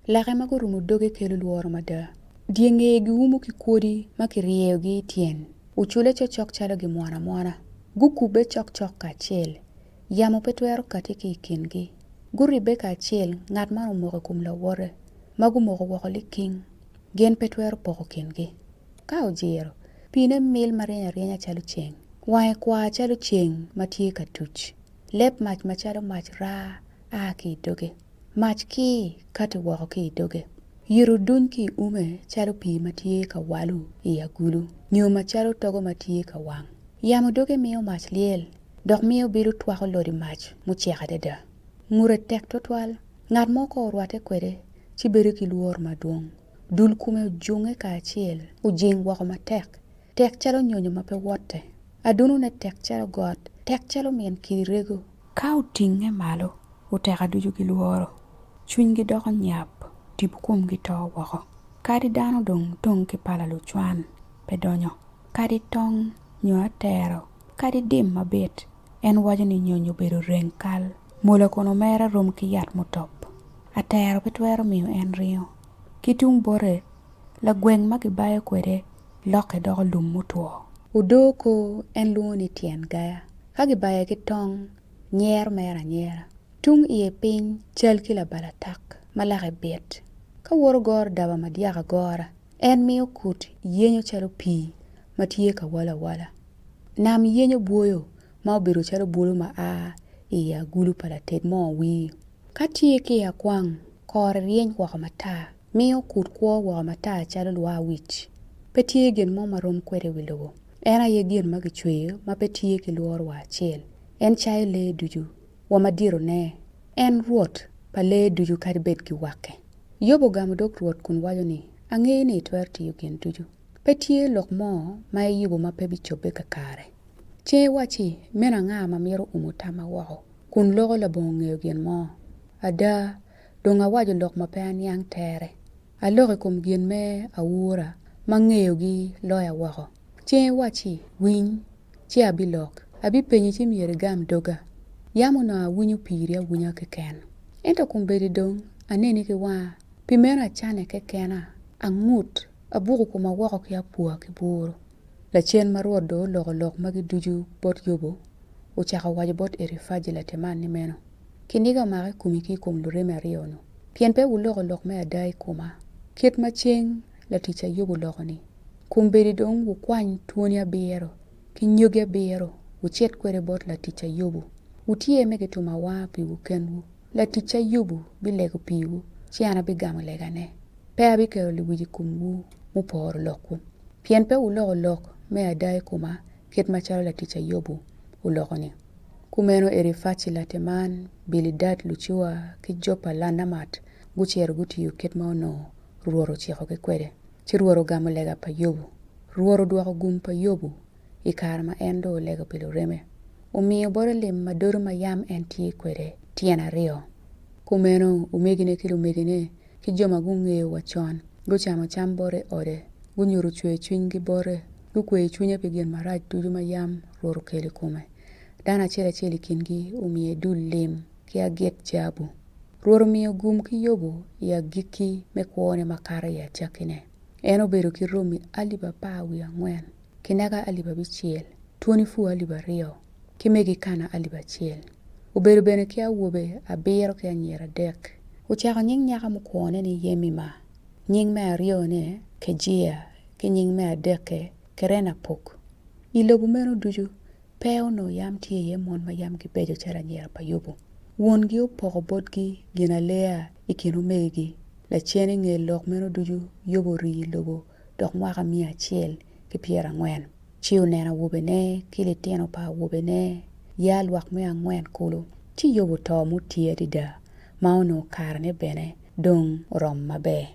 Lake ma gurumo doge kelo lworo mada. Dye ngeye giumo ki kwodi ma kiryeyogi i tyen, ocule cokcok calo gimwono amwona. Gukubbe cokcok kacel, yamo pe twero kati ki i kingi. Guribbe kacel, ngat man omoko i kom lawote, ma gumoko woko liking, gin pe twero poko kingi. Ka ojiro, piine mil ma ryeny aryenya calo ceng, wange kwar calo ceng ma tye ka tuc. Leb mac macalo mac raa a ki i doge, mac kir kati woko ki i doge. Yito duny ki i ume calo pii ma tye ka walo i agulu, nyo macalo togo ma tye ka wang. Yamo doge miyo mac lyel, dok miyo bedo twako lodi mac mucek adada. Ngute tek twatwal, ngat mo ka orwatte kwede ci bedo ki lworo madwong. Dul kome ojunge kacel, ojing woko matek, tek calo nyonyo ma pe wotte. Adunone tek calo got, tek calo min kidi rego. Ka otingnge malo, oteka ducu gilworo, cwinygi doko nyap, tipo komgi to woko. Kadi dano dong tong ki pala lucwan pe donyo, kadi tong nyo atero, kadi dim mabit, en waco ni nyonyo obedo reng kal, mola kono mere rom ki yat mutop. Atero pe twero miyo en ringo. Ki tung bote, lagweng ma kibayo kwede lokke doko lum mutwo. Odoo kor en lwongo ni tyen gaya. Ka gibaye ki tong, nyero mere anyera. Tung iye piny cal ki labalatak ma lake bit. Ka woto goro daba madyak agora, en miyo kut yenyo calo pii ma tye ka walo awala. Nam yenyo bwoyo ma obedo calo bwolo ma a i agulu pa lated moo wir. Ka tye ki i akwang, kore ryeny woko matar, miyo kut kwo woko matar calo lwar wic. Pe tye gin mo ma rom kwede i wi lobo. En aye gin ma gicweyo ma pe tye ki lworo wa acel. En cayo lee ducu, wa maditone. En Rwot pa lee ducu kadi bed giwakke. Yobo ogamo dog Rwot kun waco ni, Angeyo ni itwero tiyo gin ducu. Pe tye lok mo ma iyubo ma pe bicobbe kakare. Ceng iwacci, 'Meno anga ma mito umo tamma woko, kun loko labongo ngeyo gin mo? Ada, dong awaco lok ma pe aniang tere. Aloko i kom gin me aura ma ngeyogi loya woko. Ceng iwacci, 'Winy, ci abilok, abipenyi ci myero igam doga. Yam onongo awinyo piri awinya keken, ento kombeddi dong aneni ki wanga, pi meno acane kekena, angut, abuko koma woko ki apwa ki buru. Lacen ma Rwot dong oloko lok magi ducu bot Yubu, ocako waco bot Erifaji Lateman ni meno, Kiniga omaka i komi ki i kom luremi aryo-nu, pien pe wuloko lok me ada i koma, kit ma ceng laticca Yubu oloko-ni. Kombeddi dong wukwany twoni abiro ki nyogi abiro, wucit kwede bot laticca Yubu, wutyer me gitum awanga piwu kenwu. Laticca Yubu bilego piwu, ci an abigamo legane. Pe abiketo lewic i komwu muporo lokwu. Pien pe wuloko lok me ada i koma kit macalo laticca Yobu oloko-ni. Kumeno Erifaci Lateman, Bilidad Lucua ki Jopa Lanamat gucito gutiyo kit ma onongo Rwot ocikogi kwede. Ci Rwot ogamo lega pa Yobu. Rwot odwoko gum pa Yobu i kare ma en dong olego pi lureme. Omiyo bote lim ma dodo ma yam en tye kwede tyen aryo. Kumeno omegine ki lumegine ki jo ma gungeyo wa con gucamo cam bote i ode, gunyuto cwercwinygi bote, gukweyo cwinye pi gin marac ducu ma yam Rwot okelo i kome. Dano acel acel i kingi omiye dul lim ki agit jabu. Rwot omiyo gum ki Yobo i agikki me kwone makato i acakkine. En obedo ki romi alip 14, kinaga alip abicel, twoni pur alip aryo, ki megi kana alip acel. Obedo bene ki awobe abiro ki anyira adek. Ocako nying nyaka mukwongone ni Yemima, nying me aryone Kejia, ki nying me adekke Kerenapuk. I lobo meno ducu pe onongo yam tye iye mon ma yam gibeco calo anyira pa Yubu. Wongi opoko botgi ginaleya i kin omegigi. Lacen i nge lok meno ducu, Yobo orii i lobo dok mwaka 140. Ci oneno awobene ki litino pa awobene, ya lwak me angwen kulu. Ci Yobo oto mutii adada, ma onongo karene bene dong oromo maber.